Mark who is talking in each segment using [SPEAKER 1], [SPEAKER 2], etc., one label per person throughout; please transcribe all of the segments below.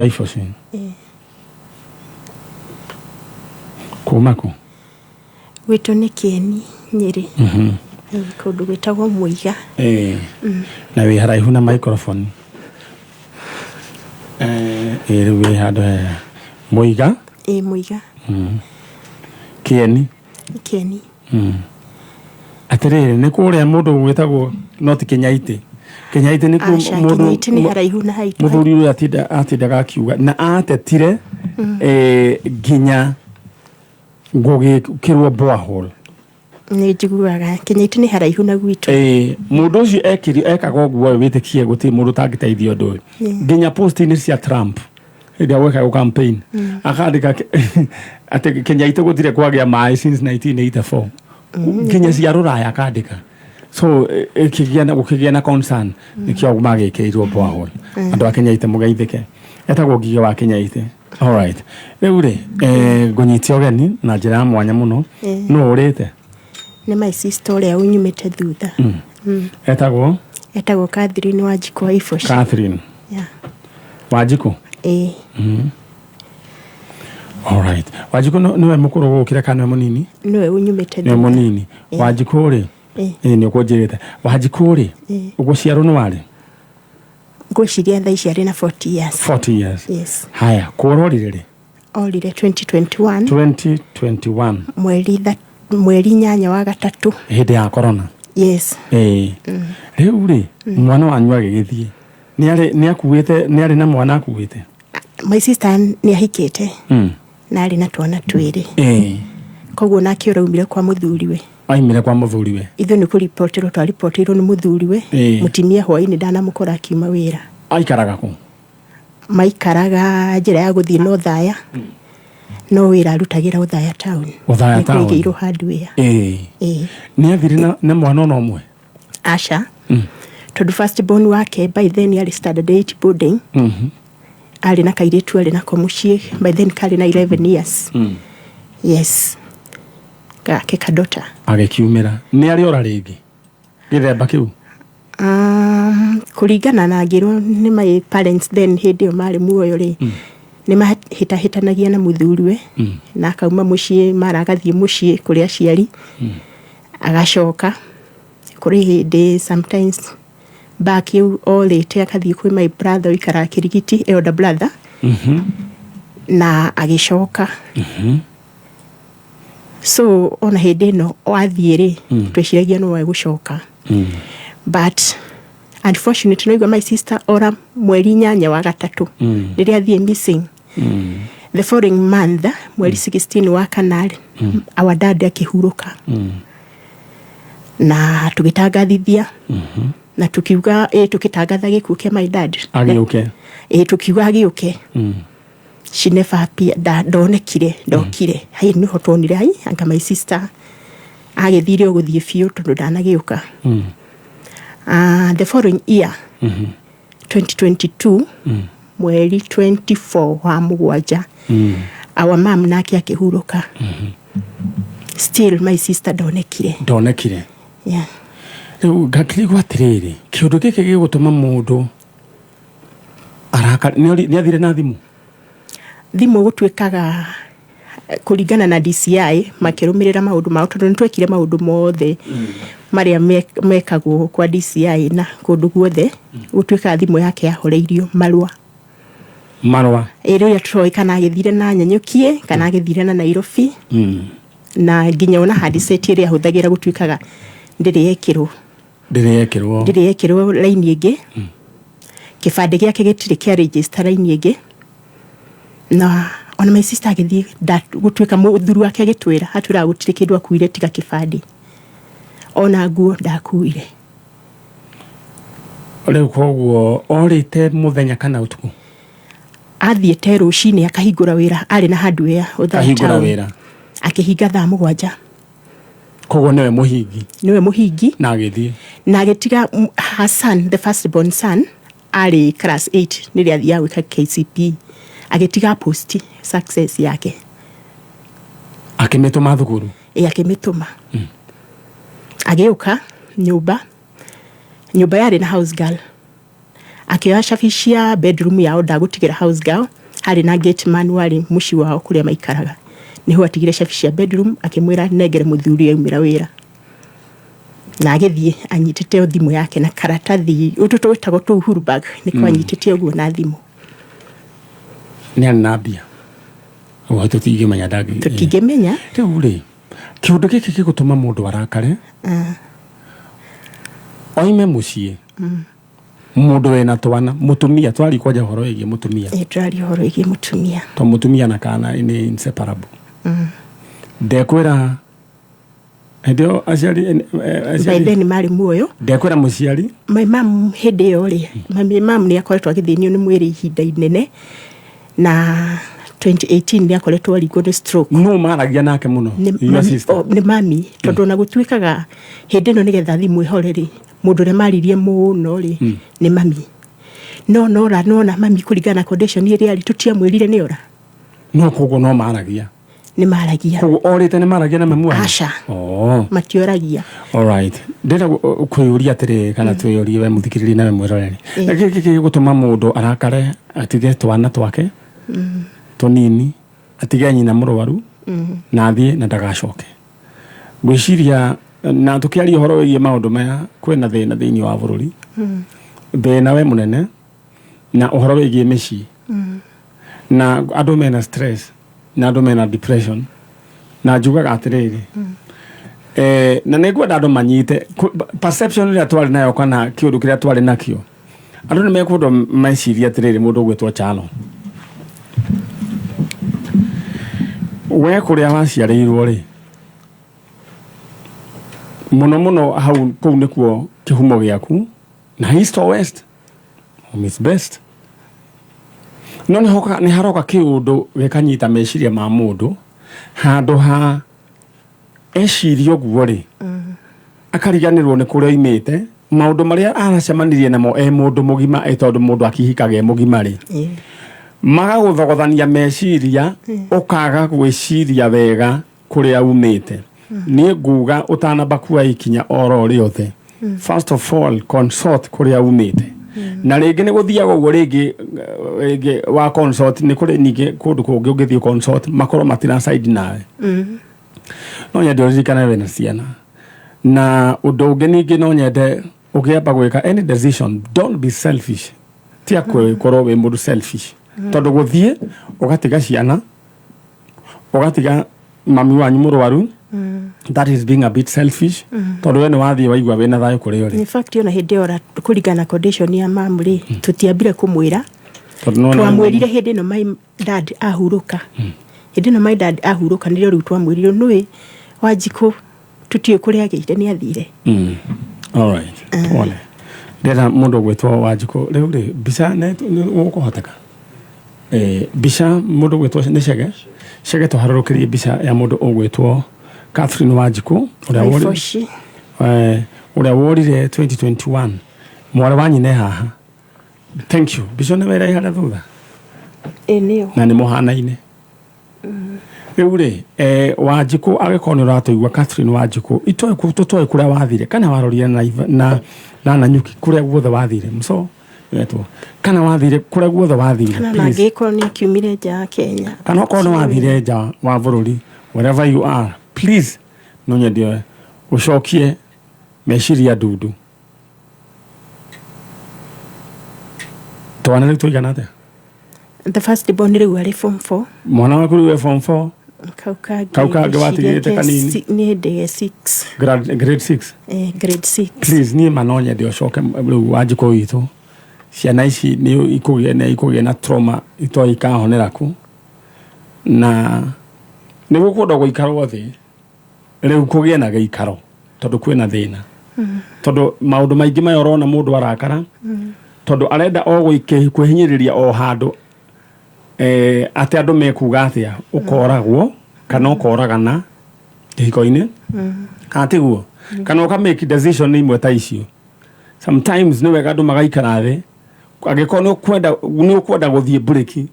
[SPEAKER 1] Iboci. Kuma kũ?
[SPEAKER 2] Gwitũ nĩ Kĩeni, Nyĩrĩ. Kũndũ gwĩtagwo Mũiga.
[SPEAKER 1] Ĩĩ. Na wĩ haraihu na microphone. Ĩĩ rĩu wĩ handũ hega. Mũiga?
[SPEAKER 2] Ĩĩ, Mũiga.
[SPEAKER 1] Kĩeni?
[SPEAKER 2] Kĩeni.
[SPEAKER 1] Atĩrĩrĩ, nĩ kũrĩa mũndũ gwĩtagwo no ti Kĩnyaitĩ. Kĩnyaitĩ nĩ
[SPEAKER 2] Aca, Kĩnyaitĩ nĩ haraihu na haitũ.
[SPEAKER 1] Mũthuri ũyũ atindaga akiuga na atetire nginya gũgĩkĩrwo borehole.
[SPEAKER 2] Nĩ njiguaga Kĩnyaitĩ nĩ haraihu na gwitũ.
[SPEAKER 1] Mũndũ ũcio ekaga ũguo wĩtĩkie gũtirĩ mũndũ ũtangĩteithia ũndũ ũyũ. Nginya post-inĩ cia Trump hĩndĩ ĩrĩa gwekagwo campaign akandĩka atĩ Kĩnyaitĩ gũtirĩ kwagĩa maĩ since 1984. Nginya cia rũraya akandĩka. So gũkĩgĩa na concern, nĩkĩo magĩkĩrirwo borehole. Andũ a Kĩnyaitĩ mũgeithĩke. Etagwo Ngigĩ wa Kĩnyaitĩ. Alright. Rĩu rĩ, ngũnyitia ũgeni na njĩra ya mwanya mũno. Nũ ũrĩte?
[SPEAKER 2] Nĩ my sister ũrĩa ũnyumĩte thutha.
[SPEAKER 1] Etagwo?
[SPEAKER 2] Etagwo Catherine Wanjikũ wa Iboci.
[SPEAKER 1] Catherine.
[SPEAKER 2] Yeah.
[SPEAKER 1] Wanjikũ?
[SPEAKER 2] Ĩĩ.
[SPEAKER 1] Alright. Wanjikũ nĩwe mũkũrũ gũkĩra kana nĩwe mũnini?
[SPEAKER 2] Nĩwe ũnyumĩte
[SPEAKER 1] Nĩwe
[SPEAKER 2] thutha.
[SPEAKER 1] mũnini. Wanjikũ rĩ? Ĩĩ nĩ ũkũnjĩrĩte. Wanjikũ rĩ? Gũciarwo nĩ warĩ?
[SPEAKER 2] Ngwĩciria thaa ici arĩ na 40 years.
[SPEAKER 1] 40 years.
[SPEAKER 2] Yes.
[SPEAKER 1] Haya, kũrorire rĩ?
[SPEAKER 2] Orire 2021.
[SPEAKER 1] 2021.
[SPEAKER 2] Mweri 8 wa gatatũ.
[SPEAKER 1] Hĩndĩ ya corona.
[SPEAKER 2] Yes.
[SPEAKER 1] Ĩĩ. Rĩu rĩ, mwana wanyu agĩgĩthiĩ. Nĩ akuĩte, nĩ arĩ na mwana akuĩte?
[SPEAKER 2] My sister nĩ ahikĩte. Na arĩ na twana twĩrĩ. Koguo nake ũraumire kwa mũthuriwe.
[SPEAKER 1] Aimire kwa mũthuriwe.
[SPEAKER 2] Ithuĩ nĩ kũripotirwo twaripotirwo nĩ mũthuriwe. Mũtimia hwainĩ ndanamũkora akiuma wĩra.
[SPEAKER 1] Aikaraga kũ?
[SPEAKER 2] Maikaraga njĩra ya gũthiĩ na Othaya. No wĩra arutagĩra Othaya town.
[SPEAKER 1] Othaya town.
[SPEAKER 2] Nĩ kũigĩirwo hardware.
[SPEAKER 1] Nĩ athire na mwana ona ũmwe?
[SPEAKER 2] Aca. Tondũ first born wake by then arĩ standard 8 boarding. Arĩ na kairĩtu arĩ nako mũciĩ by then karĩ na 11 years. Yes. Gake kadota.
[SPEAKER 1] Agĩkiumĩra. Nĩ arĩ ora rĩngĩ? Gĩthemba kĩu?
[SPEAKER 2] Kũringana na ngĩrwo nĩ my parents then hĩndĩ ĩyo marĩ muoyo rĩ, nĩ mahĩtahĩtanagia na mũthuriwe na akauma mũciĩ, mara agathiĩ mũciĩ kũrĩ aciari, agacoka kũrĩ hĩndĩ sometimes back yau orĩte akathiĩ kwĩ my brother ũikaraga Kĩrigiti, elder brother, na agĩcoka. So ona hĩndĩ ĩno athiĩ rĩ, tweciragia no egũcoka, but unfortunately noigua my sister ora mweri 8 wa gatatũ rĩrĩa athiĩ missing. The following month, mweri 16 wa kana rĩ, our dad akĩhurũka na tũgĩtangathithia na tukiuga tũkĩtangatha gĩkuũ kĩa my dad.
[SPEAKER 1] Agĩũke.
[SPEAKER 2] Ĩ, tukiuga agĩũke. She never appeared, ndonekire, ndokire. Hai nĩho tuonire ai anga my sister agĩthire o gũthiĩ biũ tondũ ndanagĩũka. The following year, 2022, mweri 24 wa mũgwanja, our mom nake akĩhurũka. Still my sister ndonekire.
[SPEAKER 1] Ndonekire.
[SPEAKER 2] Yeah.
[SPEAKER 1] Rĩu ngakĩrigwo atĩrĩrĩ, kĩũndũ gĩkĩ gĩgũtũma mũndũ araka nĩ athire na thimũ?
[SPEAKER 2] Thimũ gũtuĩkaga kũringana na DCI makĩrũmĩrĩra maũndũ mao, tondũ nĩ twekire maũndũ mothe marĩa mekagwo kwa DCI na kũndũ guothe, gũtuĩkaga thimũ yake yahoreirio marũa.
[SPEAKER 1] Marũa.
[SPEAKER 2] Ĩ, rĩrĩa tũroĩ kana agĩthire na Nanyuki kana agĩthire na Nairobi. Na nginya ona handset ĩrĩa ahũthagĩra gũtuĩkaga ndĩrĩ yekĩrwo.
[SPEAKER 1] Ndĩrĩ yekĩrwo.
[SPEAKER 2] Ndĩrĩ yekĩrwo raini ĩngĩ. Kĩbandĩ gĩake gĩtirĩ kĩa register raini ĩngĩ. Na ona my sister agĩthiĩ gũtuĩka mũthuri wake agĩtwĩra, atwĩraga gũtirĩ kĩndũ akuire tiga kĩbandĩ. Ona nguo ndakuire.
[SPEAKER 1] Rĩu koguo orĩte mũthenya kana ũtukũ?
[SPEAKER 2] Athiĩte rũcinĩ akahingũra wĩra, arĩ na hardware Othaya
[SPEAKER 1] Akahingũra
[SPEAKER 2] town.
[SPEAKER 1] wĩra.
[SPEAKER 2] Akĩhinga thaa 7.
[SPEAKER 1] Koguo nĩwe mũhingi.
[SPEAKER 2] Nĩwe mũhingi.
[SPEAKER 1] Na agĩthiĩ.
[SPEAKER 2] Na agĩtiga her son, the first born son, arĩ class 8 nĩrĩa athiaga gwĩka KCPE. Agĩtiga post success yake.
[SPEAKER 1] Akĩmĩtũma thukuru?
[SPEAKER 2] Ĩ, akĩmĩtũma. Agĩũka nyũmba, nyũmba yarĩ na house girl. Akĩoya cabi cia bedroom yao, ndagũtigĩra house girl, harĩ na gate man warĩ mũciĩ wao kũrĩa maikaraga, nĩho atigire cabi cia bedroom, akĩmwĩra nengere mũthuri aumĩra wĩra, na agĩthiĩ anyitĩte thimũ yake na karatathi ũtũ twĩtagwo tũu hurubag, nĩko anyitĩte ũguo na thimũ.
[SPEAKER 1] Nĩ arĩ na mbia ũguo tũtingĩmenya ndangĩ.
[SPEAKER 2] Tũtingĩmenya.
[SPEAKER 1] Rĩu rĩ, kĩũndũ gĩkĩ gĩgũtũma mũndũ arakare oime mũciĩ, mũndũ wĩna twana, mũtumia, twari kwanja ũhoro wĩgiĩ mũtumia.
[SPEAKER 2] Ĩ, tũraria ũhoro wĩgiĩ mũtumia.
[SPEAKER 1] To mũtumia na kana nĩ inseparable. Ndekwĩra hĩndĩ ĩyo aciari
[SPEAKER 2] By
[SPEAKER 1] aciari
[SPEAKER 2] then marĩ muoyo.
[SPEAKER 1] Ndekwĩra mũciari.
[SPEAKER 2] My mum hĩndĩ ĩyo rĩ, my mum nĩ akoretwo agĩthĩnio nĩ mwĩrĩ ihinda inene, na 2018 nĩ akoretwo arigwo nĩ stroke.
[SPEAKER 1] No maragia nake mũno?
[SPEAKER 2] Nĩ
[SPEAKER 1] Your
[SPEAKER 2] mami,
[SPEAKER 1] sister?
[SPEAKER 2] O, nĩ mami, tondũ ona gũtuĩkaga hĩndĩ ĩno nĩgetha thimũ ĩhore rĩ, mũndũ ũrĩa maririe mũno rĩ nĩ mami, no nora nona mami kũringana na condition ĩrĩa arĩ, tũtiamwĩrire nĩ ora.
[SPEAKER 1] No koguo no maragia?
[SPEAKER 2] Nĩ maragia.
[SPEAKER 1] Koguo orĩte nĩ maragia na mamu wanyu?
[SPEAKER 2] Aca.
[SPEAKER 1] Oh.
[SPEAKER 2] Matioragia.
[SPEAKER 1] Alright, ndĩrenda kwĩyũria atĩrĩrĩ, kana twĩyũrie, we mũthikĩrĩria nawe mwĩroreri, gĩkĩ gĩgũtũma mũndũ arakare atige twana twake tũnini, atige nyina mũrwaru, na athiĩ na ndagacoke. Ngwĩciria na tũkĩaria ũhoro wĩgiĩ maũndũ maya, kwĩna thĩna thĩinĩ wa bũrũri, thĩna we mũnene na ũhoro wĩgiĩ mĩciĩ, na andũ mena stress na andũ mena depression, na njugaga atĩrĩrĩ, na nĩ ngwenda andũ manyite perception ĩrĩa twarĩ nayo kana kĩũndũ kĩrĩa twarĩ nakĩo. Andũ nĩ mekwenda mecirie atĩrĩrĩ, mũndũ ũgwĩtwo Chalo, we kũrĩa waciarĩirwo rĩ, mũno mũno hau kũu nĩkuo kĩhumo gĩaku, na east or west, home is best. No nĩ haroka kĩũndũ gĩkanyita meciria ma mũndũ, handũ ha eciria ũguo rĩ, akariganĩrwo nĩ kũrĩa oimĩte, maũndũ marĩa aracemanirie namo e mũndũ mũgima, tondũ mũndũ akihikaga e mũgima rĩ, magagũthogothania meciria, ũkaga gwĩciria wega kũrĩa umĩte. Niĩ nguga ũtanamba kuoya ikinya oro rĩothe, first of all consult kũrĩa umĩte. Na rĩngĩ nĩ gũthiaga ũguo, rĩngĩ wa consult nĩ kũrĩ ningĩ kũndũ kũngĩ ũngĩthiĩ consult makorwo matina side nawe. No nyende ũririkane wĩna ciana. Na ũndũ ũngĩ ningĩ no nyende, ũkĩamba gwĩka any decision, don't be selfish. Tia kwĩkorwo wĩ mũndũ selfish, tondũ gũthiĩ ũgatiga ciana, ũgatiga mami wanyu mũrwaru, that is being a bit selfish, tondũ we nĩ wathiĩ waigua wĩna thayũ kũrĩa ũrĩ.
[SPEAKER 2] In fact, ona hĩndĩ ĩyo ora kũringana na condition ya mamu rĩ, tũtiambire kũmwĩra.
[SPEAKER 1] Tondũ nĩwona-
[SPEAKER 2] Twamwĩrire hĩndĩ ĩno my dad ahurũka. Hĩndĩ ĩno my dad ahurũka nĩrĩo rĩu twamwĩrire, nũĩ Wanjikũ tũtiũĩ kũrĩa agĩire, nĩ athire.
[SPEAKER 1] All right. Pole. Ndĩrenda mũndũ ũgwĩtwo Wanjikũ rĩu rĩ, mbica nĩ gũkũhoteka, mbica mũndũ ũgwĩtwo nĩ Chege Chege, tũharũrũkĩrie mbica ya mũndũ ũgwĩtwo Catherine Wanjikũ ũrĩa
[SPEAKER 2] Waiboci.
[SPEAKER 1] Ũrĩa worire 2021, mwarĩ wa nyina e haha. Thank you. Mbica nĩ wĩra harĩa thutha.
[SPEAKER 2] Ĩ, nĩyo.
[SPEAKER 1] Na nĩ mũhanaine. Rĩu rĩ, Wanjikũ, angĩkorwo nĩ ũratũigua, Catherine Wanjikũ, itoĩ tũtoĩ kũrĩa wathire, kana warorire na Nanyuki, kũrĩa guothe wathire, mso wetwo, kana wathire kũrĩa guothe wathire,
[SPEAKER 2] kana
[SPEAKER 1] please.
[SPEAKER 2] Nangĩkorwo nĩ akiumire nja ya Kenya.
[SPEAKER 1] Kana okorwo nĩ wathire nja wa bũrũri, wherever you are, please, no nyende ũcokie meciria ndundu. Twana rĩu tũigana atĩa?
[SPEAKER 2] The first born rĩu arĩ form 4.
[SPEAKER 1] Mwana waku rĩu e form 4?
[SPEAKER 2] Kau kangĩ.
[SPEAKER 1] Kau kangĩ
[SPEAKER 2] ngwĩciria
[SPEAKER 1] watigĩte kanini.
[SPEAKER 2] Nĩ hĩndĩ ge 6.
[SPEAKER 1] Grade 6?
[SPEAKER 2] Grade 6.
[SPEAKER 1] Please, niĩ ma no nyende ũcoke rĩu, Wanjikũ witũ. Ciana ici nĩ ikũgĩa na trauma itoĩ ikahonera ku, na nĩ gũkwenda gũikarwo thĩ rĩu kũgĩe na gĩikaro, tondũ kwĩna thĩna, tondũ maũndũ maingĩ maya ũrona mũndũ arakara tondũ arenda o kwĩhinyĩrĩria o handũ, atĩ andũ mekuga atĩa, ũkoragwo kana ũkoragana kĩhiko-inĩ, kana tiguo, kana ũka make decision imwe ta icio. Sometimes nĩ wega andũ magaikara thĩ. Angĩkorwo nĩ ũkwenda gũthiĩ break,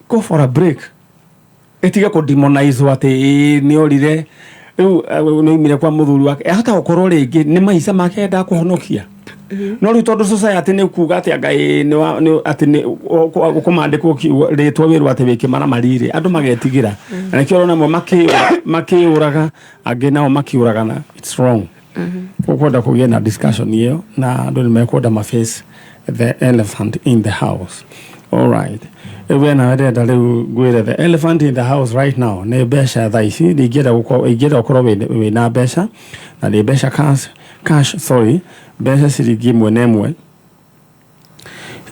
[SPEAKER 1] go for a break. Ĩtige kũ demonize atĩ ĩĩ nĩ orire rĩu, nĩ oimire kwa mũthuri wake. Ahota gũkorwo rĩngĩ nĩ maica make endaga kũhonokia. No rĩu tondũ society nĩ kuga atĩ anga ĩ, nĩ wa- nĩ- atĩ nĩ ũkũmandĩkwo rĩtwa wĩrwo atĩ wĩ kĩmaramari rĩ, andũ magetigĩra, na nĩkĩo ũrona amwe makĩũraga, angĩ nao makĩũragana. It's wrong. Ũkwenda kũgĩe na discussion ĩyo na andũ nĩ mekwenda ma face the elephant in the house. All right, rĩu we nawe ndĩrenda rĩu ngwĩre the elephant in the house right now nĩ mbeca. Thaa ici ingĩenda ũkorwo wĩna mbeca, na nĩ mbeca cash, cash, sorry, mbeca ciringi ĩmwe na ĩmwe,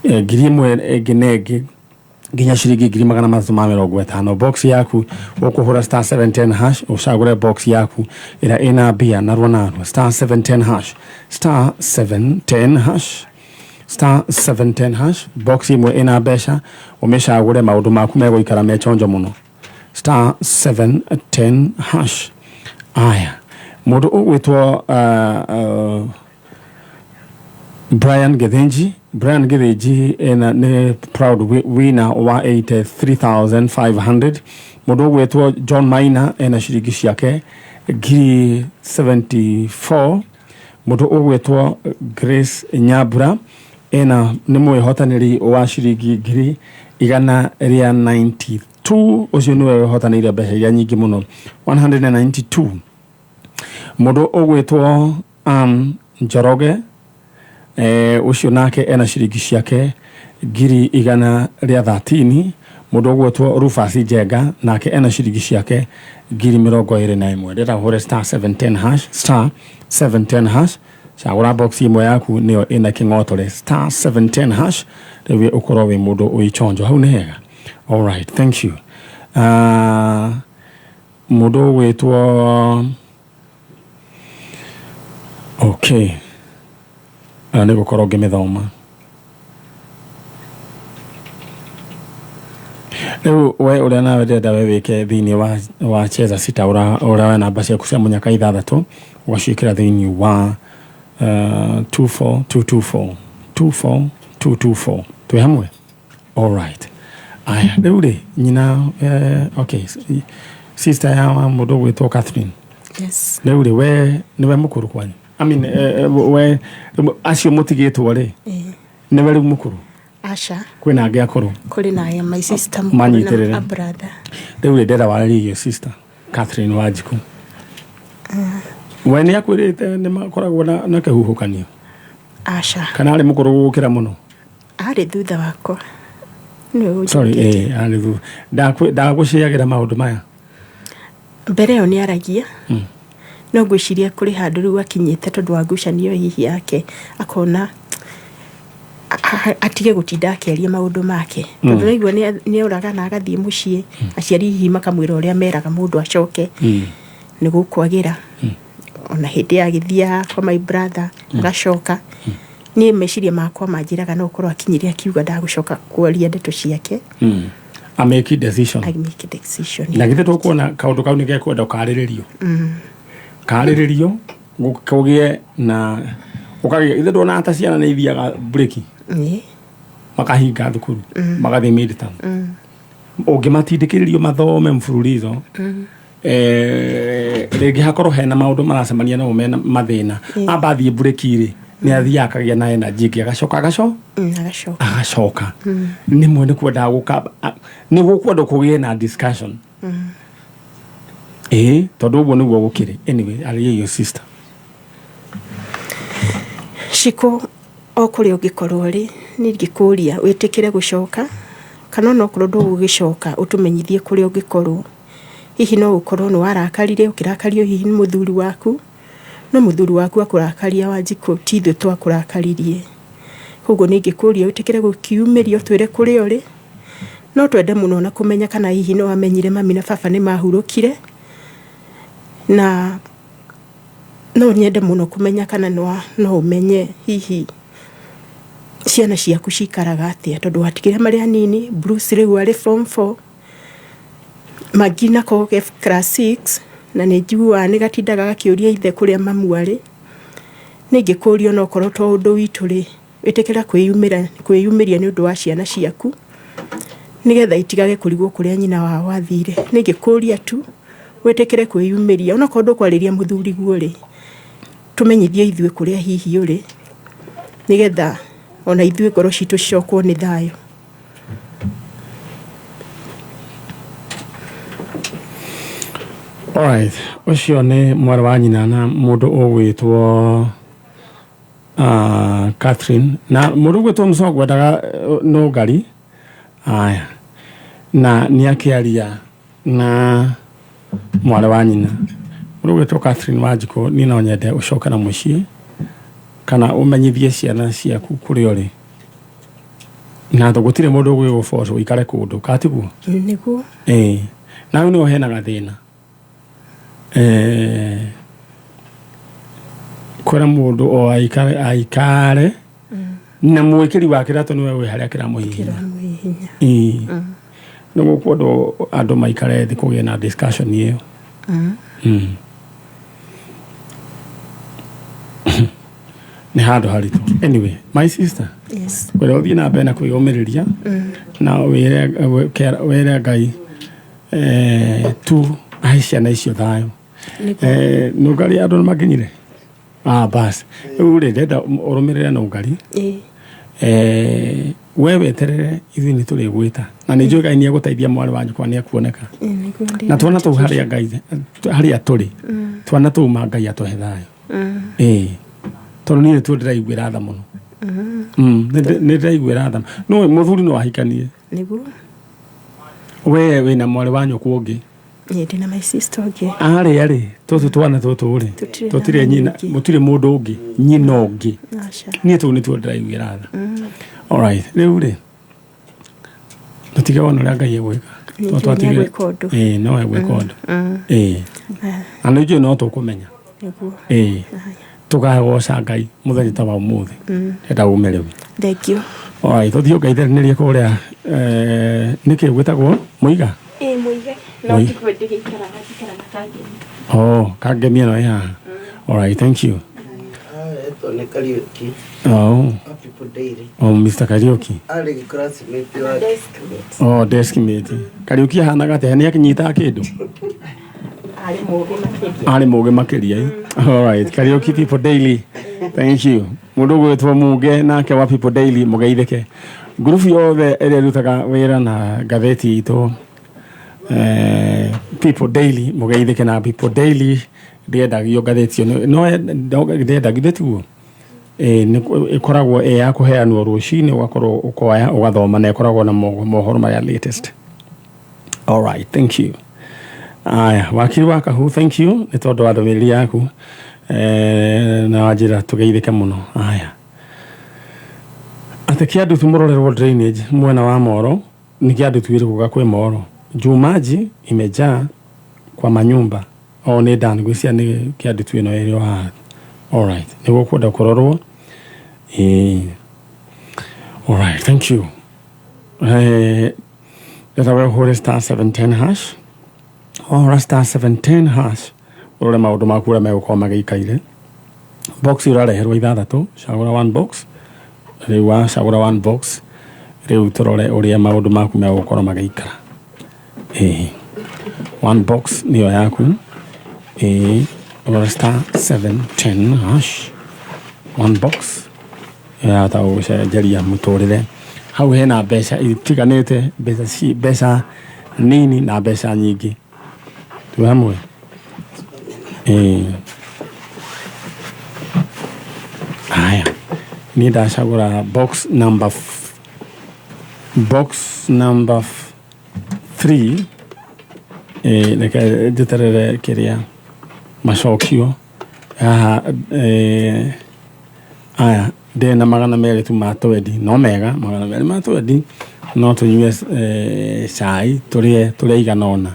[SPEAKER 1] 1,000 ĩngĩ na ĩngĩ nginya ciringi 350,000. Box yaku ũkũhũra star 710 hash, ũcagũre box yaku ĩrĩa ĩna mbia narua narua. Star 710 hash, star 710 hash, star 710 hash. Box ĩmwe ĩna mbeca, ũmĩcagũre, maũndũ maku megũikara me chonjo mũno. Star 710 hash. Aya, mũndũ ũgwĩtwo Brian Githinji, Brian Githinji ena nĩ proud winner wa 83,500. Mũndũ ũgwĩtwo John Maina ena ciringi ciake 74,000. Mũndũ ũgwĩtwo Grace Nyambura ena nĩ mwĩhotanĩri wa ciringi 192,000. Ũcio nĩwe wĩhotanĩire mbeca iria nyingĩ mũno, 192. Mũndũ ũgwĩtwo Ann Njoroge, ũcio nake ena ciringi ciake 113,000. Mũndũ ũgwĩtwo Rufus Njenga nake ena ciringi ciake 21,000. Ndĩrenda ũhũre star 710 hash, star 710 hash, cagũra box ĩmwe yaku nĩyo ĩna kĩng'otore. Star 710 hash. Rĩu ũkorwo wĩ mũndũ wĩ chonjo hau, nĩ hega. Alright, thank you. Mũndũ ũgwĩtwo, okay, nĩ gũkorwo ngĩmĩthoma rĩu. We ũrĩa nawe ndĩrenda we wĩke thĩinĩ wa cheza sita, ũra namba ciaku cia mũnyaka ithathatũ, ũgaciĩkĩra thĩinĩ wa 24224, 24224. Twĩ hamwe? Alright. Aya, rĩu rĩ nyina, okay, sister ya mũndũ ũgwĩtwo Catherine.
[SPEAKER 2] Yes.
[SPEAKER 1] Rĩu rĩ, we nĩwe mũkũrũ kwanyu? I mean, we acio mũtigĩtwo rĩ, nĩwe rĩu mũkũrũ?
[SPEAKER 2] Aca.
[SPEAKER 1] Kwĩna angĩ akũrũ?
[SPEAKER 2] Kũrĩ na my sister mũkũrũ
[SPEAKER 1] Manyitĩrĩre.
[SPEAKER 2] na a brother.
[SPEAKER 1] Rĩu rĩ, ndĩrenda warĩrie sister Catherine Wanjikũ. We nĩ akwĩrĩte nĩ makoragwo na kĩhuhũkanio?
[SPEAKER 2] Aca.
[SPEAKER 1] Kana arĩ mũkũrũ gũgũkĩra mũno?
[SPEAKER 2] Arĩ thutha wakwa, nĩwe
[SPEAKER 1] Sorry.
[SPEAKER 2] ũnjũkĩte.
[SPEAKER 1] Arĩ thutha. Ndagũciagĩra maũndũ maya?
[SPEAKER 2] Mbere ĩyo nĩ aragia, no ngwĩciria kũrĩ handũ rĩu akinyĩte tondũ wa ngucanio hihi yake, akona atige gũtinda akĩaria maũndũ make, tondũ naigua nĩ oraga na agathiĩ mũciĩ, aciari hihi makamwĩra ũrĩa meraga mũndũ acoke nĩ gũkwagĩra. Ona hĩndĩ agĩthiaga kwa my brother agacoka. Niĩ meciria makwa manjĩraga no ũkorwo akinyire akiuga ndagũcoka kwaria ndeto ciake.
[SPEAKER 1] A make decision.
[SPEAKER 2] I make decision.
[SPEAKER 1] Na githĩ tũkuona kaũndũ kau nĩ gekwenda karĩrĩrio, karĩrĩrio, kũgĩe na ũkagĩa. Ithe ndona ta ciana nĩ ithiaga break, makahinga thukuru, magathiĩ midterm, ũngĩmatindĩkĩrĩrio mathome mfululizo, rĩngĩ hakorwo hena maũndũ maracemania namo mena mathĩna, amba athiĩ break rĩ, nĩ athiaga akagĩa na energy ĩngĩ, agacoka agaco
[SPEAKER 2] Agacoka.
[SPEAKER 1] Agacoka. Nĩmwe nĩ kwendaga gũka nĩ gũkwenda kũgĩe na discussion, ĩĩ, tondũ ũguo nĩguo gũkĩrĩ. Anyway, arĩria your sister.
[SPEAKER 2] Cikũ, o kũrĩa ũngĩkorwo rĩ, niĩ ingĩkũria wĩtĩkĩre gũcoka, kana onokorwo ndũgũgĩcoka, ũtũmenyithie kũrĩa ũngĩkorwo. Hihi no ũkorwo nĩ warakarire, ũkĩrakario hihi nĩ mũthuri waku, no mũthuri waku akũrakaria, Wanjikũ, ti ithuĩ twakũrakaririe. Koguo nĩ ingĩkũria wĩtĩkĩre gũkiumĩria, ũtwĩre kũrĩa ũrĩ. No twende mũno na kũmenya kana hihi nĩ wamenyire mami na baba nĩ mahurũkire, na no nyende mũno kũmenya kana no ũmenye hihi ciana ciaku cikaraga atĩa, tondũ watigire marĩ anini. Bruce rĩu arĩ form 4, Magi nako ke class 6, na nĩ njiguaga nĩ gatindaga gakĩũria ithe kũrĩa mamu arĩ. Nĩ ingĩkũria onokorwo to ũndũ witũ rĩ, ĩtĩkĩra kwĩyumĩria nĩ ũndũ wa ciana ciaku, nĩgetha itigage kũrigwo kũrĩa nyina wao athire. Nĩ ingĩkũria tu wĩtĩkĩre kwĩyumĩria, onokorwo ndũkwarĩria mũthuriguo rĩ, tũmenyithie ithuĩ kũrĩa hihi ũrĩ. Nĩgetha ona ithuĩ ngoro citũ cicokwo nĩ thayũ.
[SPEAKER 1] Alright, ũcio nĩ mwarĩ wa nyina na mũndũ ũgwĩtwo Catherine na mũndũ ũgwĩtwo Mũcongwe endaga nũngari aya na nĩ akĩaria na mwarĩ wa nyina mũndũ ũgwĩtwo Catherine Wanjikũ. Niĩ no nyende ũcoke na mũciĩ kana ũmenyithie ciana ciaku kũrĩa ũrĩ na gũtirĩ mũndũ ũgũgũforce ũikare kũndũ katiguo.
[SPEAKER 2] Nĩguo.
[SPEAKER 1] Ĩĩ, nawe nĩho hena gathĩna. Kwĩra mũndũ o aikare aikare na mwĩkĩri wa kĩratũ nĩwe wĩ harĩa kĩramũhihinya.
[SPEAKER 2] Kĩramũhihinya.
[SPEAKER 1] Ĩĩ, nĩ gũkwendwo andũ maikare thĩ kũgĩe na discussion ĩyo. Nĩ handũ haritũ. Anyway, my sister, kwĩra ũthiĩ na mbere na kwĩyũmĩrĩria na wĩre Ngai tu ahe ciana icio thayũ.
[SPEAKER 2] Nĩguo.
[SPEAKER 1] Nũngari andũ nĩ makinyire. Ah, bas rĩu rĩ, ndenda ũrũmĩrĩre nũngari. We weterere, ithuĩ nĩ tũrĩgwĩta na nĩ njũĩ Ngai nĩ egũteithia mwarĩ wa nyũkwa nĩ ekuoneka.
[SPEAKER 2] Ĩĩ, nĩguo ndĩ.
[SPEAKER 1] Na twana tũu harĩa Ngai harĩa tũrĩ, twana tũu ma Ngai atũhe thayũ. Ĩĩ, tondũ niĩ nĩtuo ndĩraiguĩra tha mũno. Nĩ ndĩraiguĩra tha no mũthuri no ahikanie.
[SPEAKER 2] Nĩguo.
[SPEAKER 1] We wĩna mwarĩ wa nyũkwa ũngĩ?
[SPEAKER 2] Ĩĩ, ndĩna my sister ũngĩ.
[SPEAKER 1] Arĩa rĩ, tũtũ twana tũtũ rĩ,
[SPEAKER 2] Tũtirĩ na
[SPEAKER 1] tũtirĩ nyina?
[SPEAKER 2] ũngĩ.
[SPEAKER 1] Gũtirĩ mũndũ ũngĩ, nyina ũngĩ?
[SPEAKER 2] Aca.
[SPEAKER 1] Niĩ tũu nĩtuo ndĩraiguĩra tha. Alright, rĩu rĩ, tũtige wona ũrĩa Ngai egwĩka.
[SPEAKER 2] Nĩ
[SPEAKER 1] Tondũ
[SPEAKER 2] njũĩ nĩegwĩka ũndũ.
[SPEAKER 1] Ĩĩ, no egwĩka ũndũ. Ĩĩ, na nĩ njũĩ no tũkũmenya.
[SPEAKER 2] Nĩguo.
[SPEAKER 1] Ĩĩ, tũkagoca Ngai mũthenya ta wa ũmũthĩ. Enda ume rĩu.
[SPEAKER 2] Thank you.
[SPEAKER 1] Alright, tũthiĩ ũngeithanĩrie kũrĩa nĩkĩ gwĩtagwo Mũiga?
[SPEAKER 2] Ĩĩ, Mũiga, no
[SPEAKER 1] Mũiga.
[SPEAKER 2] tiguo ndĩgĩikaraga, njikaraga Kangemi.
[SPEAKER 1] Oh, Kangemi ĩno ĩ haha. Alright, thank you.
[SPEAKER 3] Etwo nĩ Kariũki wa People Daily.
[SPEAKER 1] Oh, Mr. Kariuki.
[SPEAKER 3] Arĩ classmate wake.
[SPEAKER 2] Desk mate.
[SPEAKER 1] Oh, desk mate. Kariuki ahanaga atĩa? Nĩ akĩnyitaga kĩndũ?
[SPEAKER 2] Arĩ mũũgĩ makĩria.
[SPEAKER 1] Arĩ mũgĩ makĩria. Eh? Alright, Kariuki, People Daily. Thank you. Mũndũ ũgwĩtwo Muge nake wa People Daily, mũgeithĩke. Ngurubu yothe ĩrĩa ĩrutaga wĩra na ngathĩti itũ People Daily, mũgeithĩke. Na People Daily ndĩendagio ngathĩti ĩyo, no ndĩendagio tiguo? Ĩĩ, ĩkoragwo ĩ ya kũheanwo rũcinĩ, ũgakorwo ũkoya ũgathoma na ĩkoragwo na mohoro marĩa latest. Alright, thank you. Aya, wakiri wa Kahu, thank you nĩ tondũ wa ndũmĩrĩri yaku na wanjĩra tũgeithĩke mũno. Aya, atĩ Kĩandutu mũrorerwo drainage mwena wa Moro. Nĩ Kĩandutu ĩrĩkũ kwĩ Moro? Juu maji imejaa kwa manyumba. O nĩ Dan gwĩcia nĩ Kĩandutu ĩno ĩrĩ o haha. Alright, nĩ gũkwenda kũrorwo. Ĩĩ, alright, thank you. Ndĩrenda we ũhũre *710#. Wahũra *710# ũrore maũndũ maku ũrĩa megũkorwo magĩikaire. Box ũrareherwo ithathatũ, cagũra one box. Rĩu wacagũra one box, rĩu tũrore ũrĩa maũndũ maku megũkorwo magĩikara. Ĩĩ, one box nĩyo yaku. Ĩĩ, ũrore *710#, one box yahota gũgũcenjeria mũtũrĩre. Hau hena mbeca itiganĩte, mbeca mbeca nini na mbeca nyingĩ. Twĩ hamwe. Ĩĩ, haya, niĩ ndacagũra box number 3. Ĩĩ, reke njeterere kĩrĩa macokio haha. Aya, ndĩna 200 tu ma twendi, no mega 200 ma twendi no tũnyue cai, tũrĩe tũrĩe igana ũna.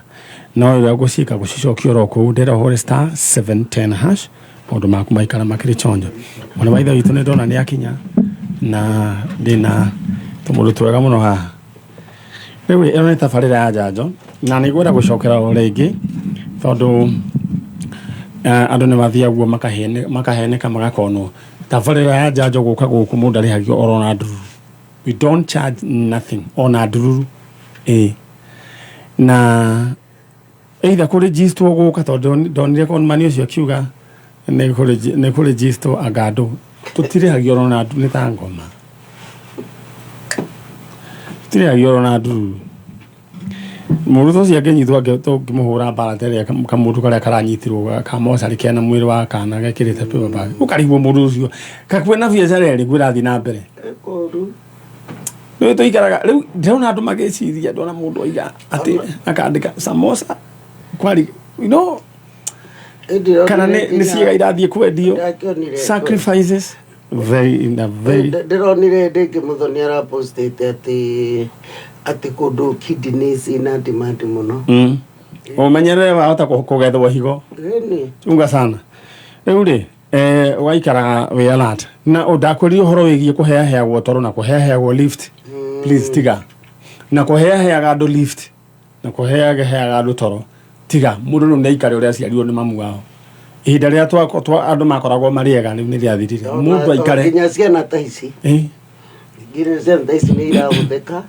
[SPEAKER 1] No ũrĩa ngũciĩka gũcicokia oro kũu, ndĩrenda ũhũre *710#, maũndũ maku maikara makĩrĩ chonjo. Mwana wa ithe witũ nĩ ndona nĩ akinya na ndĩna tũmũndũ twega mũno haha. Rĩu ĩno nĩ tabarĩra ya njanjo na nĩ ngwenda gũcokera o rĩngĩ tondũ andũ nĩ mathiagwo makaheneka magakonwo. Tabarĩra ya njanjo gũka gũkũ mũndũ ndarĩhagio oro na ndururu. We don't charge nothing, ona ndururu. Ĩĩ, na either kũrĩgistwo gũka, tondũ ndonire conman ũcio akiuga nĩ kũrĩgistwo anga andũ. Tũtirĩhagio ona nĩ ta ngoma. Tũtirĩhagio ona ndururu. Mũndũ ũcio angĩnyitwo tũngĩmũhũra mbara ta ĩrĩa kamũndũ karĩa karanyitirwo ka mocarĩ kena mwĩrĩ wa kana gekĩrĩte paper bag. Ũkarigwo mũndũ ũcio kakuwe na biacara ĩrĩkũ ĩrathiĩ na mbere.
[SPEAKER 3] Kũru.
[SPEAKER 1] Rĩu tũikaraga rĩu ndĩrona andũ magĩciria, ndona mũndũ aiga atĩ akandĩka samosa kwari kana nĩ ciĩga irathiĩ kwendio.
[SPEAKER 3] Ndakĩonire.
[SPEAKER 1] Sacrifices very in a very
[SPEAKER 3] Ndĩronire rĩngĩ Mũthoni arapostĩte atĩ kũndũ kidneys ina demand mũno.
[SPEAKER 1] Ũmenyerere wahota kũgethwo higo.
[SPEAKER 3] Ĩni.
[SPEAKER 1] Chunga sana. Rĩu rĩ, ũgaikaraga wĩ alert na ndakwĩrire ũhoro wĩgiĩ kũheaheagwo toro na kũheaheagwo lift. Please tiga na kũheaheaga andũ lift na kũheaheaga andũ toro. Tiga. Mũndũ rĩu nĩaikare ũrĩa aciarirwo nĩ mamu wao. Ihinda rĩrĩa andũ makoragwo marĩ ega rĩu nĩ rĩathirire. Mũndũ aikare.
[SPEAKER 3] Nginya ciana ta ici. Nginya ciana ta ici nĩ irahũthĩka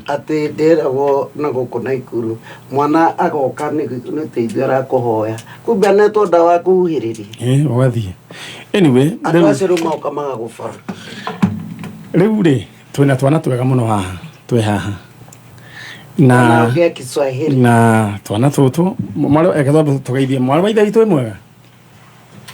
[SPEAKER 3] atĩ ndĩragwo na gũkũ Naikuru mwana agoka nĩ ũteithio arakũhoya, kumbe anetwo ndawa kũhuhĩrĩria.
[SPEAKER 1] Ũgathiĩ. Anyway,
[SPEAKER 3] andũ acio rĩu magoka magagũbora.
[SPEAKER 1] Rĩu rĩ, twĩna twana twega mũno haha, twĩ haha na
[SPEAKER 3] Wanaongea Kiswahili.
[SPEAKER 1] Na twana tũtũ mwarĩ, reke twambe tũgeithie mwarĩ wa ithe witũ. Wĩ mwega?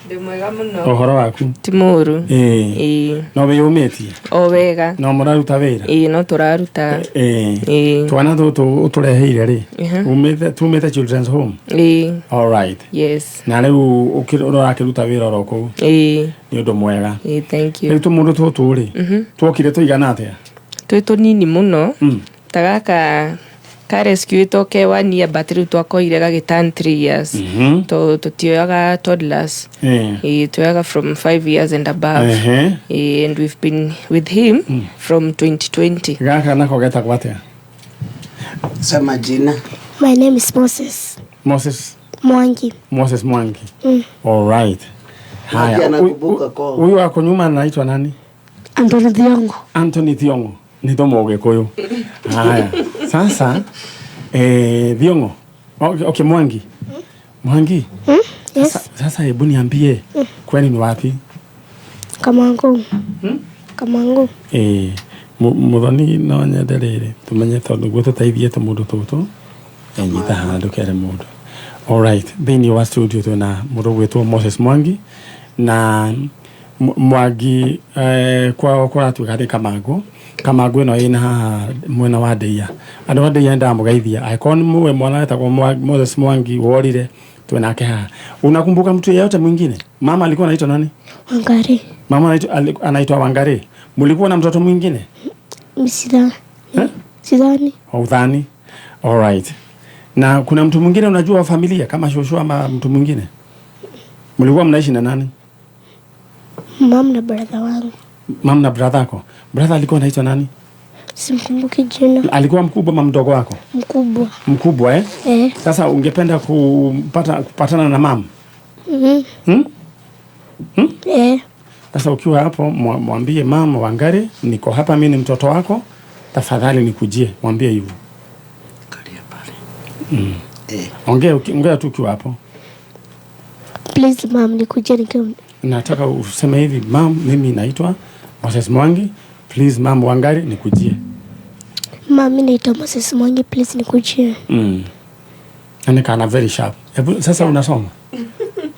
[SPEAKER 4] Ndĩ mwega mũno.
[SPEAKER 1] Ũhoro waku?
[SPEAKER 4] Ti mũũru. Ĩĩ.
[SPEAKER 1] No wĩyũmĩtie?
[SPEAKER 4] O wega.
[SPEAKER 1] No mũraruta wĩra?
[SPEAKER 4] Ĩĩ, no tũraruta. Ĩĩ.
[SPEAKER 1] Twana tũtũ ũtũreheire rĩ, umĩte tumĩte children's home?
[SPEAKER 4] Ĩĩ.
[SPEAKER 1] All right.
[SPEAKER 4] Yes.
[SPEAKER 1] Na rĩu ũrakĩruta wĩra oro kũu?
[SPEAKER 4] Ĩĩ.
[SPEAKER 1] Nĩ ũndũ mwega.
[SPEAKER 4] Ĩĩ, thank you.
[SPEAKER 1] Rĩu tũmũndũ tũtũ rĩ, twokire tũigana atĩa?
[SPEAKER 4] Twĩ tũnini mũno. Ta gaka ka rescue ke 1 year, but rĩu twakoire gagĩ turn 3 years. To tũtioyaga toddlers. Ĩĩ, tuoyaga from 5 years and above. Ĩĩ, and we've been with him from 2020.
[SPEAKER 1] Gaka nako getagwo atĩa?
[SPEAKER 3] Sema jina.
[SPEAKER 5] My name is Moses
[SPEAKER 1] Moses?
[SPEAKER 5] Mwangi.
[SPEAKER 1] Moses Mwangi. All right.
[SPEAKER 3] Mwangi
[SPEAKER 1] Haya,
[SPEAKER 3] anakumbuka kwao.
[SPEAKER 1] Huyu wako nyuma anaitwa nani?
[SPEAKER 5] Anthony Thiongo.
[SPEAKER 1] Anthony Thiongo. Nĩ tomo Gĩkũyũ. Haya, sasa Thiongo. Okay, Mwangi. Mwangi.
[SPEAKER 5] Yes.
[SPEAKER 1] Sasa hebu niambie, kwani ni wapi?
[SPEAKER 5] Kamangu. Kamangu.
[SPEAKER 1] Muthoni, no nyende rĩrĩ tumenye tondũ guo tũteithie tũmũndũ tũtũ. Nyita haha ndũkere mũndũ. Alright, thĩinĩ wa studio twĩna mũndũ ũgwĩtwo Moses Mwangi na Mwangi kwao kũratuĩka nĩ Kamangũ. Kamangũ ĩno ĩna haha mwena wa Ndeia. Andũ a Ndeia ndamũgeithia angĩkorwo nĩ mũĩ mwana wetagwo Moses Mwangi worire, twĩnake haha. Unakumbuka mtu yeyote mwingine? Mama alikuwa anaitwa nani?
[SPEAKER 5] Wangari.
[SPEAKER 1] Mama anaitwa Wangari. Mlikuwa na mtoto mwingine?
[SPEAKER 5] Sidhani.
[SPEAKER 1] Eh?
[SPEAKER 5] Sidhani.
[SPEAKER 1] Udhani. Alright. Na kuna mtu mwingine unajua wa familia kama shosho ama mtu mwingine? Mlikuwa mnaishi na nani?
[SPEAKER 5] Mom na brother wangu.
[SPEAKER 1] Mama na brother yako. Brother alikuwa anaitwa nani?
[SPEAKER 5] Simkumbuki jina.
[SPEAKER 1] Alikuwa mkubwa ama mdogo wako?
[SPEAKER 5] Mkubwa.
[SPEAKER 1] Mkubwa, eh?
[SPEAKER 5] Eh.
[SPEAKER 1] Sasa ungependa kupatana na mama?
[SPEAKER 5] Mm.
[SPEAKER 1] Hmm?
[SPEAKER 5] Eh.
[SPEAKER 1] Sasa ukiwa hapo mwambie mama Wangari, niko hapa, mimi ni mtoto wako, tafadhali nikujie, mwambie hivyo.
[SPEAKER 3] Kalia pale.
[SPEAKER 1] Ongea tu ukiwa hapo.
[SPEAKER 5] Please mom, nikuje nikiwa
[SPEAKER 1] Nataka useme hivi, "Mam, mimi naitwa Moses Mwangi, please mam Wangari nikujie."
[SPEAKER 5] Mom, mimi naitwa Moses Mwangi, please nikujie.
[SPEAKER 1] Yani kana very sharp. Hebu sasa unasoma?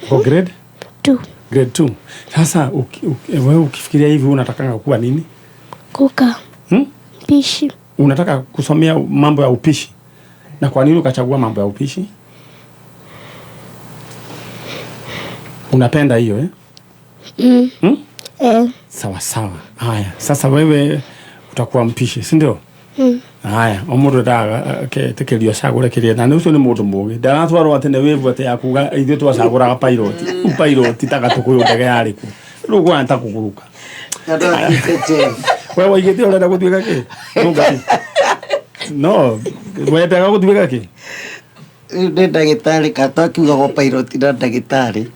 [SPEAKER 1] Uko grade?
[SPEAKER 5] 2.
[SPEAKER 1] Grade 2. Sasa wewe ukifikiria hivi unatakanga kuwa nini?
[SPEAKER 5] Kuka.
[SPEAKER 1] Hmm?
[SPEAKER 5] Mpishi.
[SPEAKER 1] Unataka kusomea mambo ya upishi. Na kwa nini ukachagua mambo ya upishi? Unapenda hiyo, eh?
[SPEAKER 5] Mm.
[SPEAKER 1] Hmm?
[SPEAKER 5] Eh.
[SPEAKER 1] Sawa sawa. Haya, sasa wewe utakuwa mpishi, si ndio?
[SPEAKER 5] Mm.
[SPEAKER 1] Haya, o mũndũ endaga ketĩkĩrio acagũre kĩrĩa, na nĩ ũcio nĩ mũndũ mũgĩ, ndaratwarwo atĩ nĩ wĩvu atĩ ya kuga ithuĩ twacagũraga pilot. Rĩu pilot ta gatũkũyũ, ndege yarĩ kũ rĩu kwana ta kũgũrũka.
[SPEAKER 3] Andũ atuĩke chef.
[SPEAKER 1] We waigĩte ũrenda gũtuĩka kĩ? Nũngai? No wendaga gũtuĩka kĩ?
[SPEAKER 3] Rĩu nĩ ndagĩtarĩ, ka twakiugagwo pilot na ndagĩtarĩ.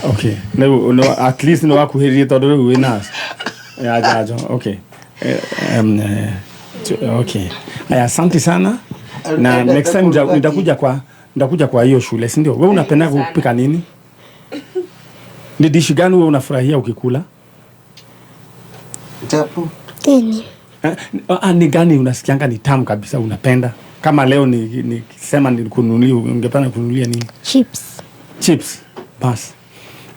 [SPEAKER 1] Okay, rĩu no, at least nĩ wakuhĩrĩrie tondũ rĩu wĩ nurse ya njanjo. Okay. Okay, haya, asante sana na next time nitakuja kwa hiyo shule, si ndio? Wewe unapenda kupika nini? Ni dishi gani wewe unafurahia ukikula?
[SPEAKER 3] Chapo.
[SPEAKER 5] Any.
[SPEAKER 1] Eh, ah, ni gani unasikianga ni tamu kabisa unapenda? Kama leo nikisema nikununulie, ungependa kununulia nini?
[SPEAKER 5] Chips.
[SPEAKER 1] Chips. Bas.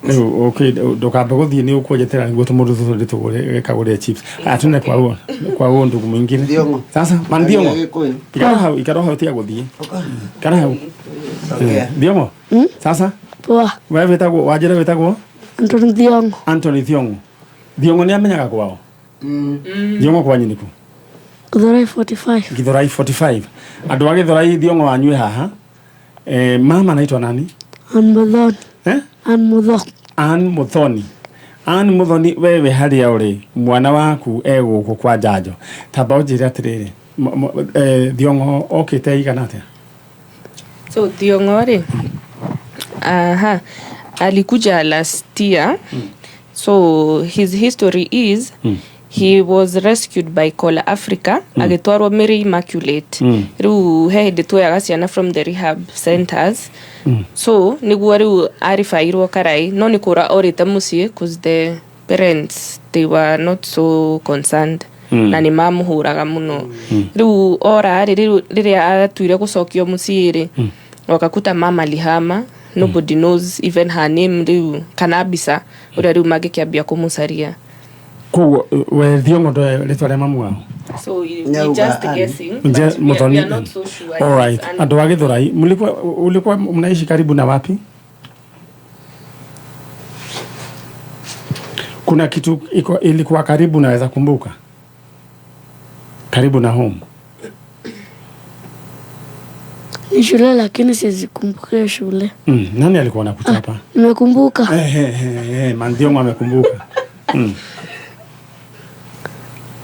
[SPEAKER 1] Rĩu okay, ndũkambe gũthiĩ nĩ ũkũnjetera nĩguo tũmũndũ tũtũ ndĩtũgũre kagũre chips. Aya tune kwa huo kwa huo ndugu mwingine.
[SPEAKER 3] Thiong'o.
[SPEAKER 1] Sasa man Thiong'o.
[SPEAKER 3] Gĩkũyũ.
[SPEAKER 1] Ikara hau, ikara hau tiga gũthiĩ. Ikara hau.
[SPEAKER 3] Sogea.
[SPEAKER 1] Thiong'o. Sasa
[SPEAKER 5] Poa.
[SPEAKER 1] wewe wĩtagwo wanjĩra wĩtagwo
[SPEAKER 5] Anthony Thiong'o.
[SPEAKER 1] Anthony Thiong'o. Thiong'o nĩ amenyaga kwao. Thiong'o kwanyu nĩkũ?
[SPEAKER 5] Githurai 45.
[SPEAKER 1] Githurai 45. Andũ a Githurai Thiong'o wanyu haha. Eh, mama anaitwa nani?
[SPEAKER 5] Ann Muthoni.
[SPEAKER 1] Eh?
[SPEAKER 5] Ann Muthoni.
[SPEAKER 1] Ann Muthoni. Ann Muthoni wewe harĩa ũrĩ mwana waku e gũkũ kwa njanjo tamba ũnjĩre atĩrĩrĩ Thiong'o okĩte igana atĩa?
[SPEAKER 4] So Thiong'o rĩ, aha, alikuja last year. So his history is he was rescued by Kola Africa agĩtwarwo Mary Immaculate. Rĩu he hĩndĩ tuoyaga ciana from the rehab centers. So nĩguo rĩu aribairwo Karai no nĩ kũra orĩte mũciĩ cause the parents they were not so concerned. Na nĩ mamũhũraga mũno. Rĩu ora rĩ, rĩu rĩrĩa atuire gũcokio mũciĩ rĩ, wakakuta mama alihama, nobody knows even her name rĩu kana mbica ũrĩa rĩu mangĩkĩambia kũmũcaria.
[SPEAKER 1] Koguo we Thiong'o ndoe rĩtwa rĩa mamu wao?
[SPEAKER 4] So we
[SPEAKER 3] Nyauga
[SPEAKER 4] just
[SPEAKER 3] Ann.
[SPEAKER 4] guessing,
[SPEAKER 1] Nje
[SPEAKER 4] but we
[SPEAKER 1] Muthoni.
[SPEAKER 4] are not so sure.
[SPEAKER 1] All right.
[SPEAKER 4] And
[SPEAKER 1] Andũ a Githurai mlikuwa ulikuwa mnaishi karibu na wapi? Kuna kitu iko ilikuwa karibu naweza kumbuka? Karibu na home.
[SPEAKER 5] Ni shule lakini siwezi kumbuka hiyo shule.
[SPEAKER 1] Nani alikuwa anakuchapa?
[SPEAKER 5] Nimekumbuka.
[SPEAKER 1] Mandiong'o amekumbuka.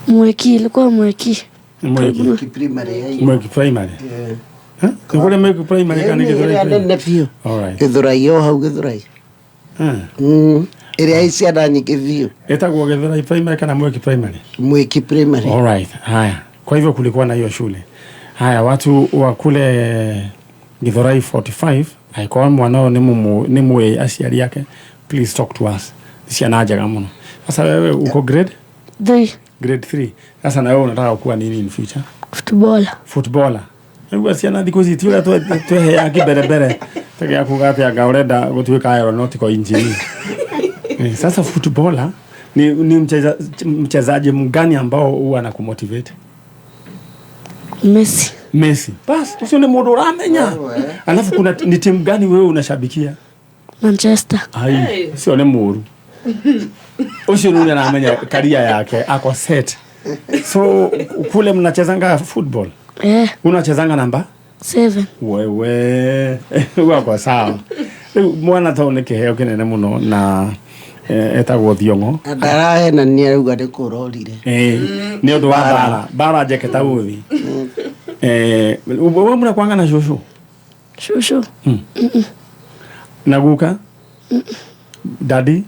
[SPEAKER 5] Mweki, ilikuwa Mweki.
[SPEAKER 1] Mweki.
[SPEAKER 3] Primary ya
[SPEAKER 1] Mweki primary.
[SPEAKER 3] Yeah.
[SPEAKER 1] Eh? Nĩ kũrĩa Mweki primary kana nĩ Githurai
[SPEAKER 3] Ĩrĩa
[SPEAKER 1] primary?
[SPEAKER 3] nene biũ.
[SPEAKER 1] All right.
[SPEAKER 3] Gĩthũrai o hau Gĩthũrai. Ĩrĩa ĩ ciana nyingĩ biũ.
[SPEAKER 1] Ĩtagwo Githurai primary kana Mweki primary?
[SPEAKER 3] Mweki primary.
[SPEAKER 1] All right. Haya. Kwa hivyo kulikuwa na hiyo shule. Haya, watu wa kule Githurai 45 angĩkorwo mwana ũyũ nĩ mũĩ aciari ake, please talk to us. Nĩ ciana njega mũno. Sasa wewe uko grade?
[SPEAKER 5] 3.
[SPEAKER 1] Grade 3. Sasa na wewe unataka kuwa nini in future?
[SPEAKER 5] Footballer.
[SPEAKER 1] Footballer. Nĩguo ciana thikũ ici ti ũrĩa tweheaga kĩmberembere tũgĩa kuga atĩ anga ũrenda gũtuĩka aeronautical engineer. Sasa footballer ni mchezaji mgani ambao huwa anakumotivate?
[SPEAKER 5] Messi.
[SPEAKER 1] Messi. Bas, ucio ni mũndũ ũramenya. Alafu kuna ni timu gani wewe unashabikia?
[SPEAKER 5] Manchester.
[SPEAKER 1] Ai, ucio nĩ mũru. Ucio nĩ aramenya career yake, ako set. So kule mnachezanga football? Unachezanga namba?
[SPEAKER 5] 7.
[SPEAKER 1] Wewe wako sawa. Rĩu mwana to nĩ kĩheo kĩnene mũno na etagwo Thiong'o.
[SPEAKER 3] Na ndarahenania rauga nĩ kũrorire.
[SPEAKER 1] Nĩ ũndũ wa mbara, mbara njeke ta uthi. Wewe mnakuanga na shosho?
[SPEAKER 5] Shosho.
[SPEAKER 1] Na guka? Daddy?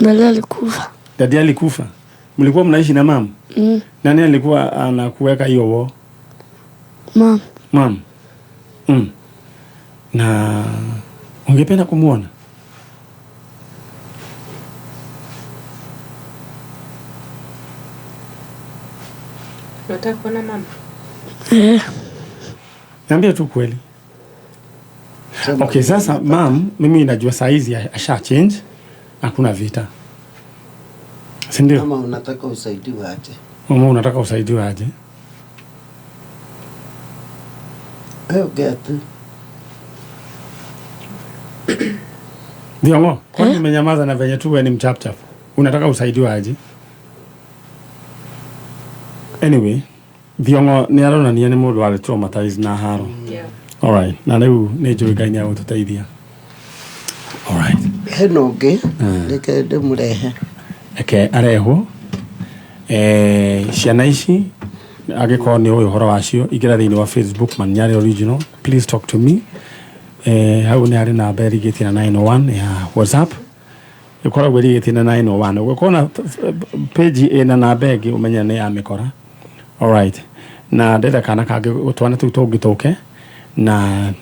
[SPEAKER 5] Daddy alikufa.
[SPEAKER 1] Daddy alikufa. Mlikuwa mnaishi na mama? Nani alikuwa anakuweka hiyo wo?
[SPEAKER 5] Mom.
[SPEAKER 1] Mom. Na ungependa kumuona?
[SPEAKER 4] Unataka kuona mama?
[SPEAKER 1] Niambie tu kweli. Okay, sasa mam, mimi najua saizi asha change. Hakuna vita. Si ndio?
[SPEAKER 3] Kama unataka usaidiwe aje?
[SPEAKER 1] Mama unataka usaidiwe aje?
[SPEAKER 3] Ongea tu.
[SPEAKER 1] Thiong'o, kwani umenyamaza na venye tu wewe ni mchapchap? Unataka usaidiwe aje? Anyway, Thiong'o nĩ aronania nĩ mũndũ warĩ traumatized na haro. All right, na rĩu nĩ njũĩ Ngai nĩ agũtũteithia. All right.
[SPEAKER 3] Hena ũngĩ, reke ndĩmũrehe.
[SPEAKER 1] Reke arehwo. Ciana ici angĩkorwo nĩ ũĩ ũhoro wacio, ingĩra thĩinĩ wa Facebook Manyare Original, please talk to me. Hau nĩ harĩ namba ĩrigĩtie na 901 ya WhatsApp. Ĩkoragwo ĩrigĩtie na 901. Ũngĩkorwo na page ĩna namba ĩngĩ ũmenye nĩ ya mĩkora. All right. Na ndĩrenda kana kangĩ twana tũu tũngĩ tũke. Na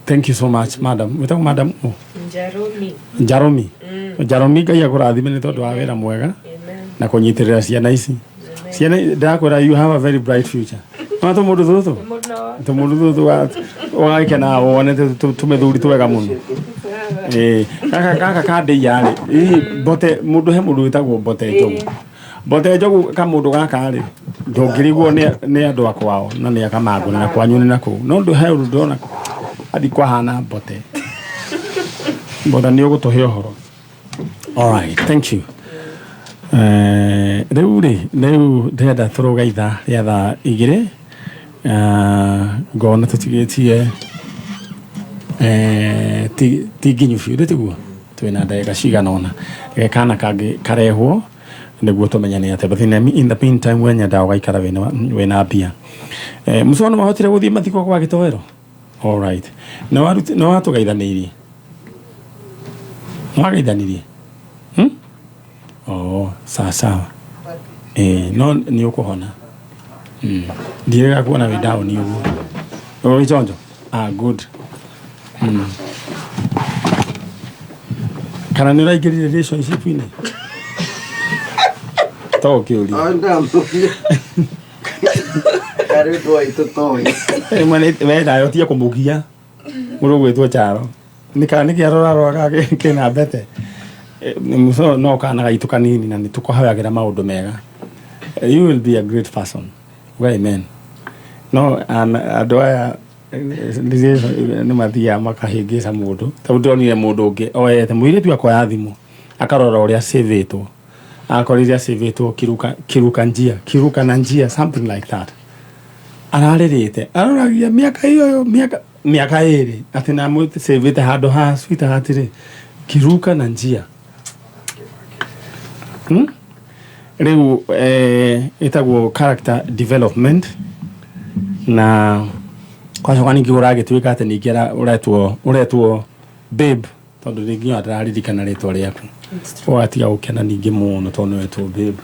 [SPEAKER 1] thank you so much madam. Wĩtagwo madam ũ?
[SPEAKER 4] Njaromi.
[SPEAKER 1] Njaromi. Njaromi Ngai akũrathime nĩ tondũ wa wĩra mwega.
[SPEAKER 4] Amen.
[SPEAKER 1] Na kũnyitĩrĩra ciana ici. Ciana ndakwĩra, you have a very bright future. No tũmũndũ tũtũ tũmũndũ tũtũ ũgagĩkena wone tũmĩthuri twega mũno. Ĩĩ, gaka gaka kandĩia rĩ, ĩ mbote mũndũ, he mũndũ wĩtagwo Mbote Njogu. Mbote Njogu, kamũndũ gaka rĩ, ndũngĩrigwo nĩ andũ a kwao na nĩ akamangũ na kwanyu nĩ nakũu, no ndũ he ũndũ ndĩrona athi kwahana mbote. Mbote, nĩ ũgũtũhe ũhoro. Alright, thank you. Rĩu rĩ, rĩu ndĩrenda tũrũge ithaa rĩa thaa 2. Ngona tũtigĩtie ti nginyu biũ, rĩ tiguo twĩna ndagĩka cigana ũna. Reke kana kangĩ karehwo nĩguo tũmenyane atĩa, but in the meantime we nyendaga ũgaikara wĩna mbia. Mũcono nĩ wahotire gũthiĩ mathiko kwa gĩtoero? Alright, nĩ watũgeithanĩirie? Nĩ wageithanirie? Oh, sawa sawa. No nĩ ũkũhona. Ndiĩrĩga kuona wĩ down ũguo. Wĩ chonjo? Ah, good. Kana nĩ ũraingĩrire relationship-inĩ? To ũkĩũria.
[SPEAKER 3] O ndamũria. Karĩ ũndũ waitũ toĩ.
[SPEAKER 1] Rĩmwe we nawe ũtige kũmũgia mũndũ ũgwĩtwo Charo nĩ kana nĩkĩ arorarora kĩna mbete. Mũco no kana gaitũ kanini na nĩ tũkũhoyagĩra maũndũ mega. You will be a great person. Uga amen. No andũ aya nĩ mathiaga makahĩngĩca mũndũ, tondũ ndĩronire mũndũ ũngĩ oete mũirĩtu akoya thimũ akarora ũrĩa cĩvĩtwo, akorire acĩvĩtwo kiruka, kiruka njia, kiruka na njia, something like that. Ararĩrĩte aroragia mĩaka ĩyo, mĩaka 2 atĩ namũcĩvĩte handũ ha sweetheart rĩ, kiruka na njia. Rĩu ĩtagwo character development, na kwacoka ningĩ ũragĩtuĩka atĩ ningĩ ũretwo babe, tondũ rĩngĩ ona ndĩraririkana rĩtwa rĩaku, ũgatiga gũkena ningĩ mũno tondũ nĩ wetwo babe.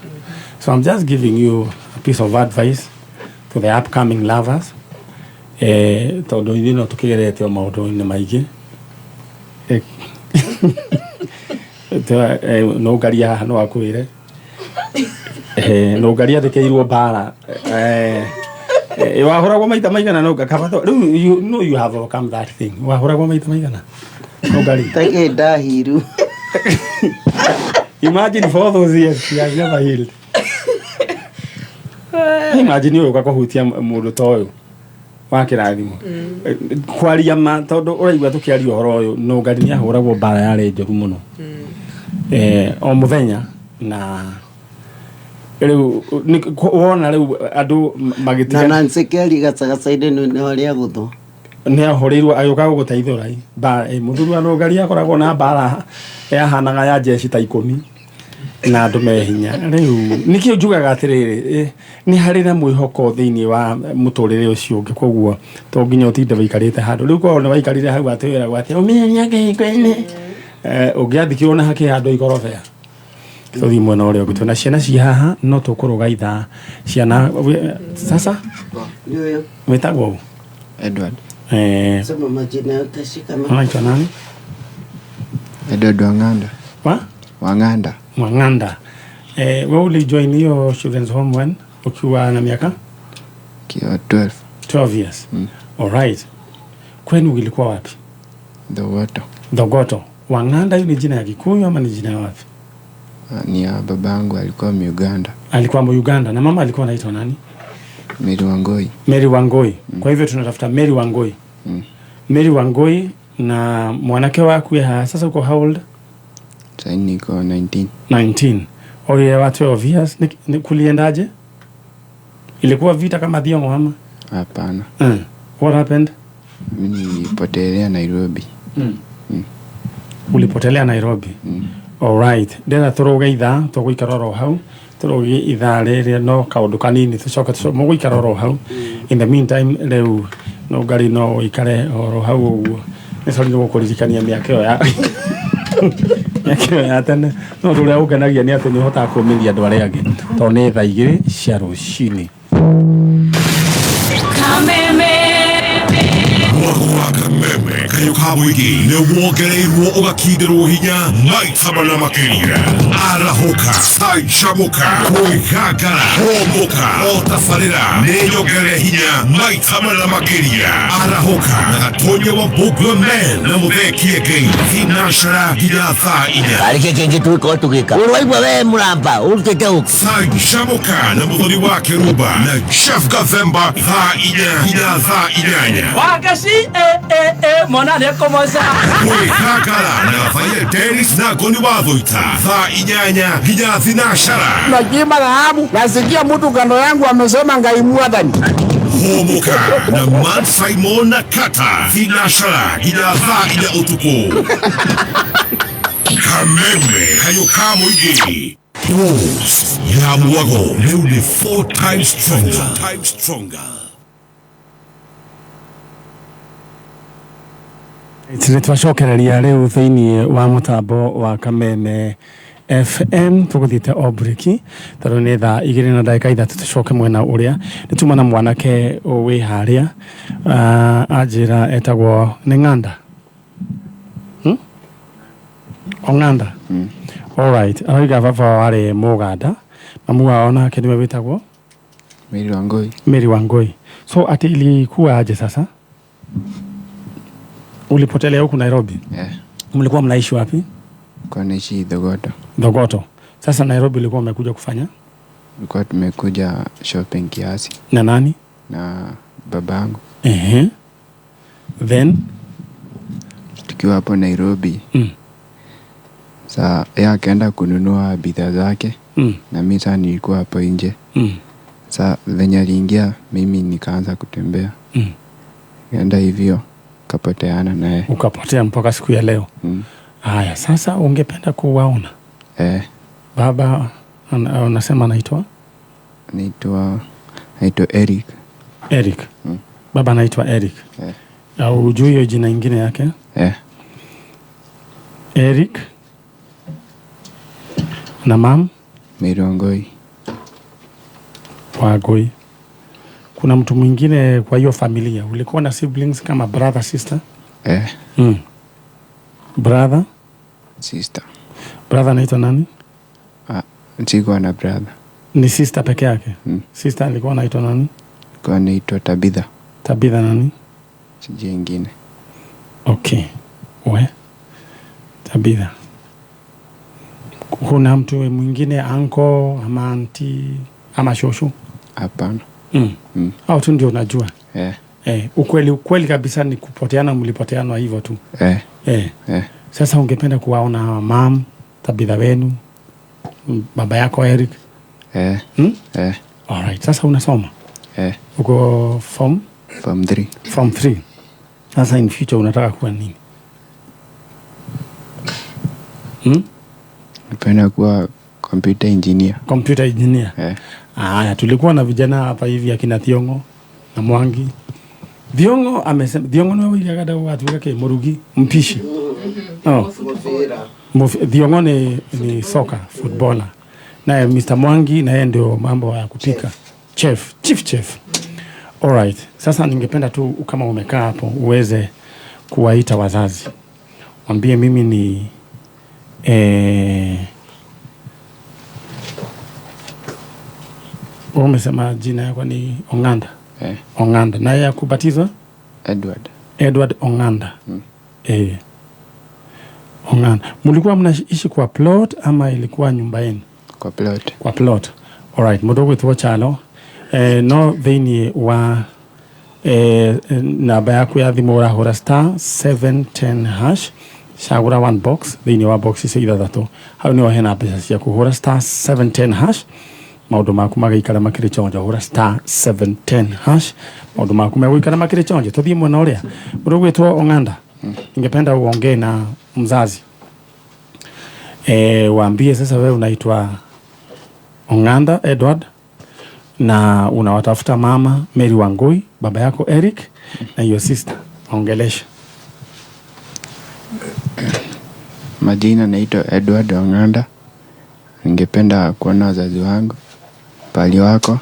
[SPEAKER 1] So I'm just giving you a piece of advice to the upcoming lovers, tondũ ithuĩ no tũkĩgerete o maũndũ-inĩ maingĩ. No ngaria haha no akwĩre. No ngaria andĩkĩirwo mbara. Wahũragwo maita maigana? No kaba rĩu you know you have overcome that thing. Wahũragwo maita maigana, no ngari?
[SPEAKER 3] Takĩ ndahiru.
[SPEAKER 1] Imagine, for those years she has never healed. Imagine ũyũ ũka kũhutia mũndũ ta ũyũ wa kĩrathimo. Kwaria ma, tondũ ũraigua tũkĩaria ũhoro ũyũ, no ngari nĩ ahũragwo mbara yarĩ njũru mũno o mũthenya, na rĩu wona rĩu andũ
[SPEAKER 3] Na
[SPEAKER 1] magĩtiga.
[SPEAKER 3] Nancy Kelly gacagaca-inĩ nĩ ũrĩa gũthwo.
[SPEAKER 1] Nĩ ahũrĩirwo agĩũka gũgũteithũra mbara. Mũthuri wa Nũngari akoragwo na mbara yahanaga ya jeshi ta 10 na andũ me hinya. Rĩu nĩkĩo njugaga atĩrĩrĩ, nĩ harĩ na mwĩhoko thĩinĩ wa mũtũrĩre ũcio ũngĩ, koguo to nginya ũtinde wĩikarĩte handũ. Rĩu korwo nĩ waikarire hau atĩ wĩragwo atĩ ũmĩria kĩhiko-inĩ, ũngĩathikirwo na hakĩ handũ ikorobea. Tũthiĩ mwena ũrĩa ũngĩ, twĩna ciana ci haha, no tũkũrũga ithaa ciana sasa.
[SPEAKER 3] Nĩ ũyũ.
[SPEAKER 1] Wĩtagwo ũ?
[SPEAKER 6] Edward.
[SPEAKER 3] Sema majina yote shika
[SPEAKER 1] Unaitwa nani?
[SPEAKER 6] Edward Wang'anda.
[SPEAKER 1] Wa?
[SPEAKER 6] Wang'anda.
[SPEAKER 1] Mwang'anda. Wewe ulijoin hiyo children's home when? Ukiwa na miaka?
[SPEAKER 6] Kiwa 12.
[SPEAKER 1] 12 years. Alright. Kwenu ilikuwa wapi?
[SPEAKER 6] Thogoto.
[SPEAKER 1] Thogoto. Wang'anda, hiyo ni jina ya Kikuyu ama ni jina ya wapi?
[SPEAKER 6] Ah, ni ya baba yangu, alikuwa Uganda.
[SPEAKER 1] Alikuwa Uganda, na mama alikuwa anaitwa nani?
[SPEAKER 6] Mary Wangoi.
[SPEAKER 1] Mary Wangoi. Kwa hivyo tunatafuta Mary Wangoi. Mary Wangoi na mwanake waku ya sasa uko how old?
[SPEAKER 6] Sasa niko 19.
[SPEAKER 1] 19. Oye, wa 12 years ni kuliendaje? Ilikuwa vita kama Thiong'o ama?
[SPEAKER 6] Hapana.
[SPEAKER 1] What happened?
[SPEAKER 6] Mimi nilipotelea Nairobi.
[SPEAKER 1] Ulipotelea Nairobi. Alright, ndĩrenda tũrũge ithaa, tũgũikara oro hau tũrũge ithaa rĩrĩa, no kaũndũ kanini tũcoke mũgũikara oro hau. In the meantime rĩu no ngari no ũikare oro hau ũguo. Nĩ sorry nĩ gũkũririkania mĩaka ĩyo ya tene, no ũndũ ũrĩa ũngenagia nĩ atĩ nĩ ũhotaga kũũmĩria andũ arĩa angĩ, tondũ nĩ thaa 2 cia rũcinĩ.
[SPEAKER 7] Kameme.
[SPEAKER 8] Mwako wa Kameme.
[SPEAKER 7] Kayũ ka mũingĩ nĩ wongereirwo ũgakindĩrwo hinya maita mana makĩria. Arahũka, canjamũka, kwĩgangara, hũmũka, o tabarĩra nĩ nyongerere hinya maita mana makĩria. Arahũka na Gatonye wa Bugla Man na Mũthee Kĩengei thinacara nginya thaa inya.
[SPEAKER 8] Arä kä kä ngä tå gä korwo tå gä ka å rwaigua we må ramba å rutä te å
[SPEAKER 7] Canjamũka na Mũthoni wa Kĩrumba na Jeff Gathemba thaa inya nginya thaa inyanya.
[SPEAKER 9] Wagaci e e e mwana nĩekũmoca.
[SPEAKER 7] Kwĩgangara na Gathaia Dennis na Ngoni wa Thũita thaa inyanya nginya thinacara.
[SPEAKER 10] Nachimba dhahabu, nasikia mtu kando yangu amesema Ngai mwathani.
[SPEAKER 7] Hũmũka na Man Simon na Kata thinacara nginya thaa inya ũtukũ. Kameme kayũ ka mũingĩ. Pulse ya mwago rĩu nĩ 4 times stronger. Times stronger.
[SPEAKER 1] Nĩ twacokereria rĩu thĩinĩ wa mũtambo wa Kameme FM tũgũthiĩte o breki tondũ nĩ thaa igĩrĩ na ndagĩka ithatũ tũcoke mwena ũrĩa nĩ tuma na mwanake wĩ harĩa anjĩra etagwo nĩ Ng'anda. Ong'anda. Alright, arauga baba warĩ Mũganda, mamu wao nake nĩwe wĩtagwo
[SPEAKER 6] Mary Wangui.
[SPEAKER 1] Mary Wangui. So ati ilikuwa aje sasa? Ulipotelea huku Nairobi?
[SPEAKER 6] Yeah.
[SPEAKER 1] Mlikuwa mnaishi wapi?
[SPEAKER 6] Kwa naishi Thogoto.
[SPEAKER 1] Thogoto. Sasa Nairobi ulikuwa umekuja kufanya?
[SPEAKER 6] Tulikuwa tumekuja shopping kiasi.
[SPEAKER 1] Na nani?
[SPEAKER 6] Na babangu.
[SPEAKER 1] Ehe. Then
[SPEAKER 6] tukiwa hapo Nairobi. Sa yeye akaenda kununua bidhaa zake. Na mimi sasa nilikuwa hapo nje. Sa venye aliingia mimi nikaanza kutembea. Nikaenda hivyo kapoteana naye.
[SPEAKER 1] Ukapotea mpaka siku ya leo. Haya, sasa ungependa kuwaona? Baba unasema anaitwa?
[SPEAKER 6] Anaitwa Eric.
[SPEAKER 1] Eric. Baba anaitwa Eric. Au hujui hiyo jina ingine yake? Eric. Na mam?
[SPEAKER 6] Mary Wangui.
[SPEAKER 1] Wangui. Kuna mtu mwingine kwa hiyo familia? Ulikuwa na siblings kama brother, sister? Brother?
[SPEAKER 6] Sister.
[SPEAKER 1] Brother anaitwa nani?
[SPEAKER 6] Sikuwa na brother.
[SPEAKER 1] Ni sister peke yake? Sister alikuwa anaitwa nani?
[SPEAKER 6] Alikuwa anaitwa Tabitha.
[SPEAKER 1] Tabitha nani?
[SPEAKER 6] Sijui ingine.
[SPEAKER 1] Okay. We. Tabitha. Kuna mtu mwingine, uncle ama auntie ama shosho?
[SPEAKER 6] Hapana.
[SPEAKER 1] Au tu ndio unajua? Ukweli kabisa ni kupoteana, mlipoteana hivyo tu. Sasa ungependa kuwaona mam, Tabitha wenu, baba yako Eric? Alright. Sasa unasoma? Uko form?
[SPEAKER 6] Form 3.
[SPEAKER 1] Form 3. Sasa in future unataka kuwa nini?
[SPEAKER 6] Napenda kuwa computer engineer.
[SPEAKER 1] Computer engineer. Haya, tulikuwa na vijana hapa hivi akina Thiongo na Mwangi. Thiongo amesema Thiongo niwe wigaga watu wake murugi mpishi. Oh. Thiongo ni soka footballer. Naye Mr. Mwangi na yeye ndio mambo ya kupika. Chef, chief chef. Alright. Sasa ningependa tu kama umekaa hapo uweze kuwaita wazazi. Mwambie mimi ni umesema jina yako ni Ong'anda. Ong'anda. Na yeye akubatizwa?
[SPEAKER 6] Edward.
[SPEAKER 1] Edward Ong'anda. Ong'anda. Mlikuwa mnaishi kwa plot ama ilikuwa nyumba yenu?
[SPEAKER 6] Kwa plot.
[SPEAKER 1] Kwa plot. Alright, mudogo tu chalo. No thĩinĩ wa namba yaku ya thimũ ũrahũra star 710 hash cagũra one box thĩinĩ wa box icio ithathatũ hau nĩho hena mbeca ciaku hũra star 710 hash maũndũ maku magaikara makĩrĩ chonjo hũra star 710 hash maũndũ maku megũikara makĩrĩ chonjo tũthiĩ mwena ũrĩa mũndũ ũgwĩtwo Ong'anda. Ningependa uongee na mzazi. Waambie sasa wewe unaitwa Ong'anda Edward na unawatafuta mama Mary Wangui, baba yako Eric na your sister. Ongelesha.
[SPEAKER 6] Majina naitwa Edward Ong'anda. Ningependa kuona wazazi wangu pali wako.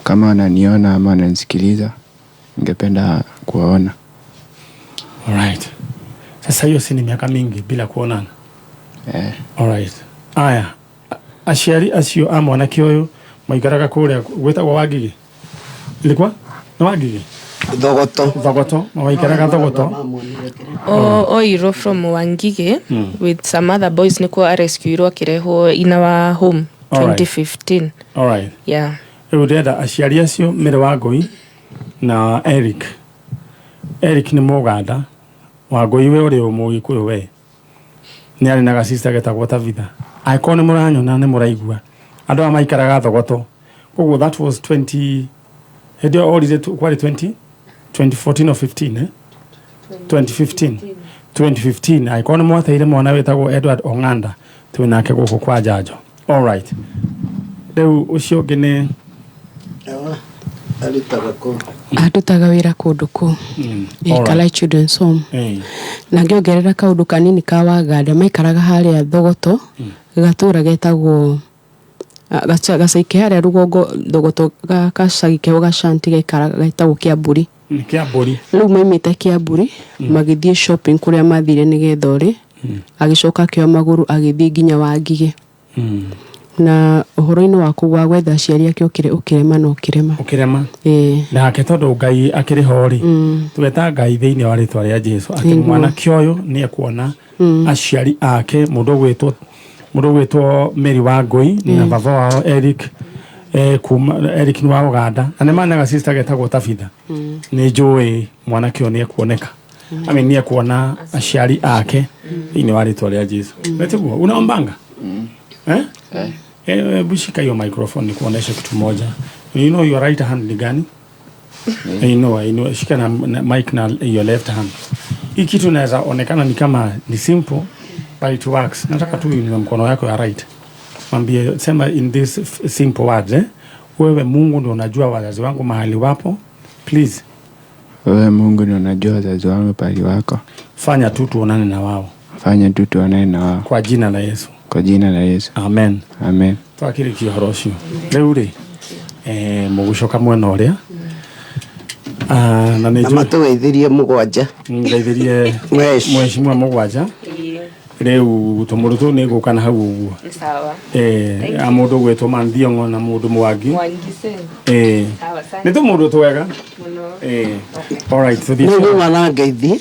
[SPEAKER 6] Kama wananiona ama wananisikiliza, ningependa kuwaona.
[SPEAKER 1] Alright. Sasa hiyo si ni miaka mingi bila kuonana?
[SPEAKER 6] Eh.
[SPEAKER 1] Alright. Aya, aciari acio a mwanake ũyũ maikaraga kũrĩa gwĩtagwo Wangigĩ, ilikuwa nĩ Wangigĩ?
[SPEAKER 3] Thogoto.
[SPEAKER 1] Thogoto, maikaraga Thogoto.
[SPEAKER 4] Oirwo from Wangige with some other boys, nĩkuo arescuirwo akĩrehwo in our home. 2015.
[SPEAKER 1] Alright.
[SPEAKER 4] Yeah.
[SPEAKER 1] Rĩu ndĩrenda aciari acio Mary Wangũi na Eric. Eric nĩ Mũganda, Wangũi we ũrĩ Mũgĩkũyũ, we nĩ arĩ na gacista getagwo Tabitha. Angĩkorwo nĩ mũranyona, nĩ mũraigua, andũ aya maikaraga Thogoto. Koguo that was 20, hĩndĩ ĩyo orire kwarĩ 20 2014 or 15, eh? 2015, 2015. Angĩkorwo nĩ mwateire mwana wĩtagwo Edward Ong'anda, twĩ nake gũkũ kwa Njanjo. Alright, rĩu ũcio ũngĩ nĩ
[SPEAKER 3] Arutaga kũ?
[SPEAKER 11] Andutaga wĩra kũndũ kũ Kalai Children's Home. Na ngĩongerera kaũndũ kanini ka Waganda, maikaraga harĩa Thogoto, gatũra getagwo gacaike harĩa rũgongo Thogoto, gacagi keho gacanti gaikaraga getagwo Kĩambũri.
[SPEAKER 1] Nĩ Kĩambũri.
[SPEAKER 11] Rĩu maimĩte Kĩambũri magĩthiĩ shopping kũrĩa mathire nĩgetha ũrĩ agĩcoka akĩoya magũrũ agĩthiĩ nginya Wangigĩ. Na ũhoro-inĩ wa kũu wa gwetha aciari ake ũkĩrema na ũkĩrema.
[SPEAKER 1] Ũkĩrema.
[SPEAKER 11] Ĩĩ.
[SPEAKER 1] Nake tondũ Ngai akĩrĩ ho rĩ, tweta Ngai thĩinĩ wa rĩtwa rĩa Jesu atĩ mwanake ũyũ nĩ ekuona aciari ake, mũndũ ũgwĩtwo Mary Wangũi na baba wao Eric, kuma Eric nĩ wa Uganda na nĩ managa sister getagwo Tabitha. Nĩ njũĩ mwanake ũyũ nĩ ekuoneka, I mean, nĩ ekuona aciari ake thĩinĩ wa rĩtwa rĩa Jesu. Wetiguo unaombanga, eh? Eh, hebu shika hiyo microphone nikuoneshe kitu moja. You know your right hand ni gani? Inua, inua, shika na mic na your left hand. Hii kitu inaweza onekana ni kama ni simple, but it works. Nataka tu inue mkono yako ya right. Mwambie, sema in this simple words, eh? Wewe Mungu ndio unajua wazazi wangu mahali wapo. Please.
[SPEAKER 6] Wewe Mungu ndio unajua wazazi wangu pahali wako.
[SPEAKER 1] Fanya tu tuonane na wao.
[SPEAKER 6] Fanya tu tuonane na wao.
[SPEAKER 1] Kwa jina la Yesu.
[SPEAKER 6] Kwa jina la Yesu.
[SPEAKER 1] Amen.
[SPEAKER 6] Amen.
[SPEAKER 1] Twakĩrĩkia ũhoro ũcio rĩu rĩ, mũgũcoka mwena ũrĩa. Ah, na nĩ
[SPEAKER 3] Na matũgeithirie mũgwanja.
[SPEAKER 1] Ngeithirie
[SPEAKER 3] Mwesh.
[SPEAKER 1] Mheshimiwa mũgwanja. Rĩu tũmũndũ tũu nĩ gũka na hau ũguo.
[SPEAKER 4] Sawa.
[SPEAKER 1] A mũndũ ũgwĩtwo Manthiongo na mũndũ Mwangi.
[SPEAKER 4] Mwangi se. Sawa sana.
[SPEAKER 1] Nĩ tũmũndũ twega.
[SPEAKER 4] Mũno.
[SPEAKER 1] Alright, tũthiĩ.
[SPEAKER 3] Nĩ nyuma na ngeithi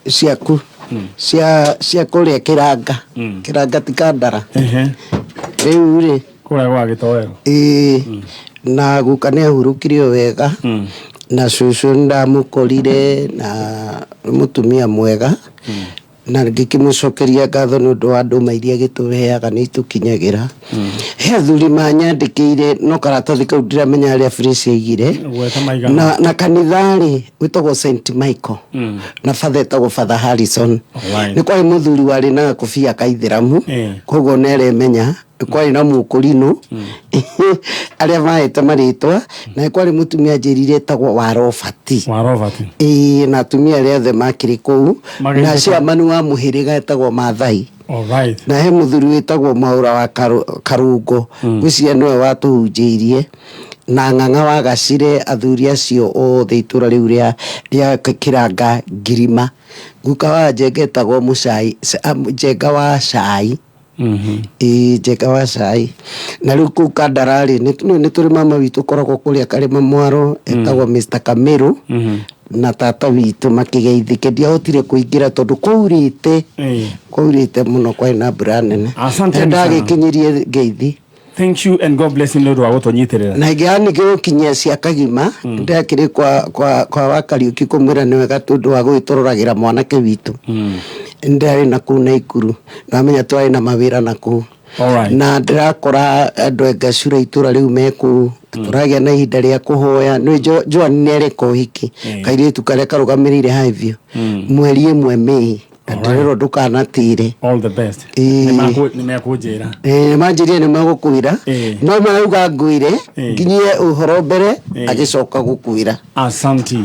[SPEAKER 3] ciaku cia kũrĩa Kĩranga. Kĩranga ti Kandara. Rĩu rĩ
[SPEAKER 1] kũrĩa gwa gĩtoero.
[SPEAKER 3] Ĩĩ, na guka nĩ ahurũkire o wega, na cũcũ ndamũkorire na mũtumia mwega, na ngĩkĩmũcokeria ngatho nĩ ũndũ wa ndũma iria gĩtũheaga, nĩ itũkinyagĩra. He athuri manyandĩkĩire, no karatathi kau ndiramenya harĩa Grace aigire.
[SPEAKER 1] Gweta maigana.
[SPEAKER 3] Na kanitha rĩ wĩtagwo St Michael, na father etagwo Father Harrison. Nĩ kwarĩ mũthuri warĩ na gakobia ka ithĩramu, koguo nĩaremenya. Nĩ kwarĩ na mũkũrinũ arĩa maete marĩtwa, na nĩ kwarĩ mũtumia njĩrire etagwo wa Robert.
[SPEAKER 1] Wa Robert.
[SPEAKER 3] Ĩĩ, na atumia arĩa othe makĩrĩ kũu
[SPEAKER 1] Magĩte
[SPEAKER 3] na ciamani wa mũhĩrĩga etagwo Mathai. Na he mũthuri wĩtagwo Mwaũra wa Karũngo, ngwĩciria nĩwe watũhunjĩirie, na Ng'ang'a wa Gacire, athuri acio othe itũra rĩu rĩa Kĩranga ngirima. Guka wa Njenga etagwo Mũcai, Njenga wa Cai. Ĩĩ, Njenga wa Cai. Na rĩu kũu Kandara rĩ, nĩ tũrĩ mama witũ ũkoragwo kũrĩa Karĩma Mwaro, etagwo Mr Kamĩrũ, na tata witũ makĩgeithĩke. Ndiahotire kũingĩra tondũ kwaurĩte, kwaurĩte mũno, kwarĩ na mbura nene.
[SPEAKER 1] Asanteni sana.
[SPEAKER 3] Ndagĩkinyirie ngeithi.
[SPEAKER 1] Thank you and God bless you nĩ ũndũ wa gũtũnyitĩrĩra.
[SPEAKER 3] Na ingĩ ningĩ cia Kagima, ndakĩrĩ kwa wa Kariũki kũmwĩra nĩ wega tondũ wa gũgĩtũroragĩra mwanake witũ. Ndarĩ na kũu Naikuru, namenya twarĩ na mawĩra na kũu. Na ndĩrakora andũ a Ngacura itũra rĩu me kũu, tũragĩa na ihinda rĩa kũhoya. Nĩ Joan nĩ areka ũhiki, kairĩtu karĩa karũgamĩrĩire Highview, mweri 1 Mĩĩ, na ndĩrerwo ndũkanatĩre.
[SPEAKER 1] All the best.
[SPEAKER 3] Ĩĩ.
[SPEAKER 1] Nĩ mekũnjĩra.
[SPEAKER 3] Ĩĩ, manjĩrire nĩ megũkwĩra, no marauga ngwĩre nginyie ũhoro mbere, agĩcoka gũkwĩra.
[SPEAKER 1] Asante.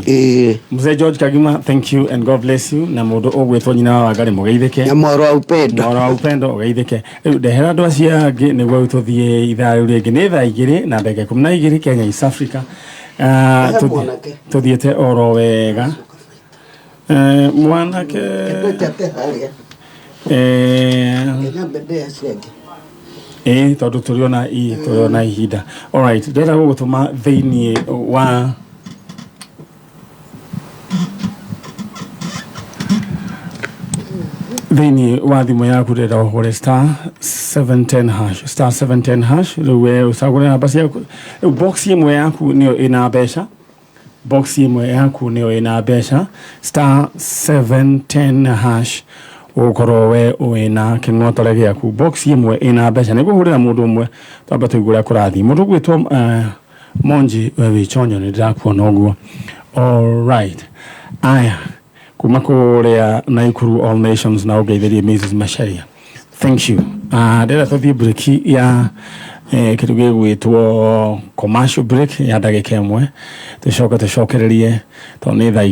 [SPEAKER 1] Mzee George Kagima, thank you and God bless you. Na mũndũ ũgwĩtwo nyina wa Wangari mũgeithĩke.
[SPEAKER 3] Na mworo wa upendo.
[SPEAKER 1] Mworo wa upendo ũgeithĩke. Rĩu ndehera andũ acio angĩ nĩguo rĩu tũthiĩ ithaa rĩu rĩngĩ. Nĩ thaa 2:12 Kenya East Africa.
[SPEAKER 3] He mwanake.
[SPEAKER 1] Tũthiĩte oro wega. Mwanake
[SPEAKER 3] Njate harĩa. Nyambe ndĩe acio angĩ.
[SPEAKER 1] Ĩĩ, tondũ tũrĩ ona ihinda. Alright, ndĩrenda gũgũtũma thĩinĩ wa thimũ yaku. Ndĩrenda ũhũre *710#, *710#. Rĩu we ũcagũre namba ciaku. Rĩu box ĩmwe yaku nĩyo ĩna mbeca, box ĩmwe yaku nĩyo ĩna mbeca, *710# ũgũkorwo we wĩna kĩng'otore gĩaku. Box ĩmwe ĩna mbeca. Nĩ ngũhũrĩra mũndũ ũmwe, twambe tũigue ũrĩa kũrathiĩ. Mũndũ ũgwĩtwo Monji, we wĩ chonjo, nĩ ndĩrakuona ũguo. Alright, aya kuma kũrĩa Naikuru All Nations na ũngeithĩrie Mrs Macharia. Thank you. Ndĩrenda tũthiĩ break ya kĩndũ gĩgwĩtwo commercial break ya ndagĩka 1, tũcoke tũcokererie tondũ nĩ thaa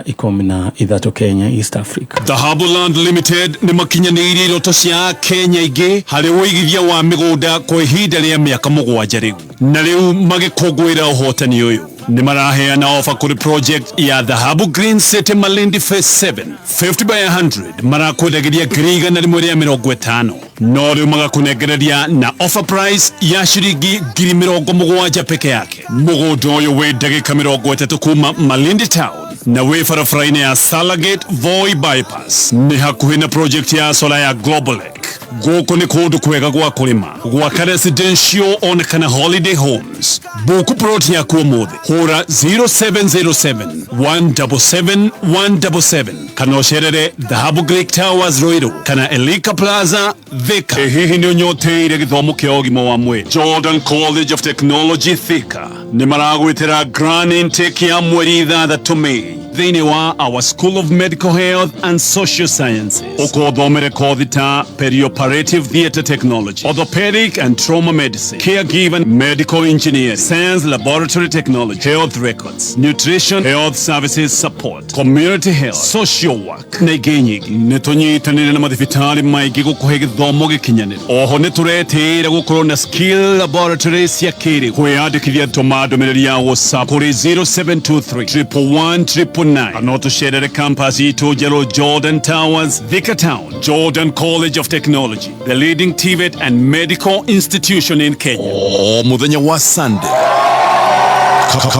[SPEAKER 1] 2:13 Kenya, East Africa.
[SPEAKER 7] Dhahabu Land Limited nĩ makinyanĩirie iroto cia Kenya ingĩ harĩ ũigithia wa mĩgũnda kwa ihinda rĩa mĩaka 7 rĩu, na rĩu magĩkũngũĩra ũhotani ũyũ nĩ maraheana ofa kũrĩ project ya Dhahabu Green City Malindi Phase 7, 50 by 100. Marakwendagĩria 150,000, no rĩu magakũnengereria na offer price ya ciringi 70,000 peke yake. Mũgũnda ũyũ wĩ ndagĩka 30 kuma Malindi Town na wĩ barabara-inĩ ya Salagate Voi Bypass, nĩ hakuhĩ na project ya solar ya Globalec. Gũkũ nĩ kũndũ kwega gwa kũrĩma, gwaka residential ona kana holiday homes. Book plot yaku ũmũthĩ, hũra 0707 177 177 kana ũcerere Dhahabu Greek Towers Ruiru kana Elika Plaza Thika. Ĩ hihi nĩ ũnyoteire gĩthomo kĩa ũgima wa mwĩrĩ? Jordan College of Technology Thika nĩ maragwĩtĩra grand intake ya mweri 6 Mei thĩinĩ wa our School of Medical Health and Social Sciences. Ũkothomere kothi ta perioperative theatre technology, orthopedic and trauma medicine, caregiver, medical engineering, science laboratory technology, health records, nutrition, health services support, community health, social work na ingĩ nyingĩ. Nĩ tũnyitanĩire na mathibitarĩ maingĩ gũkũhe gĩthomo gĩkinyanĩru. Oho nĩ tũretĩĩra gũkorwo na skill laboratory cia kĩrĩu. Kwĩyandĩkithia, tũma ndũmĩrĩri ya WhatsApp kũrĩ 0723 111 999, kana ũtũcerere campus itũ njerũ, Jordan Towers, Thika Town. Jordan College of Technology, the leading TVET and medical institution in Kenya. O muthenya wa Sunday,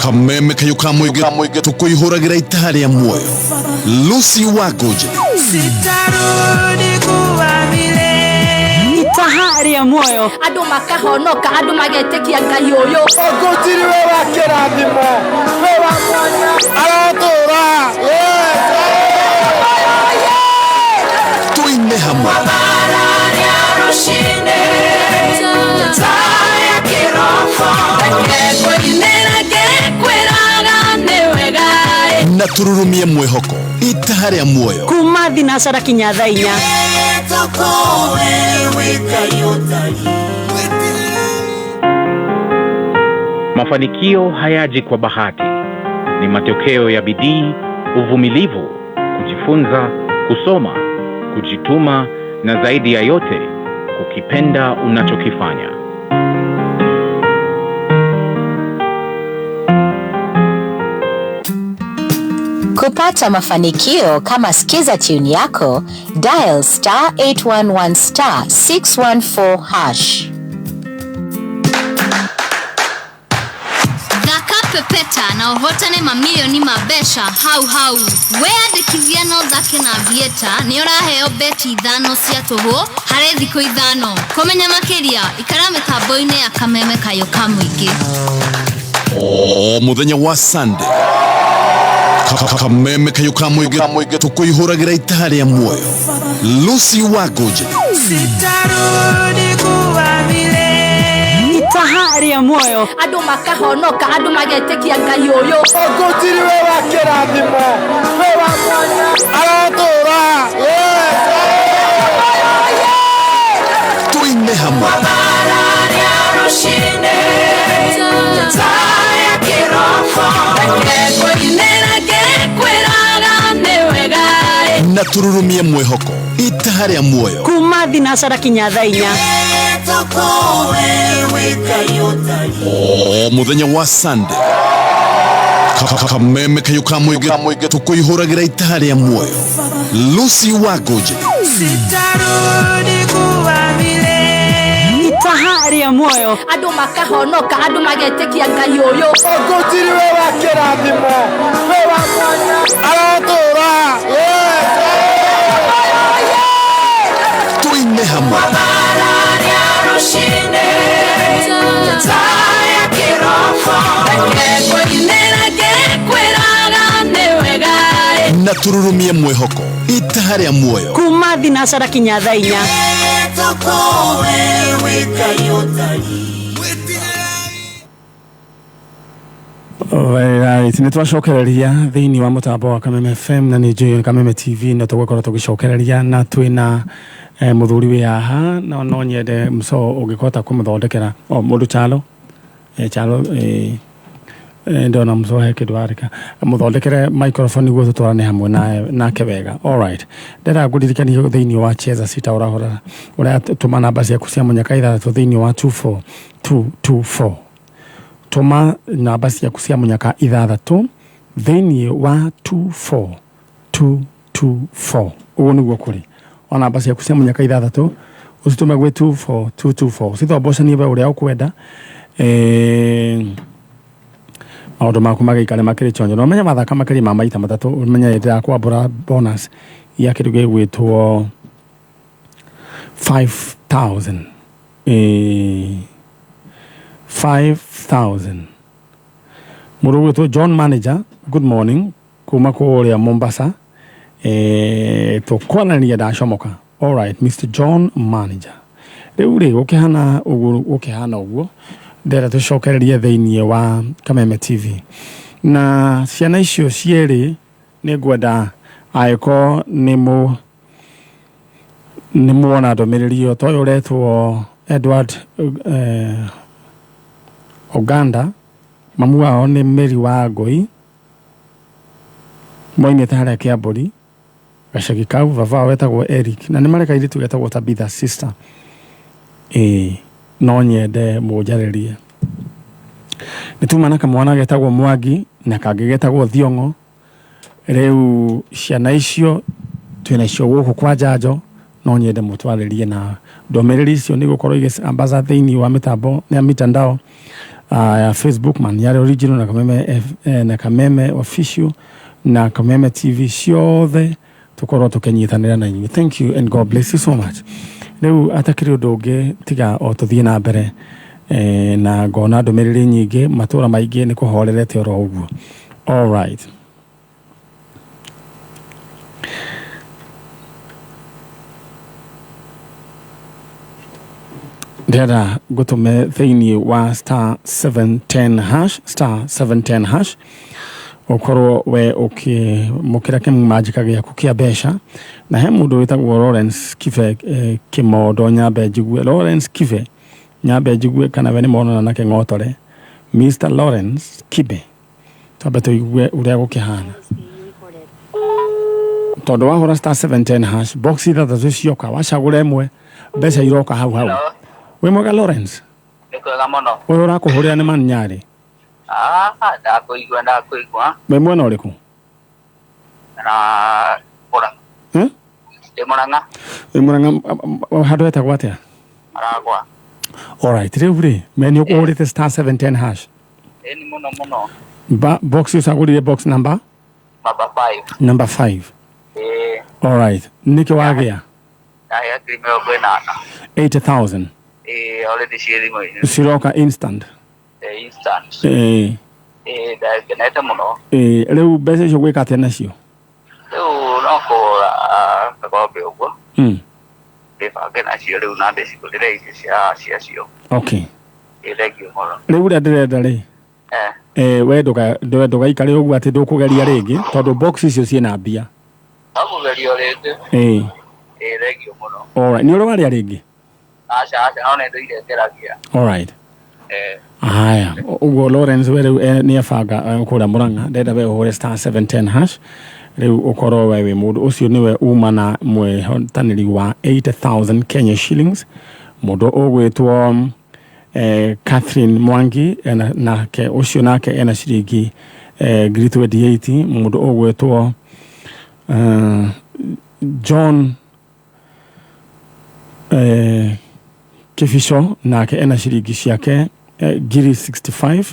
[SPEAKER 7] Kameme Kayũ ka Mũingĩ tũkũihũragĩra itaha rĩa muoyo, Lucy Wangũnjĩ.
[SPEAKER 12] Sitarudi kuwa vile.
[SPEAKER 9] Itaha rĩa muoyo.
[SPEAKER 13] Andũ makahonoka, andũ magetĩkia Ngai ũyũ.
[SPEAKER 10] Ũngũnjiri wĩ wa kĩrathimo, wĩ wa mwanya, arotũra.
[SPEAKER 7] Tuine hamwe.
[SPEAKER 12] Barara rũcinĩ taya kĩroko ngekũinĩra ngĩkwĩraga nĩ wega.
[SPEAKER 7] Na tũrurumie mwĩhoko, itaha rĩa muoyo.
[SPEAKER 9] Kuma thinacara kinya thaa 4.
[SPEAKER 12] Tũkũwe wĩ Ngai ũtari.
[SPEAKER 14] Mafanikio hayaji kwa bahati, ni matokeo ya bidii, uvumilivu, kujifunza, kusoma, kujituma na zaidi ya yote, kukipenda unachokifanya.
[SPEAKER 15] Kupata mafanikio kama Skiza tune yako, dial *811*614#.
[SPEAKER 13] Thaka pepeta na ũhotane mamirioni ma mbeca hau hau. Weyandĩkithia na ũthake na Aviator nĩ ũraheo beti 5 cia tũhũ harĩ thikũ 5. Kũmenya makĩria, ikara mĩtambo-inĩ ya Kameme Kayũ ka Mũingĩ.
[SPEAKER 7] O muthenya wa Sunday, Kameme Kayũ ka Mũingĩ tũkũihũragĩra itaha rĩa muoyo, Lucy Wangũnjĩ.
[SPEAKER 12] Sitarudi kuwa vile.
[SPEAKER 9] Itaha rĩa muoyo.
[SPEAKER 13] Andũ makahonoka, andũ magetĩkia Ngai ũyũ.
[SPEAKER 10] Ũngũnjiri wĩ wa kĩrathimo, wĩ wa mwanya, arotũra.
[SPEAKER 7] Tuine hamwe.
[SPEAKER 12] Barara rũcinĩ taya kĩroko ngekũinĩra ngĩkwĩraga nĩ wega.
[SPEAKER 7] Na tũrurumie mwĩhoko, itaha rĩa muoyo.
[SPEAKER 9] Kuma thinacara kinya thaa 4.
[SPEAKER 12] Tũkũwe wĩ Ngai ũtari.
[SPEAKER 7] O muthenya wa Sunday, Kameme kayũ ka mũingĩ tũkũihũragĩra itaha rĩa muoyo. Lucy Wangũnjĩ.
[SPEAKER 12] Sitarudi kuwa vile.
[SPEAKER 9] Itaha rĩa muoyo.
[SPEAKER 13] Andũ makahonoka, andũ magetĩkia Ngai ũyũ.
[SPEAKER 10] Ũngũtiri we wa kĩrathimo, we wa mwanya, arotũra.
[SPEAKER 7] Tuine hamwe. Na tururumie mwĩhoko itaha rĩa muoyo.
[SPEAKER 9] Kuma thinacara kinya thaa inya.
[SPEAKER 1] Right, nä twacokereria thä wa mũtambo wa Kameme FM na nä njå Kameme TV no tũgũkorwo tũgĩcokereria na twĩna mũthuri wĩ haha no no nyende mso ũngĩkota kũmũthondekera o mũndũ Chalo Chalo ndona mso he kĩndũ arĩka mũthondekere microphone nĩguo tũtwarane hamwe nake wega. Alright, ndĩrenda ngũririkanie thĩinĩ wa Cheza Sita ũrahũra ũratũma namba ciaku cia mũnyaka ithathatũ thĩinĩ wa 24224 tũma namba ciaku cia mũnyaka ithathatũ thĩinĩ wa 24224 ũguo nĩguo kũrĩ o namba ciaku cia mũnyaka ithathatũ ũcitũme gwĩ 24224 cithombocanie we ũrĩa ũkwenda maũndũ maku magĩikare makĩrĩ chonjo na ũmenye mathaka makĩria ma maita matatũ ũmenye ndĩrakwambũra bonus ya kĩndũ gĩgwĩtwo 5000 5000 mũndũ ũgwĩtwo John Manager, good morning kuma kũrĩa Mombasa tũkwanania ndacomoka. Alright, Mr John Manager, rĩu rĩ gũkĩhana ũguo gũkĩhana ũguo ndĩrenda tũcokererie thĩinĩ wa Kameme TV na ciana icio cierĩ nĩ ngwenda angĩkorwo nĩ muona ndũmĩrĩri ĩyo ta ũyũ ũretwo Edward Oganda, mamu wao nĩ Mary wa Ngũi moimĩte harĩa Kĩambũri gacagi kau, baba wao wetagwo Eric na nĩ marĩ kairĩtu getagwo Tabitha sister. No nyende mũnjarĩrie nĩ tuma na kamwana getagwo Mwangi na kangĩ getagwo Thiong'o. Rĩu ciana icio twĩna icio gũkũ kwa njanjo no nyende mũtwarĩrie na ndũmĩrĩri icio nĩ gũkorwo igĩambaca thĩinĩ wa mĩtambo ya mitandao ya Facebook man yale original na Kameme na Kameme official na Kameme TV ciothe tukorwo tukinyitanĩra na inyuĩ. Thank you and God bless you so much. Rĩu atakĩrĩ ũndũ ũngĩ tiga o tũthiĩ na mbere na ngona ndũmĩrĩri nyingĩ matũra maingĩ nĩ kũhorerete oro ũguo. All right. Ndĩrenda ngũtũme thĩinĩ wa star 710 hash star 710 hash ũkorwo we ũkĩmũkĩra kĩmanjĩka gĩaku kĩa mbeca na he mũndũ wĩtagwo Lawrence Kibe Kĩmondo nyambe njigue Lawrence Kibe nyambe njigue kana we nĩ monana nake ng'otore Mr Lawrence Kibe twambe tũigue ũrĩa gũkĩhana tondũ wahũra star 710 hash box ithathatũ cioka wacagũra ĩmwe mbeca iroka hau hau. Wĩ mwega Lawrence?
[SPEAKER 16] Nĩ kwega mũno.
[SPEAKER 1] Ũyũ ũrakũhũrĩra nĩ Man Nyarĩ.
[SPEAKER 16] Ndakũigua.
[SPEAKER 1] Wĩ mwena ũrĩkũ?
[SPEAKER 16] Na Mũrang'a. Ndĩ Mũrang'a.
[SPEAKER 1] Wĩ Mũrang'a handũ hetagwo atĩa?
[SPEAKER 16] Aragwa.
[SPEAKER 1] Alright, rĩu rĩ me nĩ ũkũhũrĩte star 710 hash?
[SPEAKER 16] Ĩni mũno mũno.
[SPEAKER 1] Box ũcagũrire box number?
[SPEAKER 16] Number 5.
[SPEAKER 1] Number 5.
[SPEAKER 16] Ĩĩ.
[SPEAKER 1] Alright, nĩkĩ wagĩa?
[SPEAKER 16] Ndagĩa 80,000.
[SPEAKER 1] 80,000.
[SPEAKER 16] Already ciĩ thimũ-inĩ.
[SPEAKER 1] Ciroka instant.
[SPEAKER 16] Instant. Ndakenete mũno.
[SPEAKER 1] Rĩu mbeca icio gwĩka atĩa nacio?
[SPEAKER 16] Rĩu no kũgũra gakombe ũguo. Ndĩbange nacio rĩu na ndĩcigũrĩre irio ciacio.
[SPEAKER 1] Okay.
[SPEAKER 16] Thengiũ mũno.
[SPEAKER 1] Rĩu ũrĩa ndĩrenda rĩ we ndũgaikare ũguo atĩ ndũkũgeria rĩngĩ tondũ box icio ciĩna mbia.
[SPEAKER 16] No kũgeria o rĩngĩ. Thengiũ mũno.
[SPEAKER 1] Alright, nĩ ũrĩ warĩa rĩngĩ?
[SPEAKER 16] Aca no nĩ ndũire ngeragia.
[SPEAKER 1] Alright. Haya, ũguo Lawrence we rĩu nĩ abanga kũrĩa Mũrang'a ndenda we ũhũre star 710 hash rĩu ũkorwo we wĩ mũndũ ũcio nĩwe uma na mwĩhotanĩri wa 80,000 Kenya shillings mũndũ ũgwĩtwo Catherine Mwangi nake ũcio nake ena ciringi ngiri 28. Mũndũ ũgwĩtwo John Kibico nake ena ciringi ciake 65,000.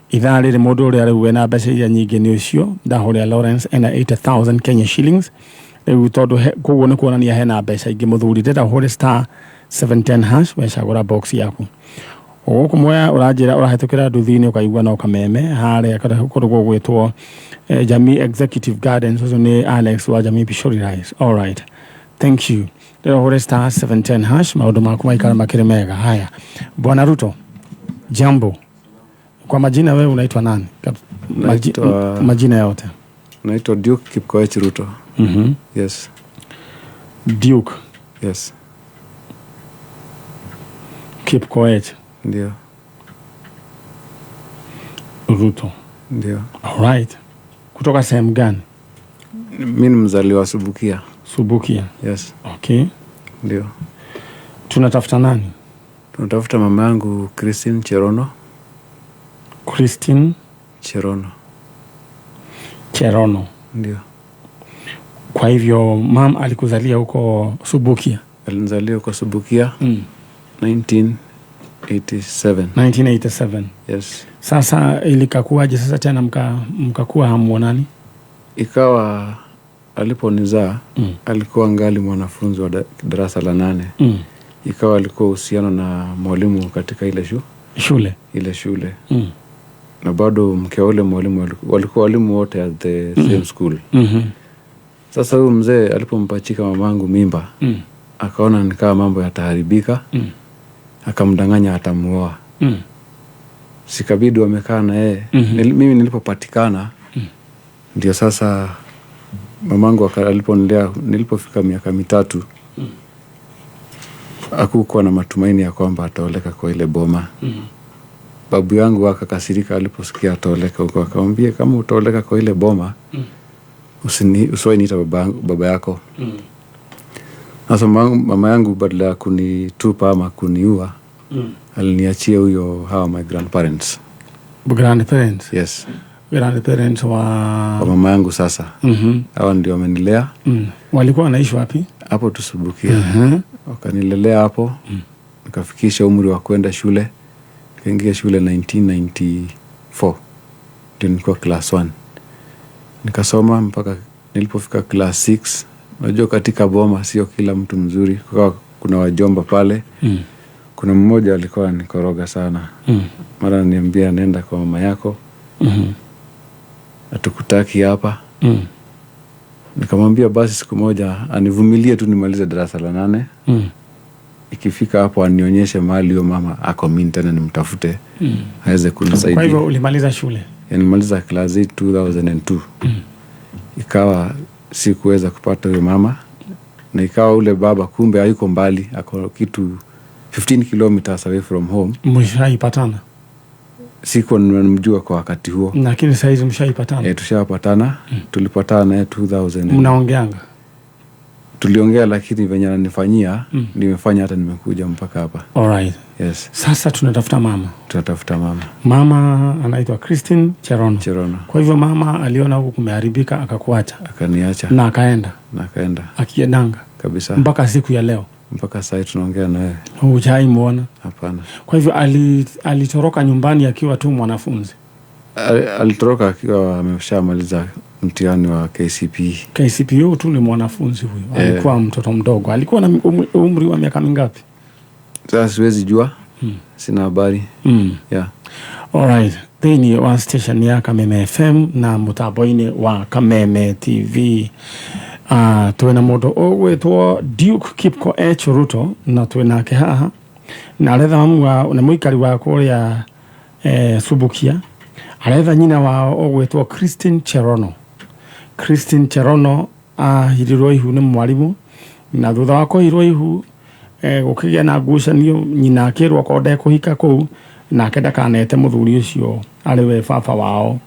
[SPEAKER 1] Ithaa rĩrĩ mũndũ ũrĩa rĩu wena mbeca iria nyingĩ nĩ ũcio ndahũrĩa Lawrence, ena 80,000 Kenya shillings rĩu, tondũ koguo nĩ kuonania hena mbeca ingĩ. Mũthuri, ndĩrenda ũhũre *710# wecagũra box yaku. Gũkũ Mwea ũranjĩra ũrahĩtũkĩra nduthi-inĩ ũkaigua no kameme harĩa kũndũ gũgwĩtwo Jamii Executive Gardens. Ũcio nĩ Alex wa Jamii Pishori Rice. All right, thank you. Ndĩrenda ũhũre *710#, maũndũ maku maikara makĩrĩ mega. Haya, Bwana Ruto, jambo. Kwa majina wewe unaitwa nani? Majina yote.
[SPEAKER 17] Naitwa Duke Kipkoech Ruto. Yes.
[SPEAKER 1] Duke.
[SPEAKER 17] Yes.
[SPEAKER 1] Kipkoech.
[SPEAKER 17] Ndio.
[SPEAKER 1] Ruto.
[SPEAKER 17] Ndio.
[SPEAKER 1] All right. Kutoka sehemu gani?
[SPEAKER 17] Mimi ni mzaliwa Subukia.
[SPEAKER 1] Subukia.
[SPEAKER 17] Yes.
[SPEAKER 1] Okay.
[SPEAKER 17] Ndio.
[SPEAKER 1] Tunatafuta nani?
[SPEAKER 17] Tunatafuta mama yangu Christine Cherono.
[SPEAKER 1] Christine
[SPEAKER 17] Cherono.
[SPEAKER 1] Cherono.
[SPEAKER 17] Ndio.
[SPEAKER 1] Kwa hivyo mam alikuzalia huko Subukia?
[SPEAKER 17] Alinizalia huko Subukia. 1987.
[SPEAKER 1] 1987.
[SPEAKER 17] Yes.
[SPEAKER 1] Sasa ilikakuwaje sasa tena mkakuwa hamuonani?
[SPEAKER 17] Ikawa aliponizaa alikuwa ngali mwanafunzi wa darasa la 8. Ikawa alikuwa uhusiano na mwalimu katika ile shule. Ile shule. Na bado mke ule mwalimu, walikuwa walimu wote at the same school. Sasa huyu mzee alipompachika mamangu mimba, akaona nikaa mambo yataharibika. Akamdanganya atamuoa. Sikabidi wamekaa na yeye. Mimi nilipopatikana ndio sasa mamangu aliponilea, nilipofika miaka 3 hakukuwa na matumaini ya kwamba ataoleka kwa ile boma. Babu yangu akakasirika aliposikia ataoleka huko, akamwambia kama utaoleka kwa ile boma usiwahi niita baba yako. Sasa mama yangu badala ya kunitupa ama kuniua, aliniachia huyo hawa my grandparents.
[SPEAKER 1] Grandparents?
[SPEAKER 17] Yes.
[SPEAKER 1] Grandparents wa
[SPEAKER 17] mama yangu sasa. Hawa ndio wamenilea.
[SPEAKER 1] Walikuwa wanaishi wapi?
[SPEAKER 17] Hapo Tusubukia. Wakanilelea hapo. Nikafikisha umri wa kwenda shule. Nikaingia shule 1994. Ndio nilikuwa class 1. Nikasoma mpaka nilipofika class 6. Unajua katika boma sio kila mtu mzuri. Kwa kuna wajomba pale. Kuna mmoja alikuwa anikoroga sana. Mara ananiambia nenda kwa mama yako. Hatukutaki hapa. Nikamwambia basi siku moja anivumilie tu nimalize darasa la 8. Ikifika hapo anionyeshe mahali huyo mama ako, mimi tena nimtafute. Aweze kunisaidia.
[SPEAKER 1] Kwa hivyo ulimaliza shule?
[SPEAKER 17] Nilimaliza class 8 2002. Ikawa sikuweza kupata huyo mama, na ikawa ule baba kumbe hayuko mbali, ako kitu 15 kilometers away from home.
[SPEAKER 1] Mshaipatana?
[SPEAKER 17] Sikuwa nimemjua kwa wakati huo.
[SPEAKER 1] Lakini sasa hizi mshaipatana?
[SPEAKER 17] Tushapatana. Tulipatana 2000.
[SPEAKER 1] Mnaongeanga?
[SPEAKER 17] Tuliongea, lakini venye ananifanyia nimefanya hata nimekuja mpaka hapa.
[SPEAKER 1] All right.
[SPEAKER 17] Yes.
[SPEAKER 1] Sasa tunatafuta mama.
[SPEAKER 17] Tunatafuta mama.
[SPEAKER 1] Mama anaitwa Christine Cherono.
[SPEAKER 17] Cherono.
[SPEAKER 1] Kwa hivyo mama aliona huku kumeharibika akakuacha.
[SPEAKER 17] Akaniacha.
[SPEAKER 1] Na akaenda. Akiendanga.
[SPEAKER 17] Kabisa.
[SPEAKER 1] Mpaka siku ya leo.
[SPEAKER 17] Mpaka sasa tunaongea na wewe.
[SPEAKER 1] Hujai muona?
[SPEAKER 17] Hapana.
[SPEAKER 1] Kwa hivyo alitoroka nyumbani akiwa tu mwanafunzi.
[SPEAKER 17] Alitoroka akiwa ameshamaliza mtihani wa KCPE.
[SPEAKER 1] KCPE tu ni mwanafunzi huyo. Alikuwa mtoto mdogo. Alikuwa na umri wa miaka mingapi?
[SPEAKER 17] Sasa siwezi jua. Sina habari. Yeah.
[SPEAKER 1] All right. Thĩinĩ wa station ya Kameme FM na mũtambo-inĩ wa Kameme TV. Twĩna mũndũ ũgwĩtwo Duke Kipkoech Ruto na twĩnake haha, na aretha mamu wa na mũikari wa kũrĩa Subukia. Aretha nyina wao ũgwĩtwo Christine Cherono. Christine Cherono ahirirwo ihu nĩ mwarimu, na thutha wa kũhirwo ihu gũkĩgĩa na ngucanio, nyina akĩrwo akorwo ndekũhika kũu nake ndakanete mũthuri ũcio arĩ we baba wao.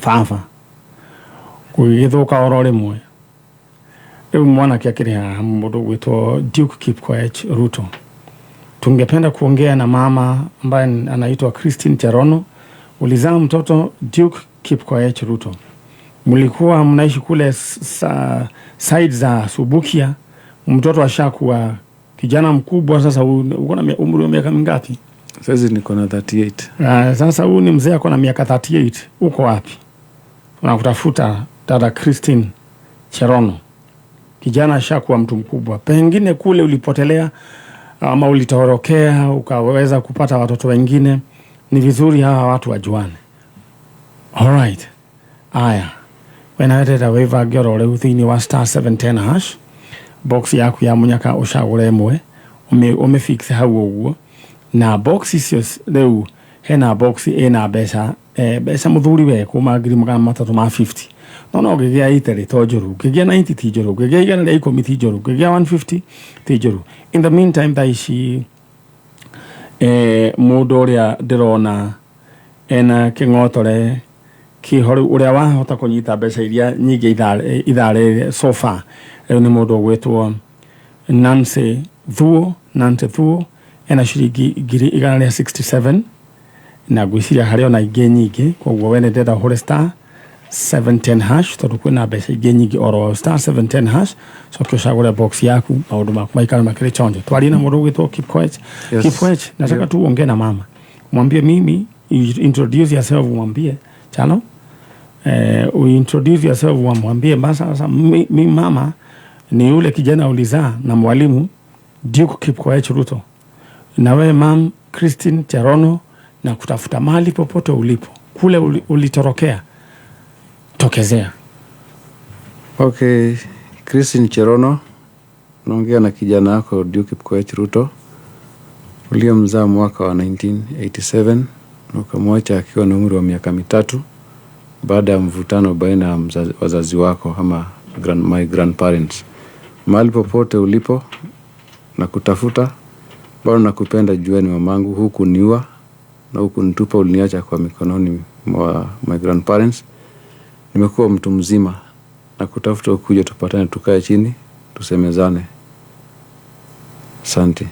[SPEAKER 1] Baba gũgĩgĩthũka oro rĩmwe. Rĩu mwanake akĩrĩ haha, mũndũ ũgwĩtwo Duke Kipkoech Ruto. Tungependa kuongea na mama ambaye anaitwa Christine Cherono. Ulizaa mtoto Duke Kipkoech Ruto. Mlikuwa mnaishi kule side za Subukia, mtoto ashakuwa kijana mkubwa sasa. Uko na umri wa miaka mingapi?
[SPEAKER 17] Saizi niko na 38.
[SPEAKER 1] Sasa huyu ni mzee ako na miaka 38. Uko wapi? Tunakutafuta dada Christine Cherono. Kijana ashakuwa mtu mkubwa. Pengine kule ulipotelea ama ulitorokea ukaweza kupata watoto wengine. Ni vizuri hawa watu wajuane. Alright. Aya. Wena weva gyoro rĩu thĩinĩ wa star 710 hash box yaku ya munyaka ũcagũre ĩmwe ũmĩfix hau ũguo na box icio rĩu hena box ĩna mbeca mbeca mũthuri we kuma 350 no ũngĩgĩa 80 to njũru, ũngĩgĩa 90 ti njũru, ũngĩgĩa 110 ti njũru, ũngĩgĩa 150 ti njũru. In the meantime thaa ici mũndũ ũrĩa ndĩrona ena kĩng'otore kĩho rĩu ũrĩa wahota kũnyita mbeca iria nyingĩ ithaa rĩrĩ so far rĩu nĩ mũndũ ũgwĩtwo Nancy Thuo. Nancy Thuo ena ciringi 167 na ngwĩciria harĩ ona ingĩ nyingĩ, koguo we nĩ ndĩrenda ũhũre star 710 hash tondũ kwĩna mbeca ingĩ nyingĩ oro star 710 hash coke ũcagũre box yaku maũndũ maku maikare makĩrĩ chonjo. Twarie na mũndũ ũgwĩtwo Kipkoech.
[SPEAKER 17] Yes.
[SPEAKER 1] Kipkoech, nataka tu uongee na mama, mwambie mimi, you introduce yourself, mwambie chano uintroduce yourself, mwambie basi sasa mi mama ni yule kijana ulizaa na mwalimu Duke Kipkoech Ruto, na wewe mam Christine Cherono, na kutafuta mahali popote ulipo kule ulitorokea, tokezea.
[SPEAKER 17] Okay, Christine Cherono, naongea na kijana wako Duke Kipkoech Ruto uliyemzaa mwaka wa 1987 na ukamwacha akiwa na umri wa miaka 3 baada ya mvutano baina ya wazazi wako ama my grandparents. Mahali popote ulipo na kutafuta, bado nakupenda, jua ni mamangu, huku niua na huku nitupa, uliniacha kwa mikononi mwa my grandparents. Nimekuwa mtu mzima na kutafuta ukuje tupatane, tukae chini tusemezane. Asante.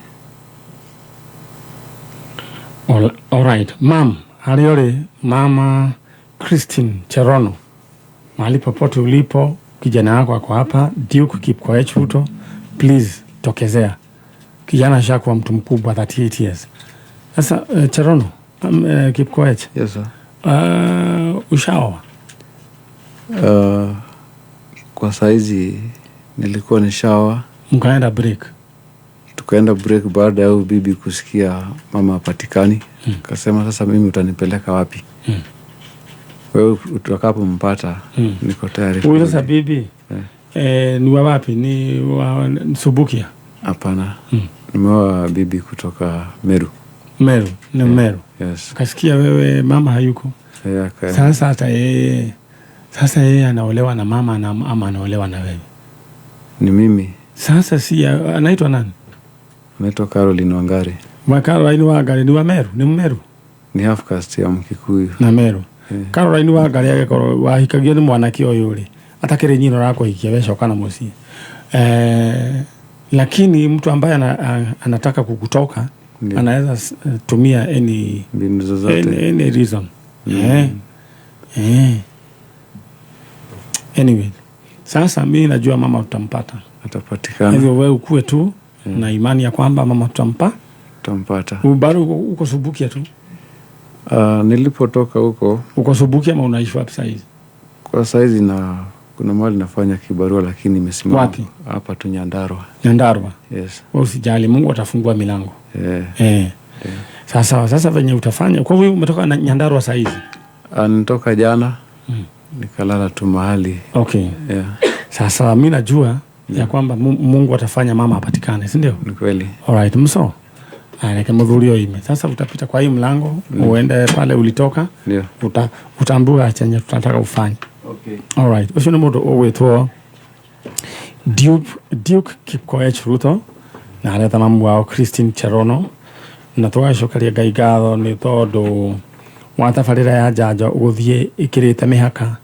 [SPEAKER 1] All right. Mam, hariore mama Christine Cherono, mahali popote ulipo, kijana wako ako hapa Duke Kipkoech Ruto, please tokezea. Kijana ashakuwa mtu mkubwa 38 years. Sasa Cherono, Kipkoech.
[SPEAKER 17] Yes sir.
[SPEAKER 1] Ushaoa?
[SPEAKER 17] Kwa saizi nilikuwa nishaoa.
[SPEAKER 1] Mkaenda break?
[SPEAKER 17] Tukaenda break baada ya bibi kusikia mama hapatikani. Akasema sasa mimi utanipeleka wapi? Wewe utakapompata niko tayari.
[SPEAKER 1] Huyu sasa bibi ni wa wapi? Ni wa Subukia?
[SPEAKER 17] Hapana. Nimeoa bibi kutoka Meru.
[SPEAKER 1] Meru, ni Meru.
[SPEAKER 17] Yes.
[SPEAKER 1] Kasikia wewe mama hayuko.
[SPEAKER 17] Yeah,
[SPEAKER 1] sasa hata yeye sasa yeye anaolewa na mama ama anaolewa na wewe?
[SPEAKER 17] Ni mimi.
[SPEAKER 1] Sasa si anaitwa nani?
[SPEAKER 17] Anaitwa Caroline Wangari.
[SPEAKER 1] Wa Caroline Wangari ni wa Meru, ni Meru.
[SPEAKER 17] Ni half caste ya Mkikuyu.
[SPEAKER 1] Na Meru. Yeah. Caroline Wangari agĩkorwo wahikagio nĩ mwanake ũyũ rĩ, atakĩrĩ nyina ũrakũhikia wecoka na mũciĩ. Lakini mtu ambaye anataka kukutoka anaweza tumia any any reason. Anyway, sasa mimi najua mama tutampata.
[SPEAKER 17] Atapatikana.
[SPEAKER 1] Hivyo wewe ukue tu na imani ya kwamba mama tutampata. Bado uko Subukia tu?
[SPEAKER 17] Nilipotoka huko.
[SPEAKER 1] Uko Subukia ama unaishi wapi saizi?
[SPEAKER 17] Kwa saizi na kuna mahali nafanya kibarua lakini nimesimama.
[SPEAKER 1] Wapi?
[SPEAKER 17] Hapa tu Nyandarua.
[SPEAKER 1] Nyandarua.
[SPEAKER 17] Yes.
[SPEAKER 1] Wewe usijali, Mungu atafungua milango. Sasa venye utafanya. Kwa hivyo umetoka na Nyandarua saizi?
[SPEAKER 17] Nitoka jana. Nikalala tu mahali.
[SPEAKER 1] Okay.
[SPEAKER 17] Yeah.
[SPEAKER 1] Sasa mimi najua ya kwamba Mungu atafanya mama apatikane, si ndio?
[SPEAKER 17] Ni kweli.
[SPEAKER 1] Alright, mso. Aleke mudhurio ime. Sasa utapita kwa hii mlango, uende pale ulitoka.
[SPEAKER 17] Ndio.
[SPEAKER 1] Utambua chenye tunataka ufanye.
[SPEAKER 17] Okay.
[SPEAKER 1] Alright. Ucio nĩ mũndũ ũgwĩtwo Duke Kipkoech Ruto na aretha mamu wao Christine Cherono, na tũgacokeria Ngai ngatho nĩ tondũ wa tabarĩra ya njanjo ũgũthiĩ ĩkĩrĩte mĩhaka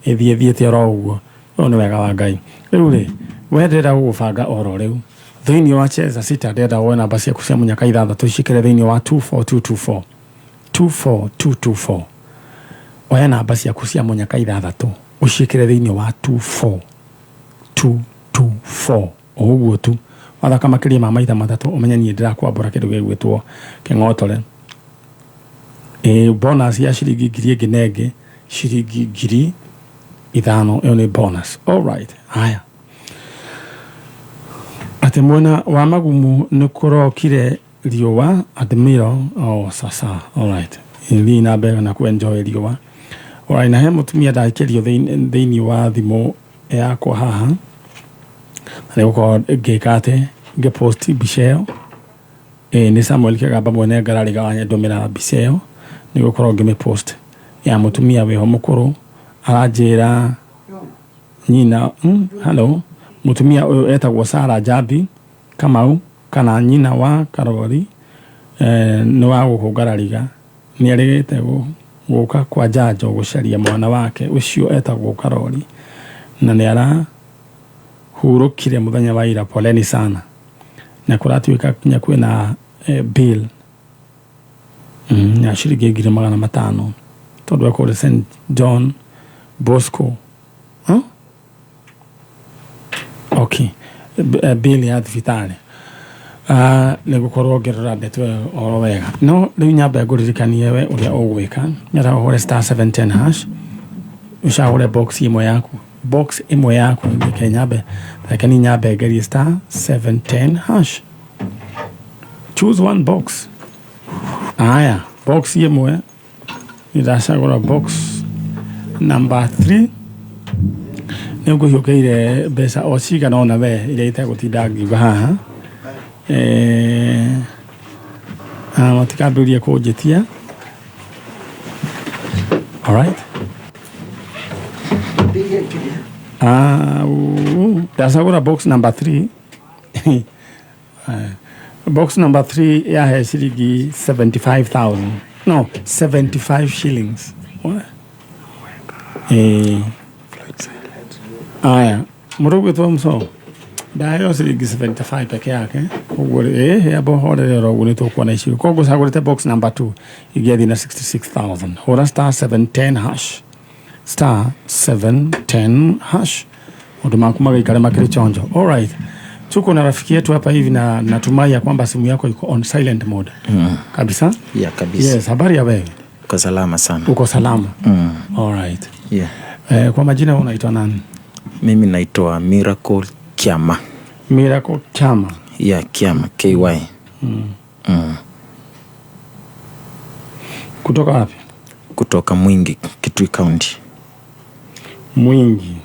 [SPEAKER 1] ĩthiĩ thiĩte oro ũguo. Ũyũ nĩ wega wa Ngai. Rĩu rĩ, we ndĩrenda gũgũbanga oro rĩu thĩinĩ wa Cheza Sita, ndĩrenda woe namba ciaku cia mũnyaka 6 cikĩre thĩinĩ wa 24224 24224. Oya namba ciaku cia mũnyaka ithathatũ ũciĩkĩre thĩinĩ wa 24 224 o ũguo tu. Wathaka makĩria ma maita matatũ ũmenye niĩ ndĩrakwambũra kĩndũ gĩgwĩtwo kĩng'otore. Bonus ya ciringi ngiri ĩngĩ na ĩngĩ ciringi 5,000 ĩyo nĩ bonus. All right, haya. Atĩ mwena wa Magumu nĩ kũrokire riũa admiral. Oh, sasa all right, thiĩ na mbere na kuenjoy riũa. All right, na he mũtumia ndakĩrio thĩinĩ wa thimũ yakwa haha na nĩgũkorwo ngĩka atĩ ngĩpost mbica ĩyo. Nĩ Samuel Kĩgamba mwene ngarariga wa ndũmĩra mbica ĩyo nĩgũkorwo ngĩmĩpost ya mũtumia wĩho mũkũrũ aranjĩra nyina. Hello, mũtumia ũyũ etagwo Sarah Jambi Kamau kana nyina wa Karori, nĩ wa gũkũ Ngarariga. Nĩ erĩgĩte gũka kwa njanjo gũcaria mwana wake ũcio etagwo Karori na nĩ arahurũkire mũthenya wa ira. Poleni sana. Na kũratuĩka kinya kwĩna bill ya ciringi 500,000 tondũ ekũrĩ St John Bosco. Huh? Okay, bill ya thibitarĩ. Nĩ gũkorwo ngĩrora ndeto ĩyo oro wega. No rĩu nyambe ngũririkanie we ũrĩa ũgwĩka. Nyenda ũhũre star 710 hash ũcagũre box ĩmwe yaku. Box ĩmwe yaku reke nyambe, reke ni nyambe ngerie star 710 hash. Choose one box. Aya, box ĩmwe nĩndacagũra box number 3. Nĩ ngũhiũkĩire mbeca o cigana ona we iria itegũtinda ngiuga haha. Matikambĩrĩrie kũnjĩtia. All right. Ndacagũra box number 3. Box number 3 yahe ciringi 75,000. No, 75 shillings. What? Aya, mũrũgwĩtwo mũco ndaheo ciringi 75 peke yake. Ũguo amba horere oro ũguo nĩtũkuona icio. Koguo cagũrĩte box number 2 ingĩathiĩ na 66,000. Hũra star 710 hash. Star 710 hash. Maũndũ maku magaikare makĩrĩ chonjo. All right. Tuko na rafiki yetu hapa hivi na natumai ya kwamba simu yako iko on silent mode. Kabisa?
[SPEAKER 18] Yeah, kabisa.
[SPEAKER 1] Yes, habari ya wewe?
[SPEAKER 18] Uko salama sana.
[SPEAKER 1] Uko salama? All right.
[SPEAKER 18] Yeah.
[SPEAKER 1] Kwa majina unaitwa nani?
[SPEAKER 18] Mimi naitwa Miracle Kiama.
[SPEAKER 1] Miracle Kiama.
[SPEAKER 18] Yeah, Kiama, KY.
[SPEAKER 1] Kutoka wapi?
[SPEAKER 18] Kutoka Mwingi, Kitui County.
[SPEAKER 1] Mwingi.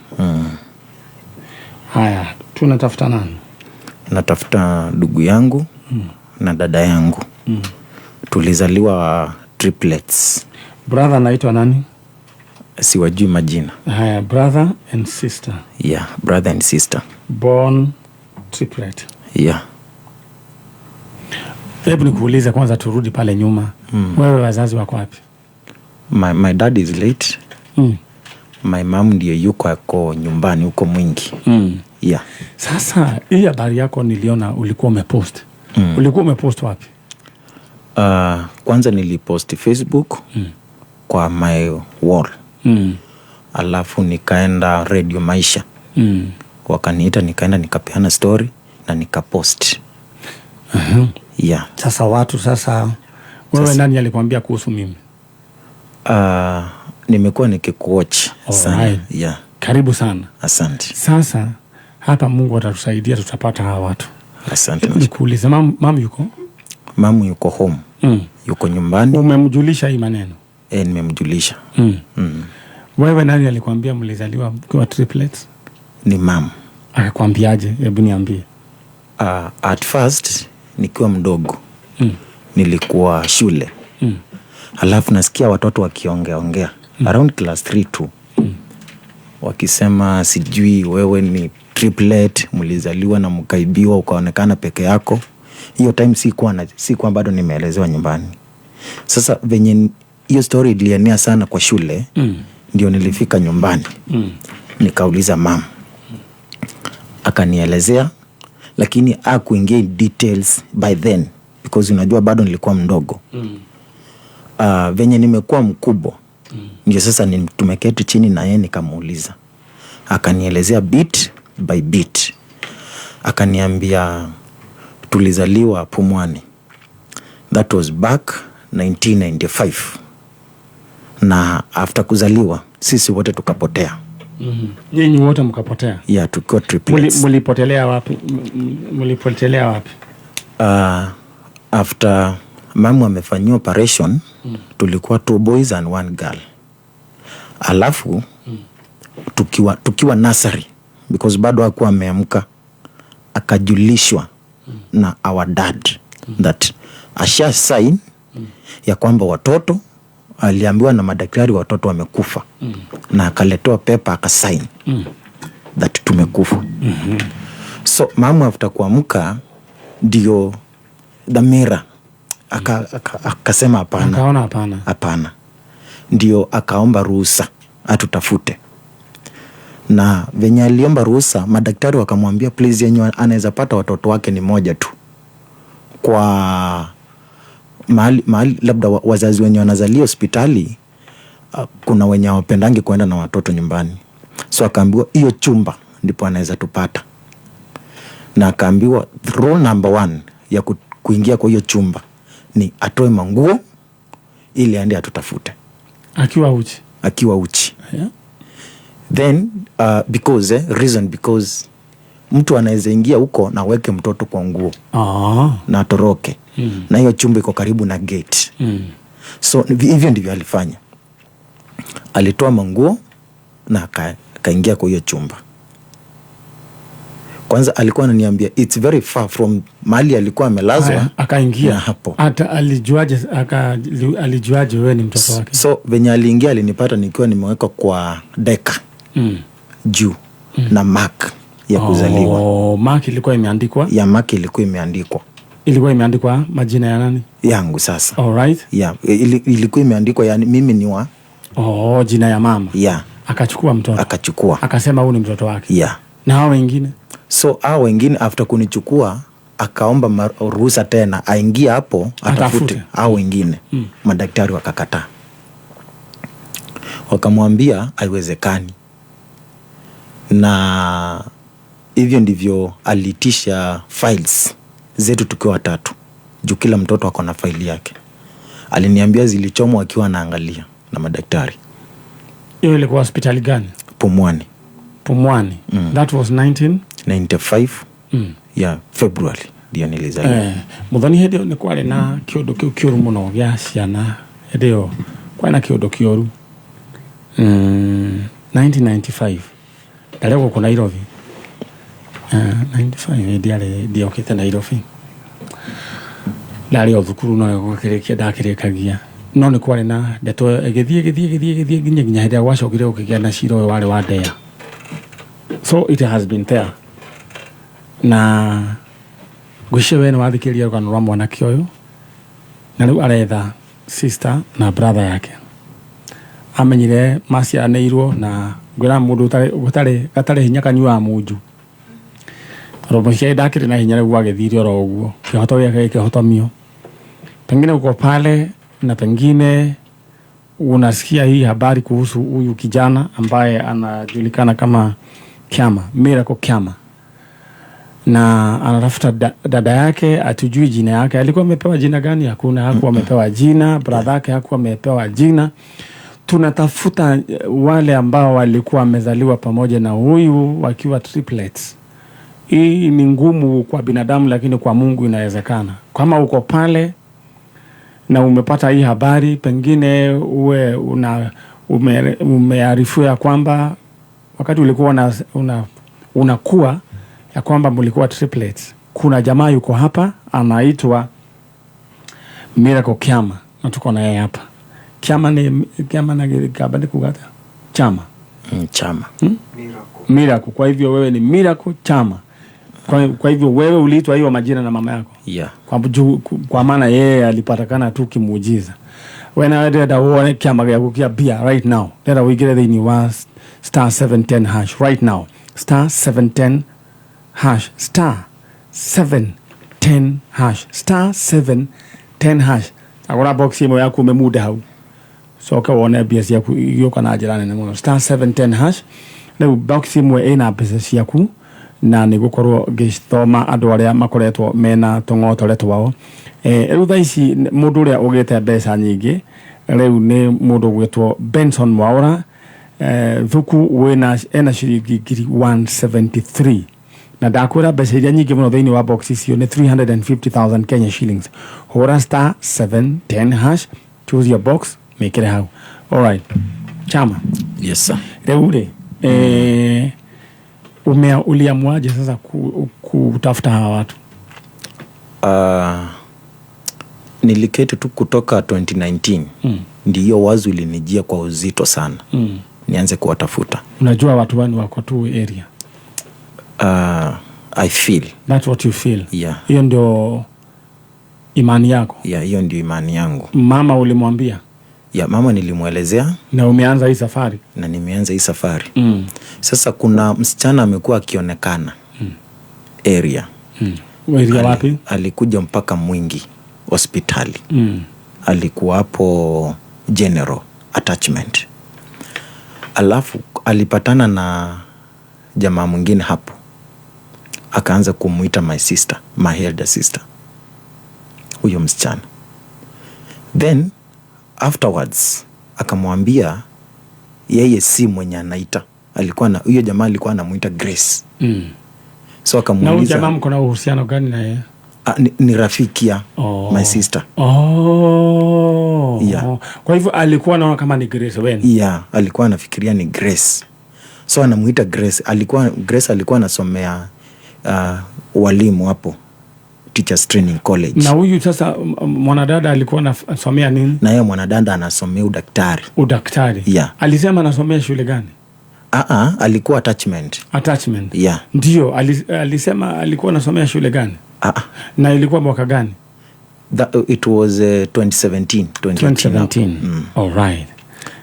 [SPEAKER 1] Haya, tunatafuta nani?
[SPEAKER 18] Natafuta ndugu yangu na dada yangu. Tulizaliwa triplets.
[SPEAKER 1] Brother anaitwa nani?
[SPEAKER 18] Siwajui majina.
[SPEAKER 1] Haya, brother and sister.
[SPEAKER 18] Yeah, brother and sister.
[SPEAKER 1] Born triplet.
[SPEAKER 18] Yeah.
[SPEAKER 1] Hebu nikuulize kwanza, turudi pale nyuma. Wewe wazazi wako wapi?
[SPEAKER 18] My dad is late. My mom ndiye yuko ako nyumbani huko Mwingi. Yeah.
[SPEAKER 1] Sasa hii habari yako niliona ulikuwa umepost. Ulikuwa umepost wapi?
[SPEAKER 18] Kwanza nilipost Facebook kwa my wall. Alafu nikaenda Radio Maisha. Wakaniita, nikaenda nikapeana story na nikapost. Yeah.
[SPEAKER 1] Sasa watu sasa wewe nani alikwambia kuhusu mimi?
[SPEAKER 18] Nimekuwa nikikuwatch sana.
[SPEAKER 1] Right.
[SPEAKER 18] Yeah.
[SPEAKER 1] Karibu sana.
[SPEAKER 18] Asante.
[SPEAKER 1] Sasa hapa Mungu atatusaidia tutapata hawa watu.
[SPEAKER 18] Asante.
[SPEAKER 1] Nikuulize, mam yuko?
[SPEAKER 18] Mamu yuko home. Yuko nyumbani.
[SPEAKER 1] Umemjulisha hii maneno?
[SPEAKER 18] Nimemjulisha.
[SPEAKER 1] Wewe nani alikwambia mlizaliwa mkiwa triplets?
[SPEAKER 18] Ni mam.
[SPEAKER 1] Akakwambiaje? Hebu niambie.
[SPEAKER 18] At first nikiwa mdogo. Nilikuwa shule. Alafu nasikia watoto wakiongea ongea around class 3 tu. Wakisema sijui wewe ni triplet, mlizaliwa na mkaibiwa ukaonekana peke yako. Hiyo time sikuwa bado nimeelezewa nyumbani. Sasa venye hiyo story ilienea sana kwa shule, ndio nilifika nyumbani. Nikauliza mom. Akanielezea, lakini hakuingia details by then because unajua bado nilikuwa mdogo. Venye nimekuwa mkubwa Ndio sasa tumeketi chini na yeye nikamuuliza, akanielezea bit by bit, akaniambia tulizaliwa Pumwani, that was back 1995, na after kuzaliwa sisi wote tukapotea.
[SPEAKER 1] Nyinyi wote mkapotea?
[SPEAKER 18] Yeah, tukiwa triplets.
[SPEAKER 1] Mulipotelea wapi? Mulipotelea wapi?
[SPEAKER 18] After mamu amefanyiwa operation, tulikuwa 2 boys and 1 girl. Alafu tukiwa nursery, because bado hakuwa ameamka, akajulishwa na our dad that asha sign ya kwamba watoto, aliambiwa na madaktari watoto wamekufa. Na akaletewa paper akasign that tumekufa. So mamu after kuamka ndio dhamira akasema hapana.
[SPEAKER 1] Akaona hapana.
[SPEAKER 18] Hapana. Ndio akaomba ruhusa atutafute. Na venye aliomba ruhusa, madaktari wakamwambia please, yenye anaweza pata watoto wake ni moja tu. Kwa mahali labda wazazi wenye wanazalia hospitali, kuna wenye hawapendangi kuenda na watoto nyumbani. So akaambiwa hiyo chumba ndipo anaweza tupata. Na akaambiwa rule number 1 ya kuingia kwa hiyo chumba ni atoe manguo ili aende atutafute.
[SPEAKER 1] Akiwa uchi.
[SPEAKER 18] Akiwa uchi.
[SPEAKER 1] Yeah.
[SPEAKER 18] Then because reason because mtu anaweza ingia huko na aweke mtoto kwa nguo. Na atoroke. Na hiyo chumba iko karibu na gate. So hivyo ndivyo alifanya. Alitoa manguo na akaingia kwa hiyo chumba. Kwanza alikuwa ananiambia it's very far from mahali alikuwa amelazwa.
[SPEAKER 1] Akaingia
[SPEAKER 18] hapo.
[SPEAKER 1] Hata alijuaje wewe ni mtoto wake?
[SPEAKER 18] So venye aliingia alinipata nikiwa nimewekwa kwa deka. Juu na mark ya kuzaliwa.
[SPEAKER 1] Mark ilikuwa imeandikwa?
[SPEAKER 18] Ya mark ilikuwa imeandikwa.
[SPEAKER 1] Ilikuwa imeandikwa majina ya nani?
[SPEAKER 18] Yangu sasa.
[SPEAKER 1] All right.
[SPEAKER 18] Yeah, ilikuwa imeandikwa yani mimi ni wa
[SPEAKER 1] jina ya mama.
[SPEAKER 18] Yeah.
[SPEAKER 1] Akachukua mtoto.
[SPEAKER 18] Akachukua.
[SPEAKER 1] Akasema huyu ni mtoto wake.
[SPEAKER 18] Yeah.
[SPEAKER 1] Na hao wengine?
[SPEAKER 18] So hao wengine after kunichukua akaomba ruhusa tena aingie hapo atafute hao wengine. Madaktari wakakataa. Wakamwambia haiwezekani. Na hivyo ndivyo alitisha files zetu tukiwa watatu. Juu kila mtoto ako na faili yake. Aliniambia zilichomwa akiwa anaangalia na madaktari.
[SPEAKER 1] Hiyo ilikuwa hospitali gani?
[SPEAKER 18] Pumwani.
[SPEAKER 1] Pumwani. That was 1995.
[SPEAKER 18] Yeah, February ndio nilizaliwa.
[SPEAKER 1] Muthoni hĩndĩ ĩyo nĩ kwarĩ na kĩũndũ kĩu kĩũru mũno gĩa ciana. Hĩndĩ ĩyo kwarĩ na kĩũndũ kĩũru. 1995. Ndarĩ gũkũ Nairobi. 95 ndiarĩ ndiokĩte Nairobi. Ndarĩ o thukuru no gũkĩrĩkia ndakĩrĩkagia. No nĩ kwarĩ na ndeto ĩgĩthiĩ nginya hĩndĩ ĩrĩa gwacokire gũkĩgĩa na cira ũyũ warĩ wa Ndea. So it has been there. Na ngwĩciria we nĩ wathikĩrĩria rũgano rwa mwanake ũyũ, na rĩu aretha sister na brother yake. Amenyire maciaranĩirwo na ngwĩra mũndũ gatarĩ hinya kanyuaga munju. Tondũ mũciari ndakĩrĩ na hinya rĩu agĩthire oro ũguo. Kĩhoto gĩake gĩkĩhotomio. Pengine uko pale na pengine unasikia hii habari kuhusu huyu kijana ambaye anajulikana kama Kiama, Miracle Kiama. Na anatafuta dada yake, atujui jina yake. Alikuwa amepewa jina gani? Hakuna, hakuwa amepewa jina, brother yake hakuwa amepewa jina. Tunatafuta wale ambao walikuwa wamezaliwa pamoja na huyu wakiwa triplets. Hii ni ngumu kwa binadamu lakini kwa Mungu inawezekana. Kama uko pale na umepata hii habari, pengine uwe umearifiwa ya kwamba wakati ulikuwa unakuwa ya kwamba mlikuwa triplets. Kuna jamaa yuko hapa anaitwa Miracle Kiama na tuko na yeye hapa. Kiama ni Kiama na kabadi kugata chama.
[SPEAKER 18] Chama.
[SPEAKER 1] Miracle. Miracle. Kwa hivyo wewe ni Miracle Chama. Kwa hivyo wewe uliitwa hiyo majina na mama yako.
[SPEAKER 18] Yeah.
[SPEAKER 1] Kwa maana yeye alipatikana tu kimuujiza. When I did uone kiama gyaku kia bia right now. Ndĩrenda ũingĩre thĩinĩ wa star 710 hash right now. Star 710 hash. Star 710 hash. Star 710 hash. Agora box ĩmwe yaku ũmĩmunde hau. Coke wone mbia ciaku igĩũka na njĩra nene mũno. Star 710 hash. Rĩu box ĩmwe ĩna mbeca ciaku na nĩ gũkorwo ngĩthoma andũ arĩa makoretwo mena tũng'otore twao. Rĩu thaa ici mũndũ ũrĩa ũgĩte mbeca nyingĩ rĩu nĩ mũndũ ũgwĩtwo Benson Mwaura. Thuku wĩna ena ciringi ngiri 173, na ndakwĩra mbeca iria nyingĩ mũno thĩinĩ wa box icio nĩ 350,000 Kenya shillings. Hũra star 710 hash, choose your box, mĩkĩre hau. Alright, Chama.
[SPEAKER 18] Yes sir.
[SPEAKER 1] Rĩu rĩ, uliamuaje sasa kutafuta hawa watu?
[SPEAKER 18] Niliketi tu kutoka 2019. Ndiyo wazo ilinijia kwa uzito sana. Nianze kuwatafuta.
[SPEAKER 1] Unajua watu wani wako tu area?
[SPEAKER 18] I feel.
[SPEAKER 1] That's what you feel.
[SPEAKER 18] Yeah.
[SPEAKER 1] Hiyo ndio imani yako?
[SPEAKER 18] Yeah, hiyo ndio imani yangu.
[SPEAKER 1] Mama ulimwambia?
[SPEAKER 18] Yeah, mama nilimwelezea.
[SPEAKER 1] Na umeanza hii safari?
[SPEAKER 18] Na nimeanza hii safari. Sasa kuna msichana amekuwa akionekana area.
[SPEAKER 1] Area wapi?
[SPEAKER 18] Alikuja mpaka Mwingi hospitali. Alikuwa hapo general attachment. Alafu alipatana na jamaa mwingine hapo. Akaanza kumuita my sister, my elder sister. Huyo msichana. Then afterwards akamwambia yeye si mwenye anaita. Alikuwa na huyo jamaa alikuwa anamuita Grace. So akamuuliza,
[SPEAKER 1] na huyo jamaa mko na uhusiano gani na yeye?
[SPEAKER 18] Ni rafiki ya my sister. Yeah.
[SPEAKER 1] Kwa hivyo alikuwa anaona kama ni Grace wewe.
[SPEAKER 18] Yeah, alikuwa anafikiria ni Grace. So anamuita Grace. Alikuwa Grace alikuwa anasomea walimu hapo Teachers Training College.
[SPEAKER 1] Na huyu sasa mwanadada alikuwa anasomea nini?
[SPEAKER 18] Na yeye mwanadada anasomea udaktari.
[SPEAKER 1] Udaktari.
[SPEAKER 18] Yeah.
[SPEAKER 1] Alisema anasomea shule gani?
[SPEAKER 18] Alikuwa attachment.
[SPEAKER 1] Attachment.
[SPEAKER 18] Yeah.
[SPEAKER 1] Ndio, alisema alikuwa anasomea shule gani? Na ilikuwa mwaka gani?
[SPEAKER 18] It was 2017, 2018.
[SPEAKER 1] All right.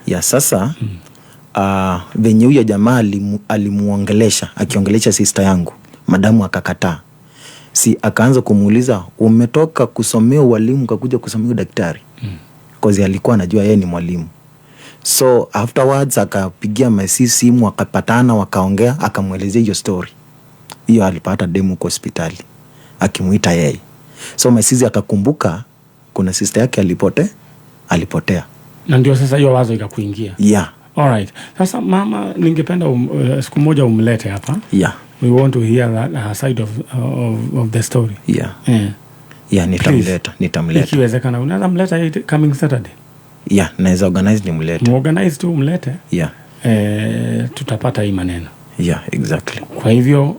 [SPEAKER 18] Yeah, sasa venye huyo jamaa alimuongelesha, akiongelesha sister yangu, madamu akakataa. Si akaanza kumuuliza, umetoka kusomea walimu ukakuja kusomea daktari? Cause alikuwa anajua yeye ni mwalimu. So afterwards akapigia my simu, akapatana, wakaongea, akamuelezea hiyo story. Hiyo alipata demu kwa hospitali akimuita yeye. So my sister akakumbuka kuna sister yake alipotea.
[SPEAKER 1] Na ndio sasa hiyo wazo ikakuingia.
[SPEAKER 18] Yeah.
[SPEAKER 1] All right. Sasa mama, ningependa siku moja umlete hapa.
[SPEAKER 18] Yeah.
[SPEAKER 1] We want to hear that side of the story.
[SPEAKER 18] Yeah. Yeah. Yeah, nitamleta.
[SPEAKER 1] Ikiwezekana unaweza mleta coming Saturday.
[SPEAKER 18] Yeah, naweza organize nimlete.
[SPEAKER 1] Muorganize tu umlete.
[SPEAKER 18] Yeah.
[SPEAKER 1] Tutapata hii maneno.
[SPEAKER 18] Yeah, exactly.
[SPEAKER 1] Kwa hivyo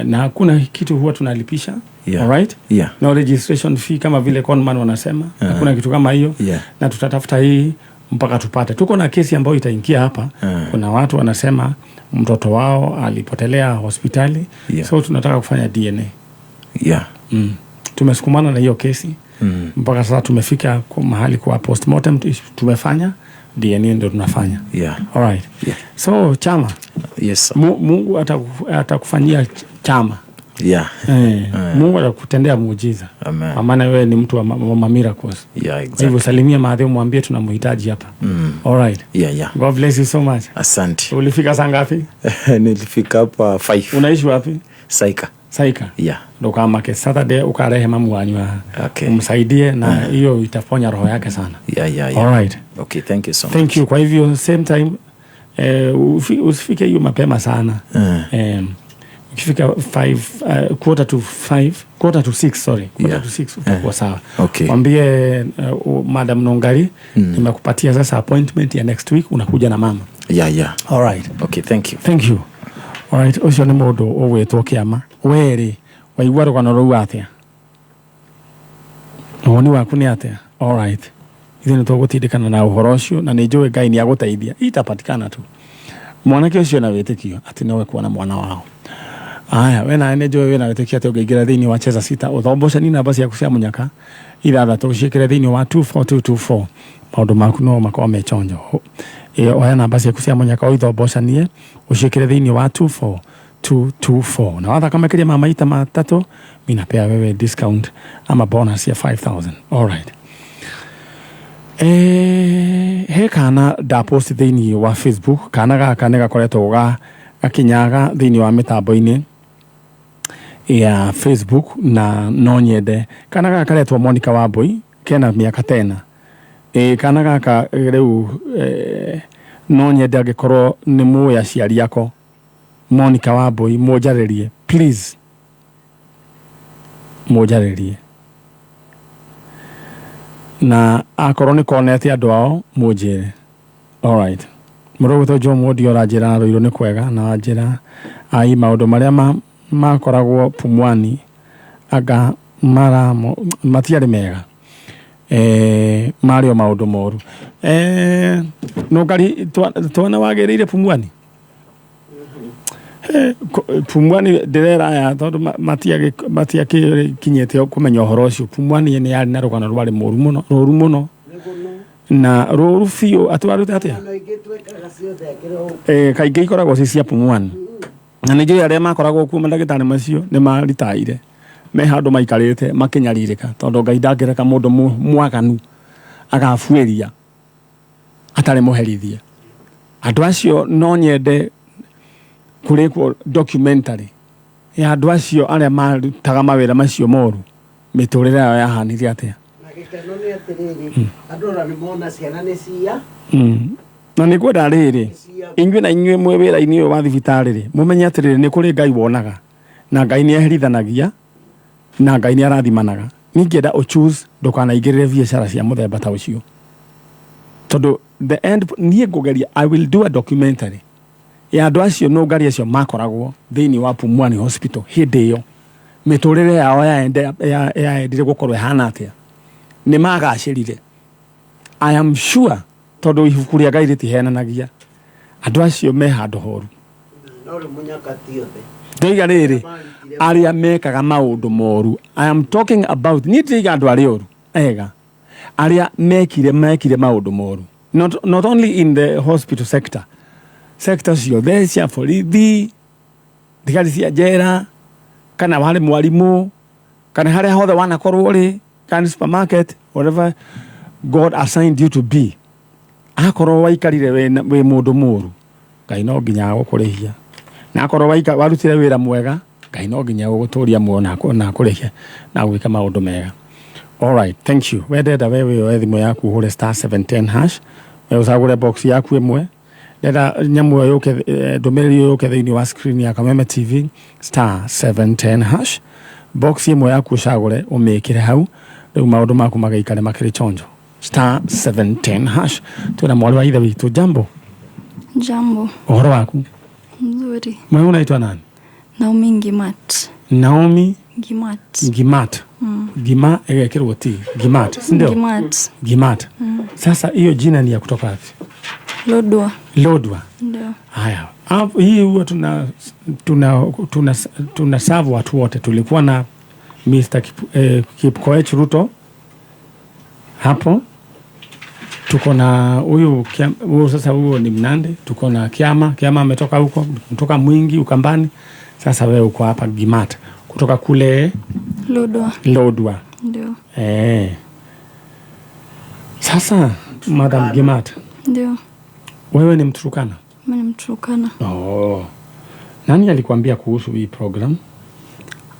[SPEAKER 1] na hakuna kitu huwa tunalipisha.
[SPEAKER 18] Yeah.
[SPEAKER 1] All right?
[SPEAKER 18] Yeah.
[SPEAKER 1] No registration fee kama vile conman wanasema. Hakuna kitu kama hiyo.
[SPEAKER 18] Yeah.
[SPEAKER 1] Na tutatafuta hii mpaka tupate. Tuko na kesi ambayo itaingia hapa. Kuna watu wanasema mtoto wao alipotelea hospitali.
[SPEAKER 18] Yeah.
[SPEAKER 1] So tunataka kufanya DNA.
[SPEAKER 18] Yeah.
[SPEAKER 1] Tumesukumana na hiyo kesi. Mpaka sasa tumefika kwa mahali kwa postmortem tumefanya DNA ndio tunafanya.
[SPEAKER 18] Yeah.
[SPEAKER 1] All right.
[SPEAKER 18] Yeah.
[SPEAKER 1] So Chama.
[SPEAKER 18] Yes sir.
[SPEAKER 1] Mungu atakufanyia Chama.
[SPEAKER 18] Yeah.
[SPEAKER 1] Mungu atakutendea muujiza.
[SPEAKER 18] Amen.
[SPEAKER 1] Kwa maana wewe ni mtu wa miracles.
[SPEAKER 18] Yeah, exactly.
[SPEAKER 1] Kwa hivyo salimia maadhi mwambie tunamhitaji hapa. All right.
[SPEAKER 18] Yeah, yeah.
[SPEAKER 1] God bless you so much.
[SPEAKER 18] Asante.
[SPEAKER 1] Ulifika saa ngapi?
[SPEAKER 18] Nilifika hapa 5.
[SPEAKER 1] Unaishi wapi?
[SPEAKER 18] Saika.
[SPEAKER 1] Saika.
[SPEAKER 18] Yeah.
[SPEAKER 1] Ndo kama ke Saturday ukarehe mamu wanyu.
[SPEAKER 18] Okay.
[SPEAKER 1] Umsaidie na hiyo itaponya roho yake sana.
[SPEAKER 18] Yeah, yeah, yeah.
[SPEAKER 1] All right.
[SPEAKER 18] Okay, thank you so much.
[SPEAKER 1] Thank you. Kwa hivyo same time usifike hiyo mapema sana. Ukifika 5 5:45 5:45 5:45 utakuwa sawa.
[SPEAKER 18] Okay.
[SPEAKER 1] Mwambie Madam Nongari nimekupatia sasa appointment ya next week, unakuja na mama.
[SPEAKER 18] Yeah, yeah.
[SPEAKER 1] All right.
[SPEAKER 18] Okay, thank you.
[SPEAKER 1] Thank you. All right, ucio ni mundu ugwitwo Kiama. Weri waigua rugano ruu atia? Woni waku ni atia? All right. Ithuĩ nĩ tũgũtindĩkana na ũhoro ũcio na nĩ njũĩ Ngai nĩ agũteithia. Itapatikana tu. Mwanake ũcio na wĩtĩkio atĩ nowe kuona mwana wao. Aya, we nawe nĩ njũĩ wĩna wĩtĩkio atĩ ũngĩingĩra thĩinĩ wa Cheza Sita ũthombocani namba ciaku cia mũnyaka ithathatũ ũciĩkĩre thĩinĩ wa 24224 maũndũ maku no makorwo me chonjo. Oya namba ciaku cia mũnyaka ũithombocanie ũciĩkĩre thĩinĩ wa 24224 na wathaka makĩria ma maita matatũ minapea wewe discount ama bonus ya 5000. All right. He kana ndapost thĩinĩ wa Facebook, kana gaka nĩ gakoretwo gakinyaga thĩinĩ wa mĩtambo-inĩ ya Facebook, na no nyende kana gaka karetwo Monica Wambui, kena mĩaka tena. Kana gaka rĩu no nyende angĩkorwo nĩ mũĩ aciari ako Monica Wambui, mũnjarĩrie please, mũnjarĩrie, na akorwo nĩ konete andũ ao mũnjĩre. Alright, mũrũgũtwo Joe Mwondi ũranjĩra Rũirũ nĩ kwega, na wanjĩra ai maũndũ marĩa makoragwo Pumwani anga maramo matiarĩ mega, marĩ o maũndũ moru. Nũngari twana wagĩrĩire Pumwani. Pumwani ndĩrera aya tondũ matiakĩkinyĩte kũmenya ũhoro ũcio. Pumwani nĩ yarĩ na rũgano rwarĩ mũru mũno, rũru mũno na rũru biũ. Atĩ warute atĩa? Kaingĩ ikoragwo ci cia Pumwani, na nĩ njũĩ arĩa makoragwo kuo mandagĩtarĩ macio nĩ maritaire me handũ maikarĩte makĩnyarirĩka, tondũ Ngai ndangĩreka mũndũ mwaganu agabuĩria atarĩ mũherithie. Andũ acio no nyende kũrĩkwo documentary ya andũ acio arĩa marutaga mawĩra macio moru, mĩtũrĩre yao yahanire atĩa.
[SPEAKER 3] Na gĩkeno nĩ atĩrĩrĩ, andũ ona nĩ mona ciana nĩ cia
[SPEAKER 1] Na nĩ ngwenda rĩrĩ, inyuĩ na inyuĩ mwĩ wĩra-inĩ ũyũ wa thibitarĩ rĩ, mũmenye atĩrĩrĩ, nĩ kũrĩ Ngai wonaga, na Ngai nĩ eherithanagia, na Ngai nĩ arathimanaga. Ningĩenda ũ choose ndũkanaingĩrĩre biacara cia mũthemba ta ũcio, tondũ the end niĩ ngũgeria, I will do a documentary ya andũ acio nũngari acio makoragwo thĩinĩ wa Pumwani Hospital hĩndĩ ĩyo, mĩtũrĩre yao yaendire gũkorwo ĩhana atĩa, nĩ magacĩrire. I am sure, tondũ ibuku rĩa Ngai rĩtihenanagia, andũ acio me handũ horu.
[SPEAKER 3] No rĩu mũnyakati othe
[SPEAKER 1] Ndoiga rĩrĩ, arĩa mekaga maũndũ moru, I am talking about, niĩ ndĩraiga andũ arĩa oru ega, arĩa mekire maũndũ moru, not only in the hospital sector, sector ciothe cia borithi, thigari cia njera, kana warĩ mwarimũ, kana harĩa hothe wanakorwo rĩ, kana supermarket, whatever God assigned you to be, akorwo waikarire wĩ mũndũ mũru, Ngai no nginya agũkũrĩhia, na akorwo warutire wĩra mwega, Ngai no nginya agũgũtũria muoyo na akũrĩhie na agwĩke maũndũ mega. Alright, thank you. We ndenda we wĩoe thimũ yaku ũhũre star 710 hash, we ũcagũre box yaku ĩmwe. Ndenda nyamũ ĩyo yũke, ndũmĩrĩri ĩyo yũke thĩinĩ wa screen ya Kameme TV, star 710 hash, box ĩmwe yaku ũcagũre ũmĩkĩre hau, rĩu maũndũ maku magaikare makĩrĩ chonjo. Star 710 hash. Twĩna mwarĩ wa ithe witũ. Jambo.
[SPEAKER 19] Jambo.
[SPEAKER 1] Ũhoro waku?
[SPEAKER 19] Mzuri.
[SPEAKER 1] Mwe unaitwa nani?
[SPEAKER 19] Naomi Ngimat.
[SPEAKER 1] Naomi
[SPEAKER 19] Ngimat.
[SPEAKER 1] Ngimat. Gima ĩgekĩrwo T. Gimat, si ndio?
[SPEAKER 19] Ngimat.
[SPEAKER 1] Gimat. Sasa hiyo jina ni ya kutoka wapi?
[SPEAKER 19] Lodwa.
[SPEAKER 1] Lodwa.
[SPEAKER 19] Ndio.
[SPEAKER 1] Haya. Hii huwa tuna serve watu wote. Tulikuwa na Mr. Kipkoech Ruto hapo. Tuko na huyu huyu sasa huyo ni Mnandi. Tuko na Kiama. Kiama ametoka huko, kutoka Mwingi Ukambani. Sasa wewe uko hapa Gimat kutoka kule
[SPEAKER 19] Lodwa.
[SPEAKER 1] Lodwa.
[SPEAKER 19] Ndio.
[SPEAKER 1] Sasa Madam Gimat.
[SPEAKER 19] Ndio.
[SPEAKER 1] Wewe ni Mturukana?
[SPEAKER 19] Mimi ni Mturukana.
[SPEAKER 1] Oh. Nani alikwambia kuhusu hii program?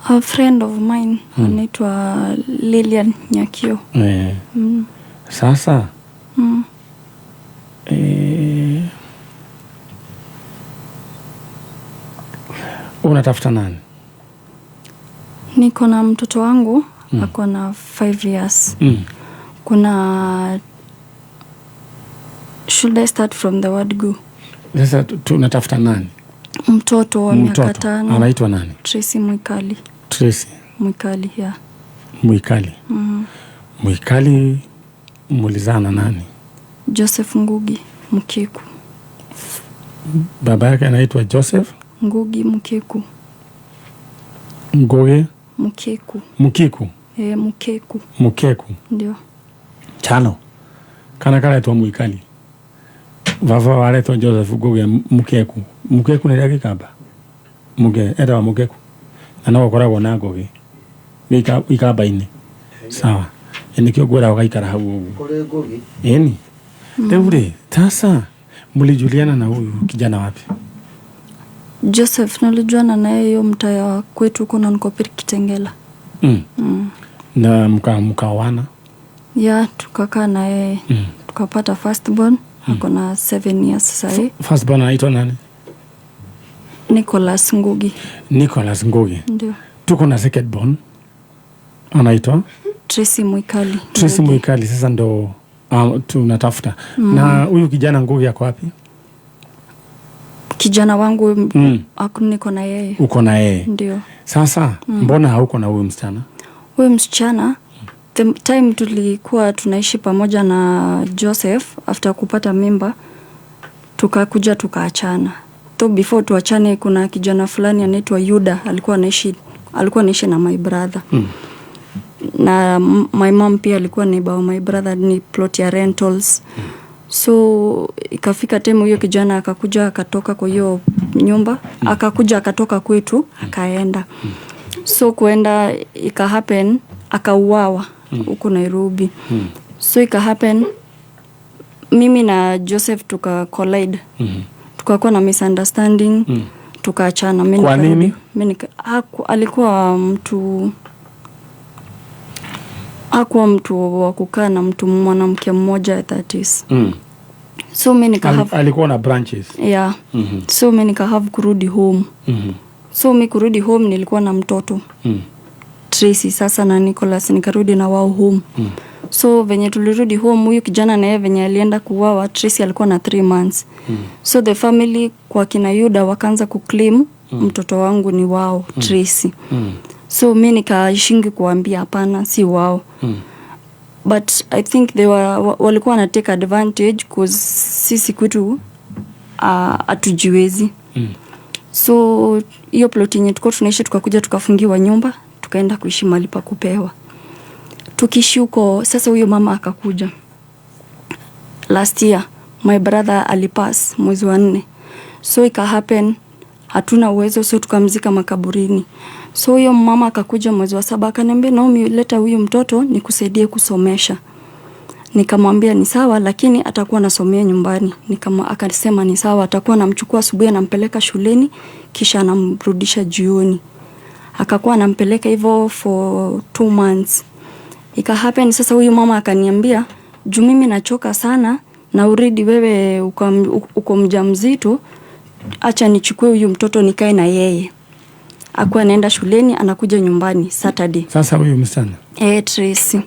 [SPEAKER 19] A friend of mine anaitwa Lilian Nyakio.
[SPEAKER 1] Sasa unatafuta nani?
[SPEAKER 19] Niko na mtoto wangu ako na 5 years. Kuna, should I start from the word go?
[SPEAKER 1] Sasa tunatafuta nani?
[SPEAKER 19] Mtoto wa miaka 5.
[SPEAKER 1] Anaitwa nani?
[SPEAKER 19] Tracy Mwikali.
[SPEAKER 1] Tracy
[SPEAKER 19] Mwikali, yeah.
[SPEAKER 1] Mwikali. Mwikali mulizana nani?
[SPEAKER 19] Joseph Ngugi Mkeku.
[SPEAKER 1] Baba yake anaitwa Joseph
[SPEAKER 19] Ngugi Mkeku.
[SPEAKER 1] Ngugi
[SPEAKER 19] Mkeku.
[SPEAKER 1] Mkiku.
[SPEAKER 19] Mkeku.
[SPEAKER 1] Mkeku.
[SPEAKER 19] Ndio.
[SPEAKER 1] Chano. Kana karetwa Mwikali. Vava waretwa Joseph Ngugi Mkeku. Mkeku nĩ Gĩkamba. Muge etwa Mkeku. Na no ũkoragwo na Ngugi. Gĩkamba-inĩ. Sawa. Nĩkĩo ngwĩra ũgaikara hau ũguo.
[SPEAKER 3] Kũrĩ Ngugi.
[SPEAKER 1] Ĩni. Rĩu rĩ, sasa mlijuliana na huyu kijana wapi?
[SPEAKER 19] Joseph nilijuana naye hiyo mtaa ya kwetu huko Nankopir Kitengela.
[SPEAKER 1] Na mkaoana?
[SPEAKER 19] Yeah, tukakaa na yeye. Tukapata firstborn, ako na 7 years sasa.
[SPEAKER 1] Firstborn anaitwa nani?
[SPEAKER 19] Nicholas Ngugi.
[SPEAKER 1] Nicholas Ngugi.
[SPEAKER 19] Ndio.
[SPEAKER 1] Tuko na second born. Anaitwa
[SPEAKER 19] Tracy Mwikali.
[SPEAKER 1] Tracy Mwikali sasa ndo tunatafuta. Na huyu kijana Ngugi ako wapi?
[SPEAKER 19] Kijana wangu niko na yeye.
[SPEAKER 1] Uko na yeye?
[SPEAKER 19] Ndio.
[SPEAKER 1] Sasa mbona hauko na huyu msichana?
[SPEAKER 19] Huyu msichana the time tulikuwa tunaishi pamoja na Joseph after kupata mimba tukakuja tukaachana. So before tuachane kuna kijana fulani anaitwa Yuda alikuwa anaishi na my brother. Na my mom pia alikuwa neighbor wa my brother, ni plot ya rentals. So ikafika time huyo kijana akakuja akatoka kwa hiyo nyumba, akakuja akatoka kwetu akaenda. So kuenda ika happen akauawa huko Nairobi. So ika happen mimi na Joseph tuka collide. Tukakuwa na misunderstanding. Tukaachana.
[SPEAKER 1] Kwa nini?
[SPEAKER 19] Mimi alikuwa mtu hakuwa mtu wa kukaa na mtu mwanamke mmoja, that is. So mimi nika
[SPEAKER 1] alikuwa na branches.
[SPEAKER 19] Yeah. So mimi nika have kurudi home. So mimi kurudi home nilikuwa na mtoto. Tracy sasa na Nicholas, nikarudi na wao home. So venye tulirudi home huyu kijana na yeye venye alienda kuuawa, Tracy alikuwa na 3 months. So the family kwa kina Yuda wakaanza kuclaim mtoto wangu ni wao, Tracy. So mimi nikaishingi kuambia hapana, si wao. But I think they were walikuwa na take advantage cause sisi kwetu hatujiwezi. So hiyo plot yenye tulikuwa tunaishi tukakuja tukafungiwa nyumba, tukaenda kuishi mahali pa kupewa. Tukiishi huko sasa huyo mama akakuja. Last year my brother alipass mwezi wa 4. So ika happen hatuna uwezo, so tukamzika makaburini. So huyo mama akakuja mwezi wa 7 akaniambia, Naomi, leta huyu mtoto nikusaidie kusomesha. Nikamwambia ni sawa, lakini atakuwa anasomea nyumbani. Akasema ni sawa, atakuwa anamchukua asubuhi anampeleka shuleni kisha anamrudisha jioni. Akakuwa anampeleka hivyo for 2 months. Ika happen sasa huyu mama akaniambia, juu mimi nachoka sana na uridi wewe uko mjamzito, acha nichukue huyu mtoto nikae na yeye. Akuwa anaenda shuleni anakuja nyumbani Saturday.
[SPEAKER 1] Sasa huyu msichana?
[SPEAKER 19] Tracy.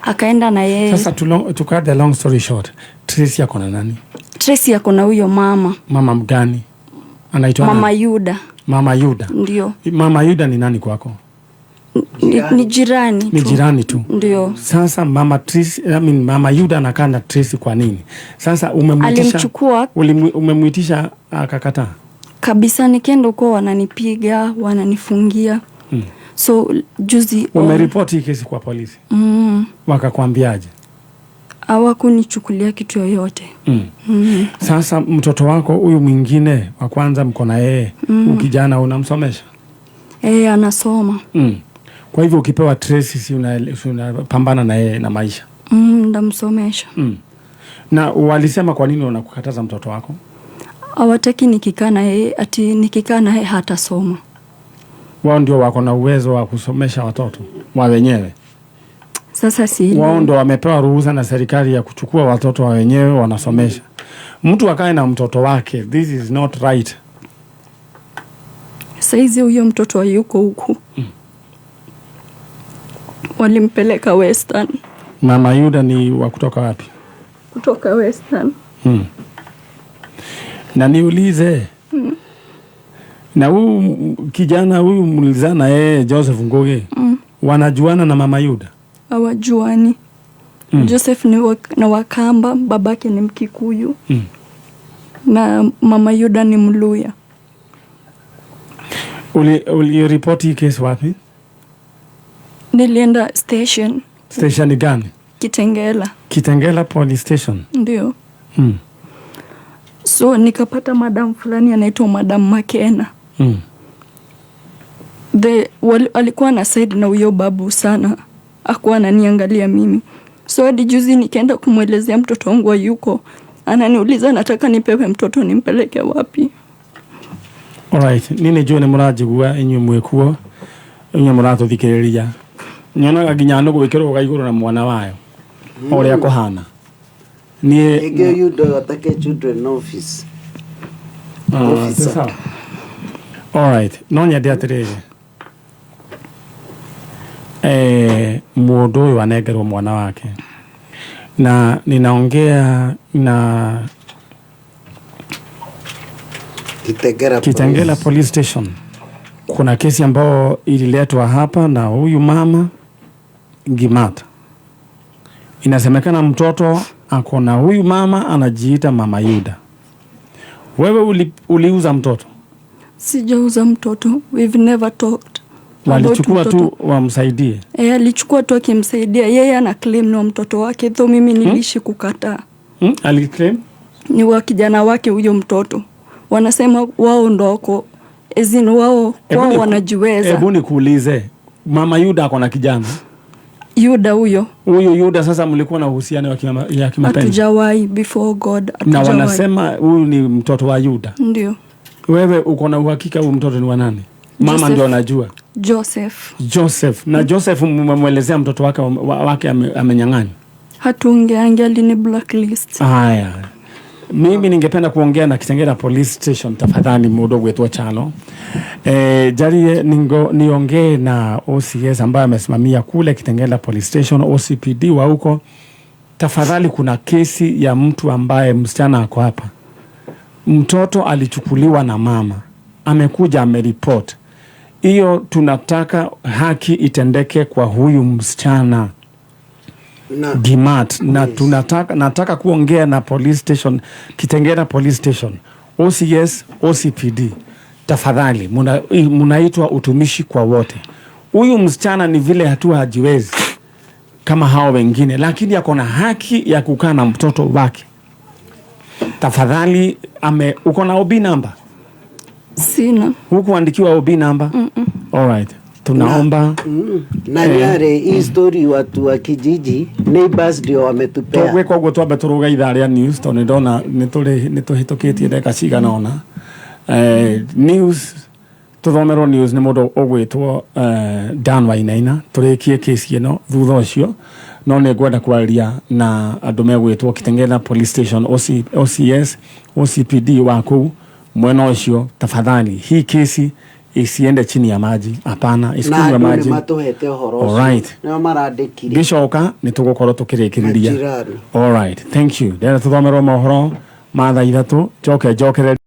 [SPEAKER 19] Akaenda na yeye.
[SPEAKER 1] Sasa to cut the long story short, Tracy yako na nani?
[SPEAKER 19] Tracy yako na huyo mama.
[SPEAKER 1] Mama mgani? Anaitwa
[SPEAKER 19] Mama nani? Yuda.
[SPEAKER 1] Mama Yuda.
[SPEAKER 19] Ndio.
[SPEAKER 1] Mama Yuda ni nani kwako?
[SPEAKER 19] Ni jirani tu.
[SPEAKER 1] Ni jirani tu.
[SPEAKER 19] Ndio.
[SPEAKER 1] Sasa mama Tracy, mama Yuda anakaa na Tracy kwa nini? Sasa umemuitisha.
[SPEAKER 19] Alimchukua.
[SPEAKER 1] Umemuitisha akakataa.
[SPEAKER 19] Kabisa, nikienda huko wananipiga, wananifungia. So juzi
[SPEAKER 1] umeripoti kesi kwa polisi? Wakakwambiaje?
[SPEAKER 19] Hawakunichukulia kitu yoyote.
[SPEAKER 1] Sasa mtoto wako huyu mwingine wa kwanza mko na yeye, ukijana unamsomesha?
[SPEAKER 19] Anasoma.
[SPEAKER 1] Kwa hivyo ukipewa Tracy si unapambana na yeye na maisha?
[SPEAKER 19] Ndamsomesha.
[SPEAKER 1] Na walisema kwa nini wanakukataza mtoto wako?
[SPEAKER 19] Hawataki nikikaa na yeye, ati nikikaa na yeye hatasoma.
[SPEAKER 1] Wao ndio wako na uwezo wa kusomesha watoto wa wenyewe.
[SPEAKER 19] Sasa si
[SPEAKER 1] wao ndio wamepewa ruhusa na serikali ya kuchukua watoto wa wenyewe wanasomesha. Mtu akae na mtoto wake, this is not right.
[SPEAKER 19] Saizi huyo mtoto hayuko huku. Walimpeleka Western.
[SPEAKER 1] Mama Yuda ni wa kutoka wapi?
[SPEAKER 19] Kutoka Western.
[SPEAKER 1] Na niulize. Na huyu kijana huyu mlizana yeye Joseph Ngugi. Wanajuana na Mama Yuda?
[SPEAKER 19] Hawajuani. Joseph ni na Wakamba, babake ni Mkikuyu. Na Mama Yuda ni Mluya.
[SPEAKER 1] Uliripoti kesi wapi?
[SPEAKER 19] Nilienda station.
[SPEAKER 1] Station gani?
[SPEAKER 19] Kitengela.
[SPEAKER 1] Kitengela police station?
[SPEAKER 19] Ndio. So nikapata madam fulani anaitwa Madam Makena. Alikuwa na side na huyo babu sana. Hakuwa ananiangalia mimi. So hadi juzi nikaenda kumwelezea mtoto wangu hayuko, ananiuliza nataka nipewe mtoto nimpeleke wapi.
[SPEAKER 1] Alright, niĩ nĩ njũĩ nĩ mũranjigua inyuĩ mwĩkuo inyuĩ mũratũthikĩrĩria nyonaga nginya nũgũ ĩkĩrũga igũrũ na mwana wayo o ũrĩa kũhana niĩ
[SPEAKER 3] Rĩngĩ Yuda atake children office.
[SPEAKER 1] Ah,
[SPEAKER 3] Officer.
[SPEAKER 1] sawa. Alright, no nyende atĩrĩrĩ eh, mũndũ ũyũ anengerwo mwana wake na ninaongea na
[SPEAKER 3] Kitengela,
[SPEAKER 1] Kitengela Police Station. Kuna kesi ambayo ililetwa hapa na huyu mama Gimata. Inasemekana mtoto ako na huyu mama anajiita Mama Yuda. Wewe uliuza mtoto?
[SPEAKER 19] Sijauza mtoto, we've never talked about
[SPEAKER 1] Walichukua
[SPEAKER 19] mtoto.
[SPEAKER 1] tu wamsaidie.
[SPEAKER 19] E, alichukua tu akimsaidia yeye, ana claim ni wa mtoto wake, though mimi niliishi kukataa.
[SPEAKER 1] Aliclaim?
[SPEAKER 19] Ni wa kijana wake huyo mtoto, wanasema wao ndo wako ezin wao
[SPEAKER 1] Hebu
[SPEAKER 19] kwao wanajiweza.
[SPEAKER 1] Hebu nikuulize, Mama Yuda ako na kijana
[SPEAKER 19] Yuda huyo
[SPEAKER 1] huyu Yuda, sasa mlikuwa na uhusiano wa ya kimapenzi
[SPEAKER 19] hatujawahi, before God
[SPEAKER 1] na
[SPEAKER 19] hatujawahi.
[SPEAKER 1] wanasema huyu ni mtoto wa Yuda.
[SPEAKER 19] Ndio
[SPEAKER 1] Wewe uko na uhakika huyu mtoto ni wa nani? Mama
[SPEAKER 19] Joseph.
[SPEAKER 1] ndio anajua.
[SPEAKER 19] Joseph
[SPEAKER 1] Joseph na Joseph mmemwelezea mtoto wake wake amenyang'anywa.
[SPEAKER 19] Hatuongeange, alini blacklist.
[SPEAKER 1] Haya, mimi ningependa kuongea na Kitengela Police Station tafadhali, mũndũ ũgwĩtwo Chalo e, jarie niongee na OCS ambaye amesimamia kule Kitengela Police Station, OCPD wa huko. Tafadhali, kuna kesi ya mtu ambaye msichana ako hapa, mtoto alichukuliwa na mama, amekuja ameripot hiyo. Tunataka haki itendeke kwa huyu msichana
[SPEAKER 3] Na,
[SPEAKER 1] Gimat na tunataka, nataka kuongea na police station Kitengela police station OCS OCPD, tafadhali munaitwa utumishi kwa wote. Huyu msichana ni vile hatua hajiwezi kama hao wengine, lakini ako na haki ya kukaa na mtoto wake. Tafadhali uko na OB number?
[SPEAKER 19] Sina.
[SPEAKER 1] Hukuandikiwa OB number? Alright, tunaomba
[SPEAKER 3] na Nyare, hii story watu wa kijiji neighbors ndio wametupea.
[SPEAKER 1] Tũgwĩka ũguo twambe tũrũge ithaa rĩa news tondũ nĩndona nĩtũhĩtũkĩtie ndagĩka cigana ũna. News tũthomerwo news nĩ mũndũ ũgwĩtwo Dan Wainaina tũrĩkie kesi ĩno thutha ũcio no nĩ ngwenda kwaria na andũ megwĩtwo Kitengela Police Station OCS OCPD wa kũu mwena ũcio tafadhali hii kesi isiende chini ya maji hapana
[SPEAKER 3] Na
[SPEAKER 1] isikunywe
[SPEAKER 3] andũ nĩ
[SPEAKER 1] maji
[SPEAKER 3] matũhete ũhoro ũcio.
[SPEAKER 1] Alright.
[SPEAKER 3] Nĩo marandĩkire.
[SPEAKER 1] ngĩcoka nĩ tũgũkorwo tũkĩrĩkĩrĩria.
[SPEAKER 3] Majirani.
[SPEAKER 1] Alright, thank you. Ndĩrenda tũthomerwo mohoro ma thaa 3 njoke njokerere.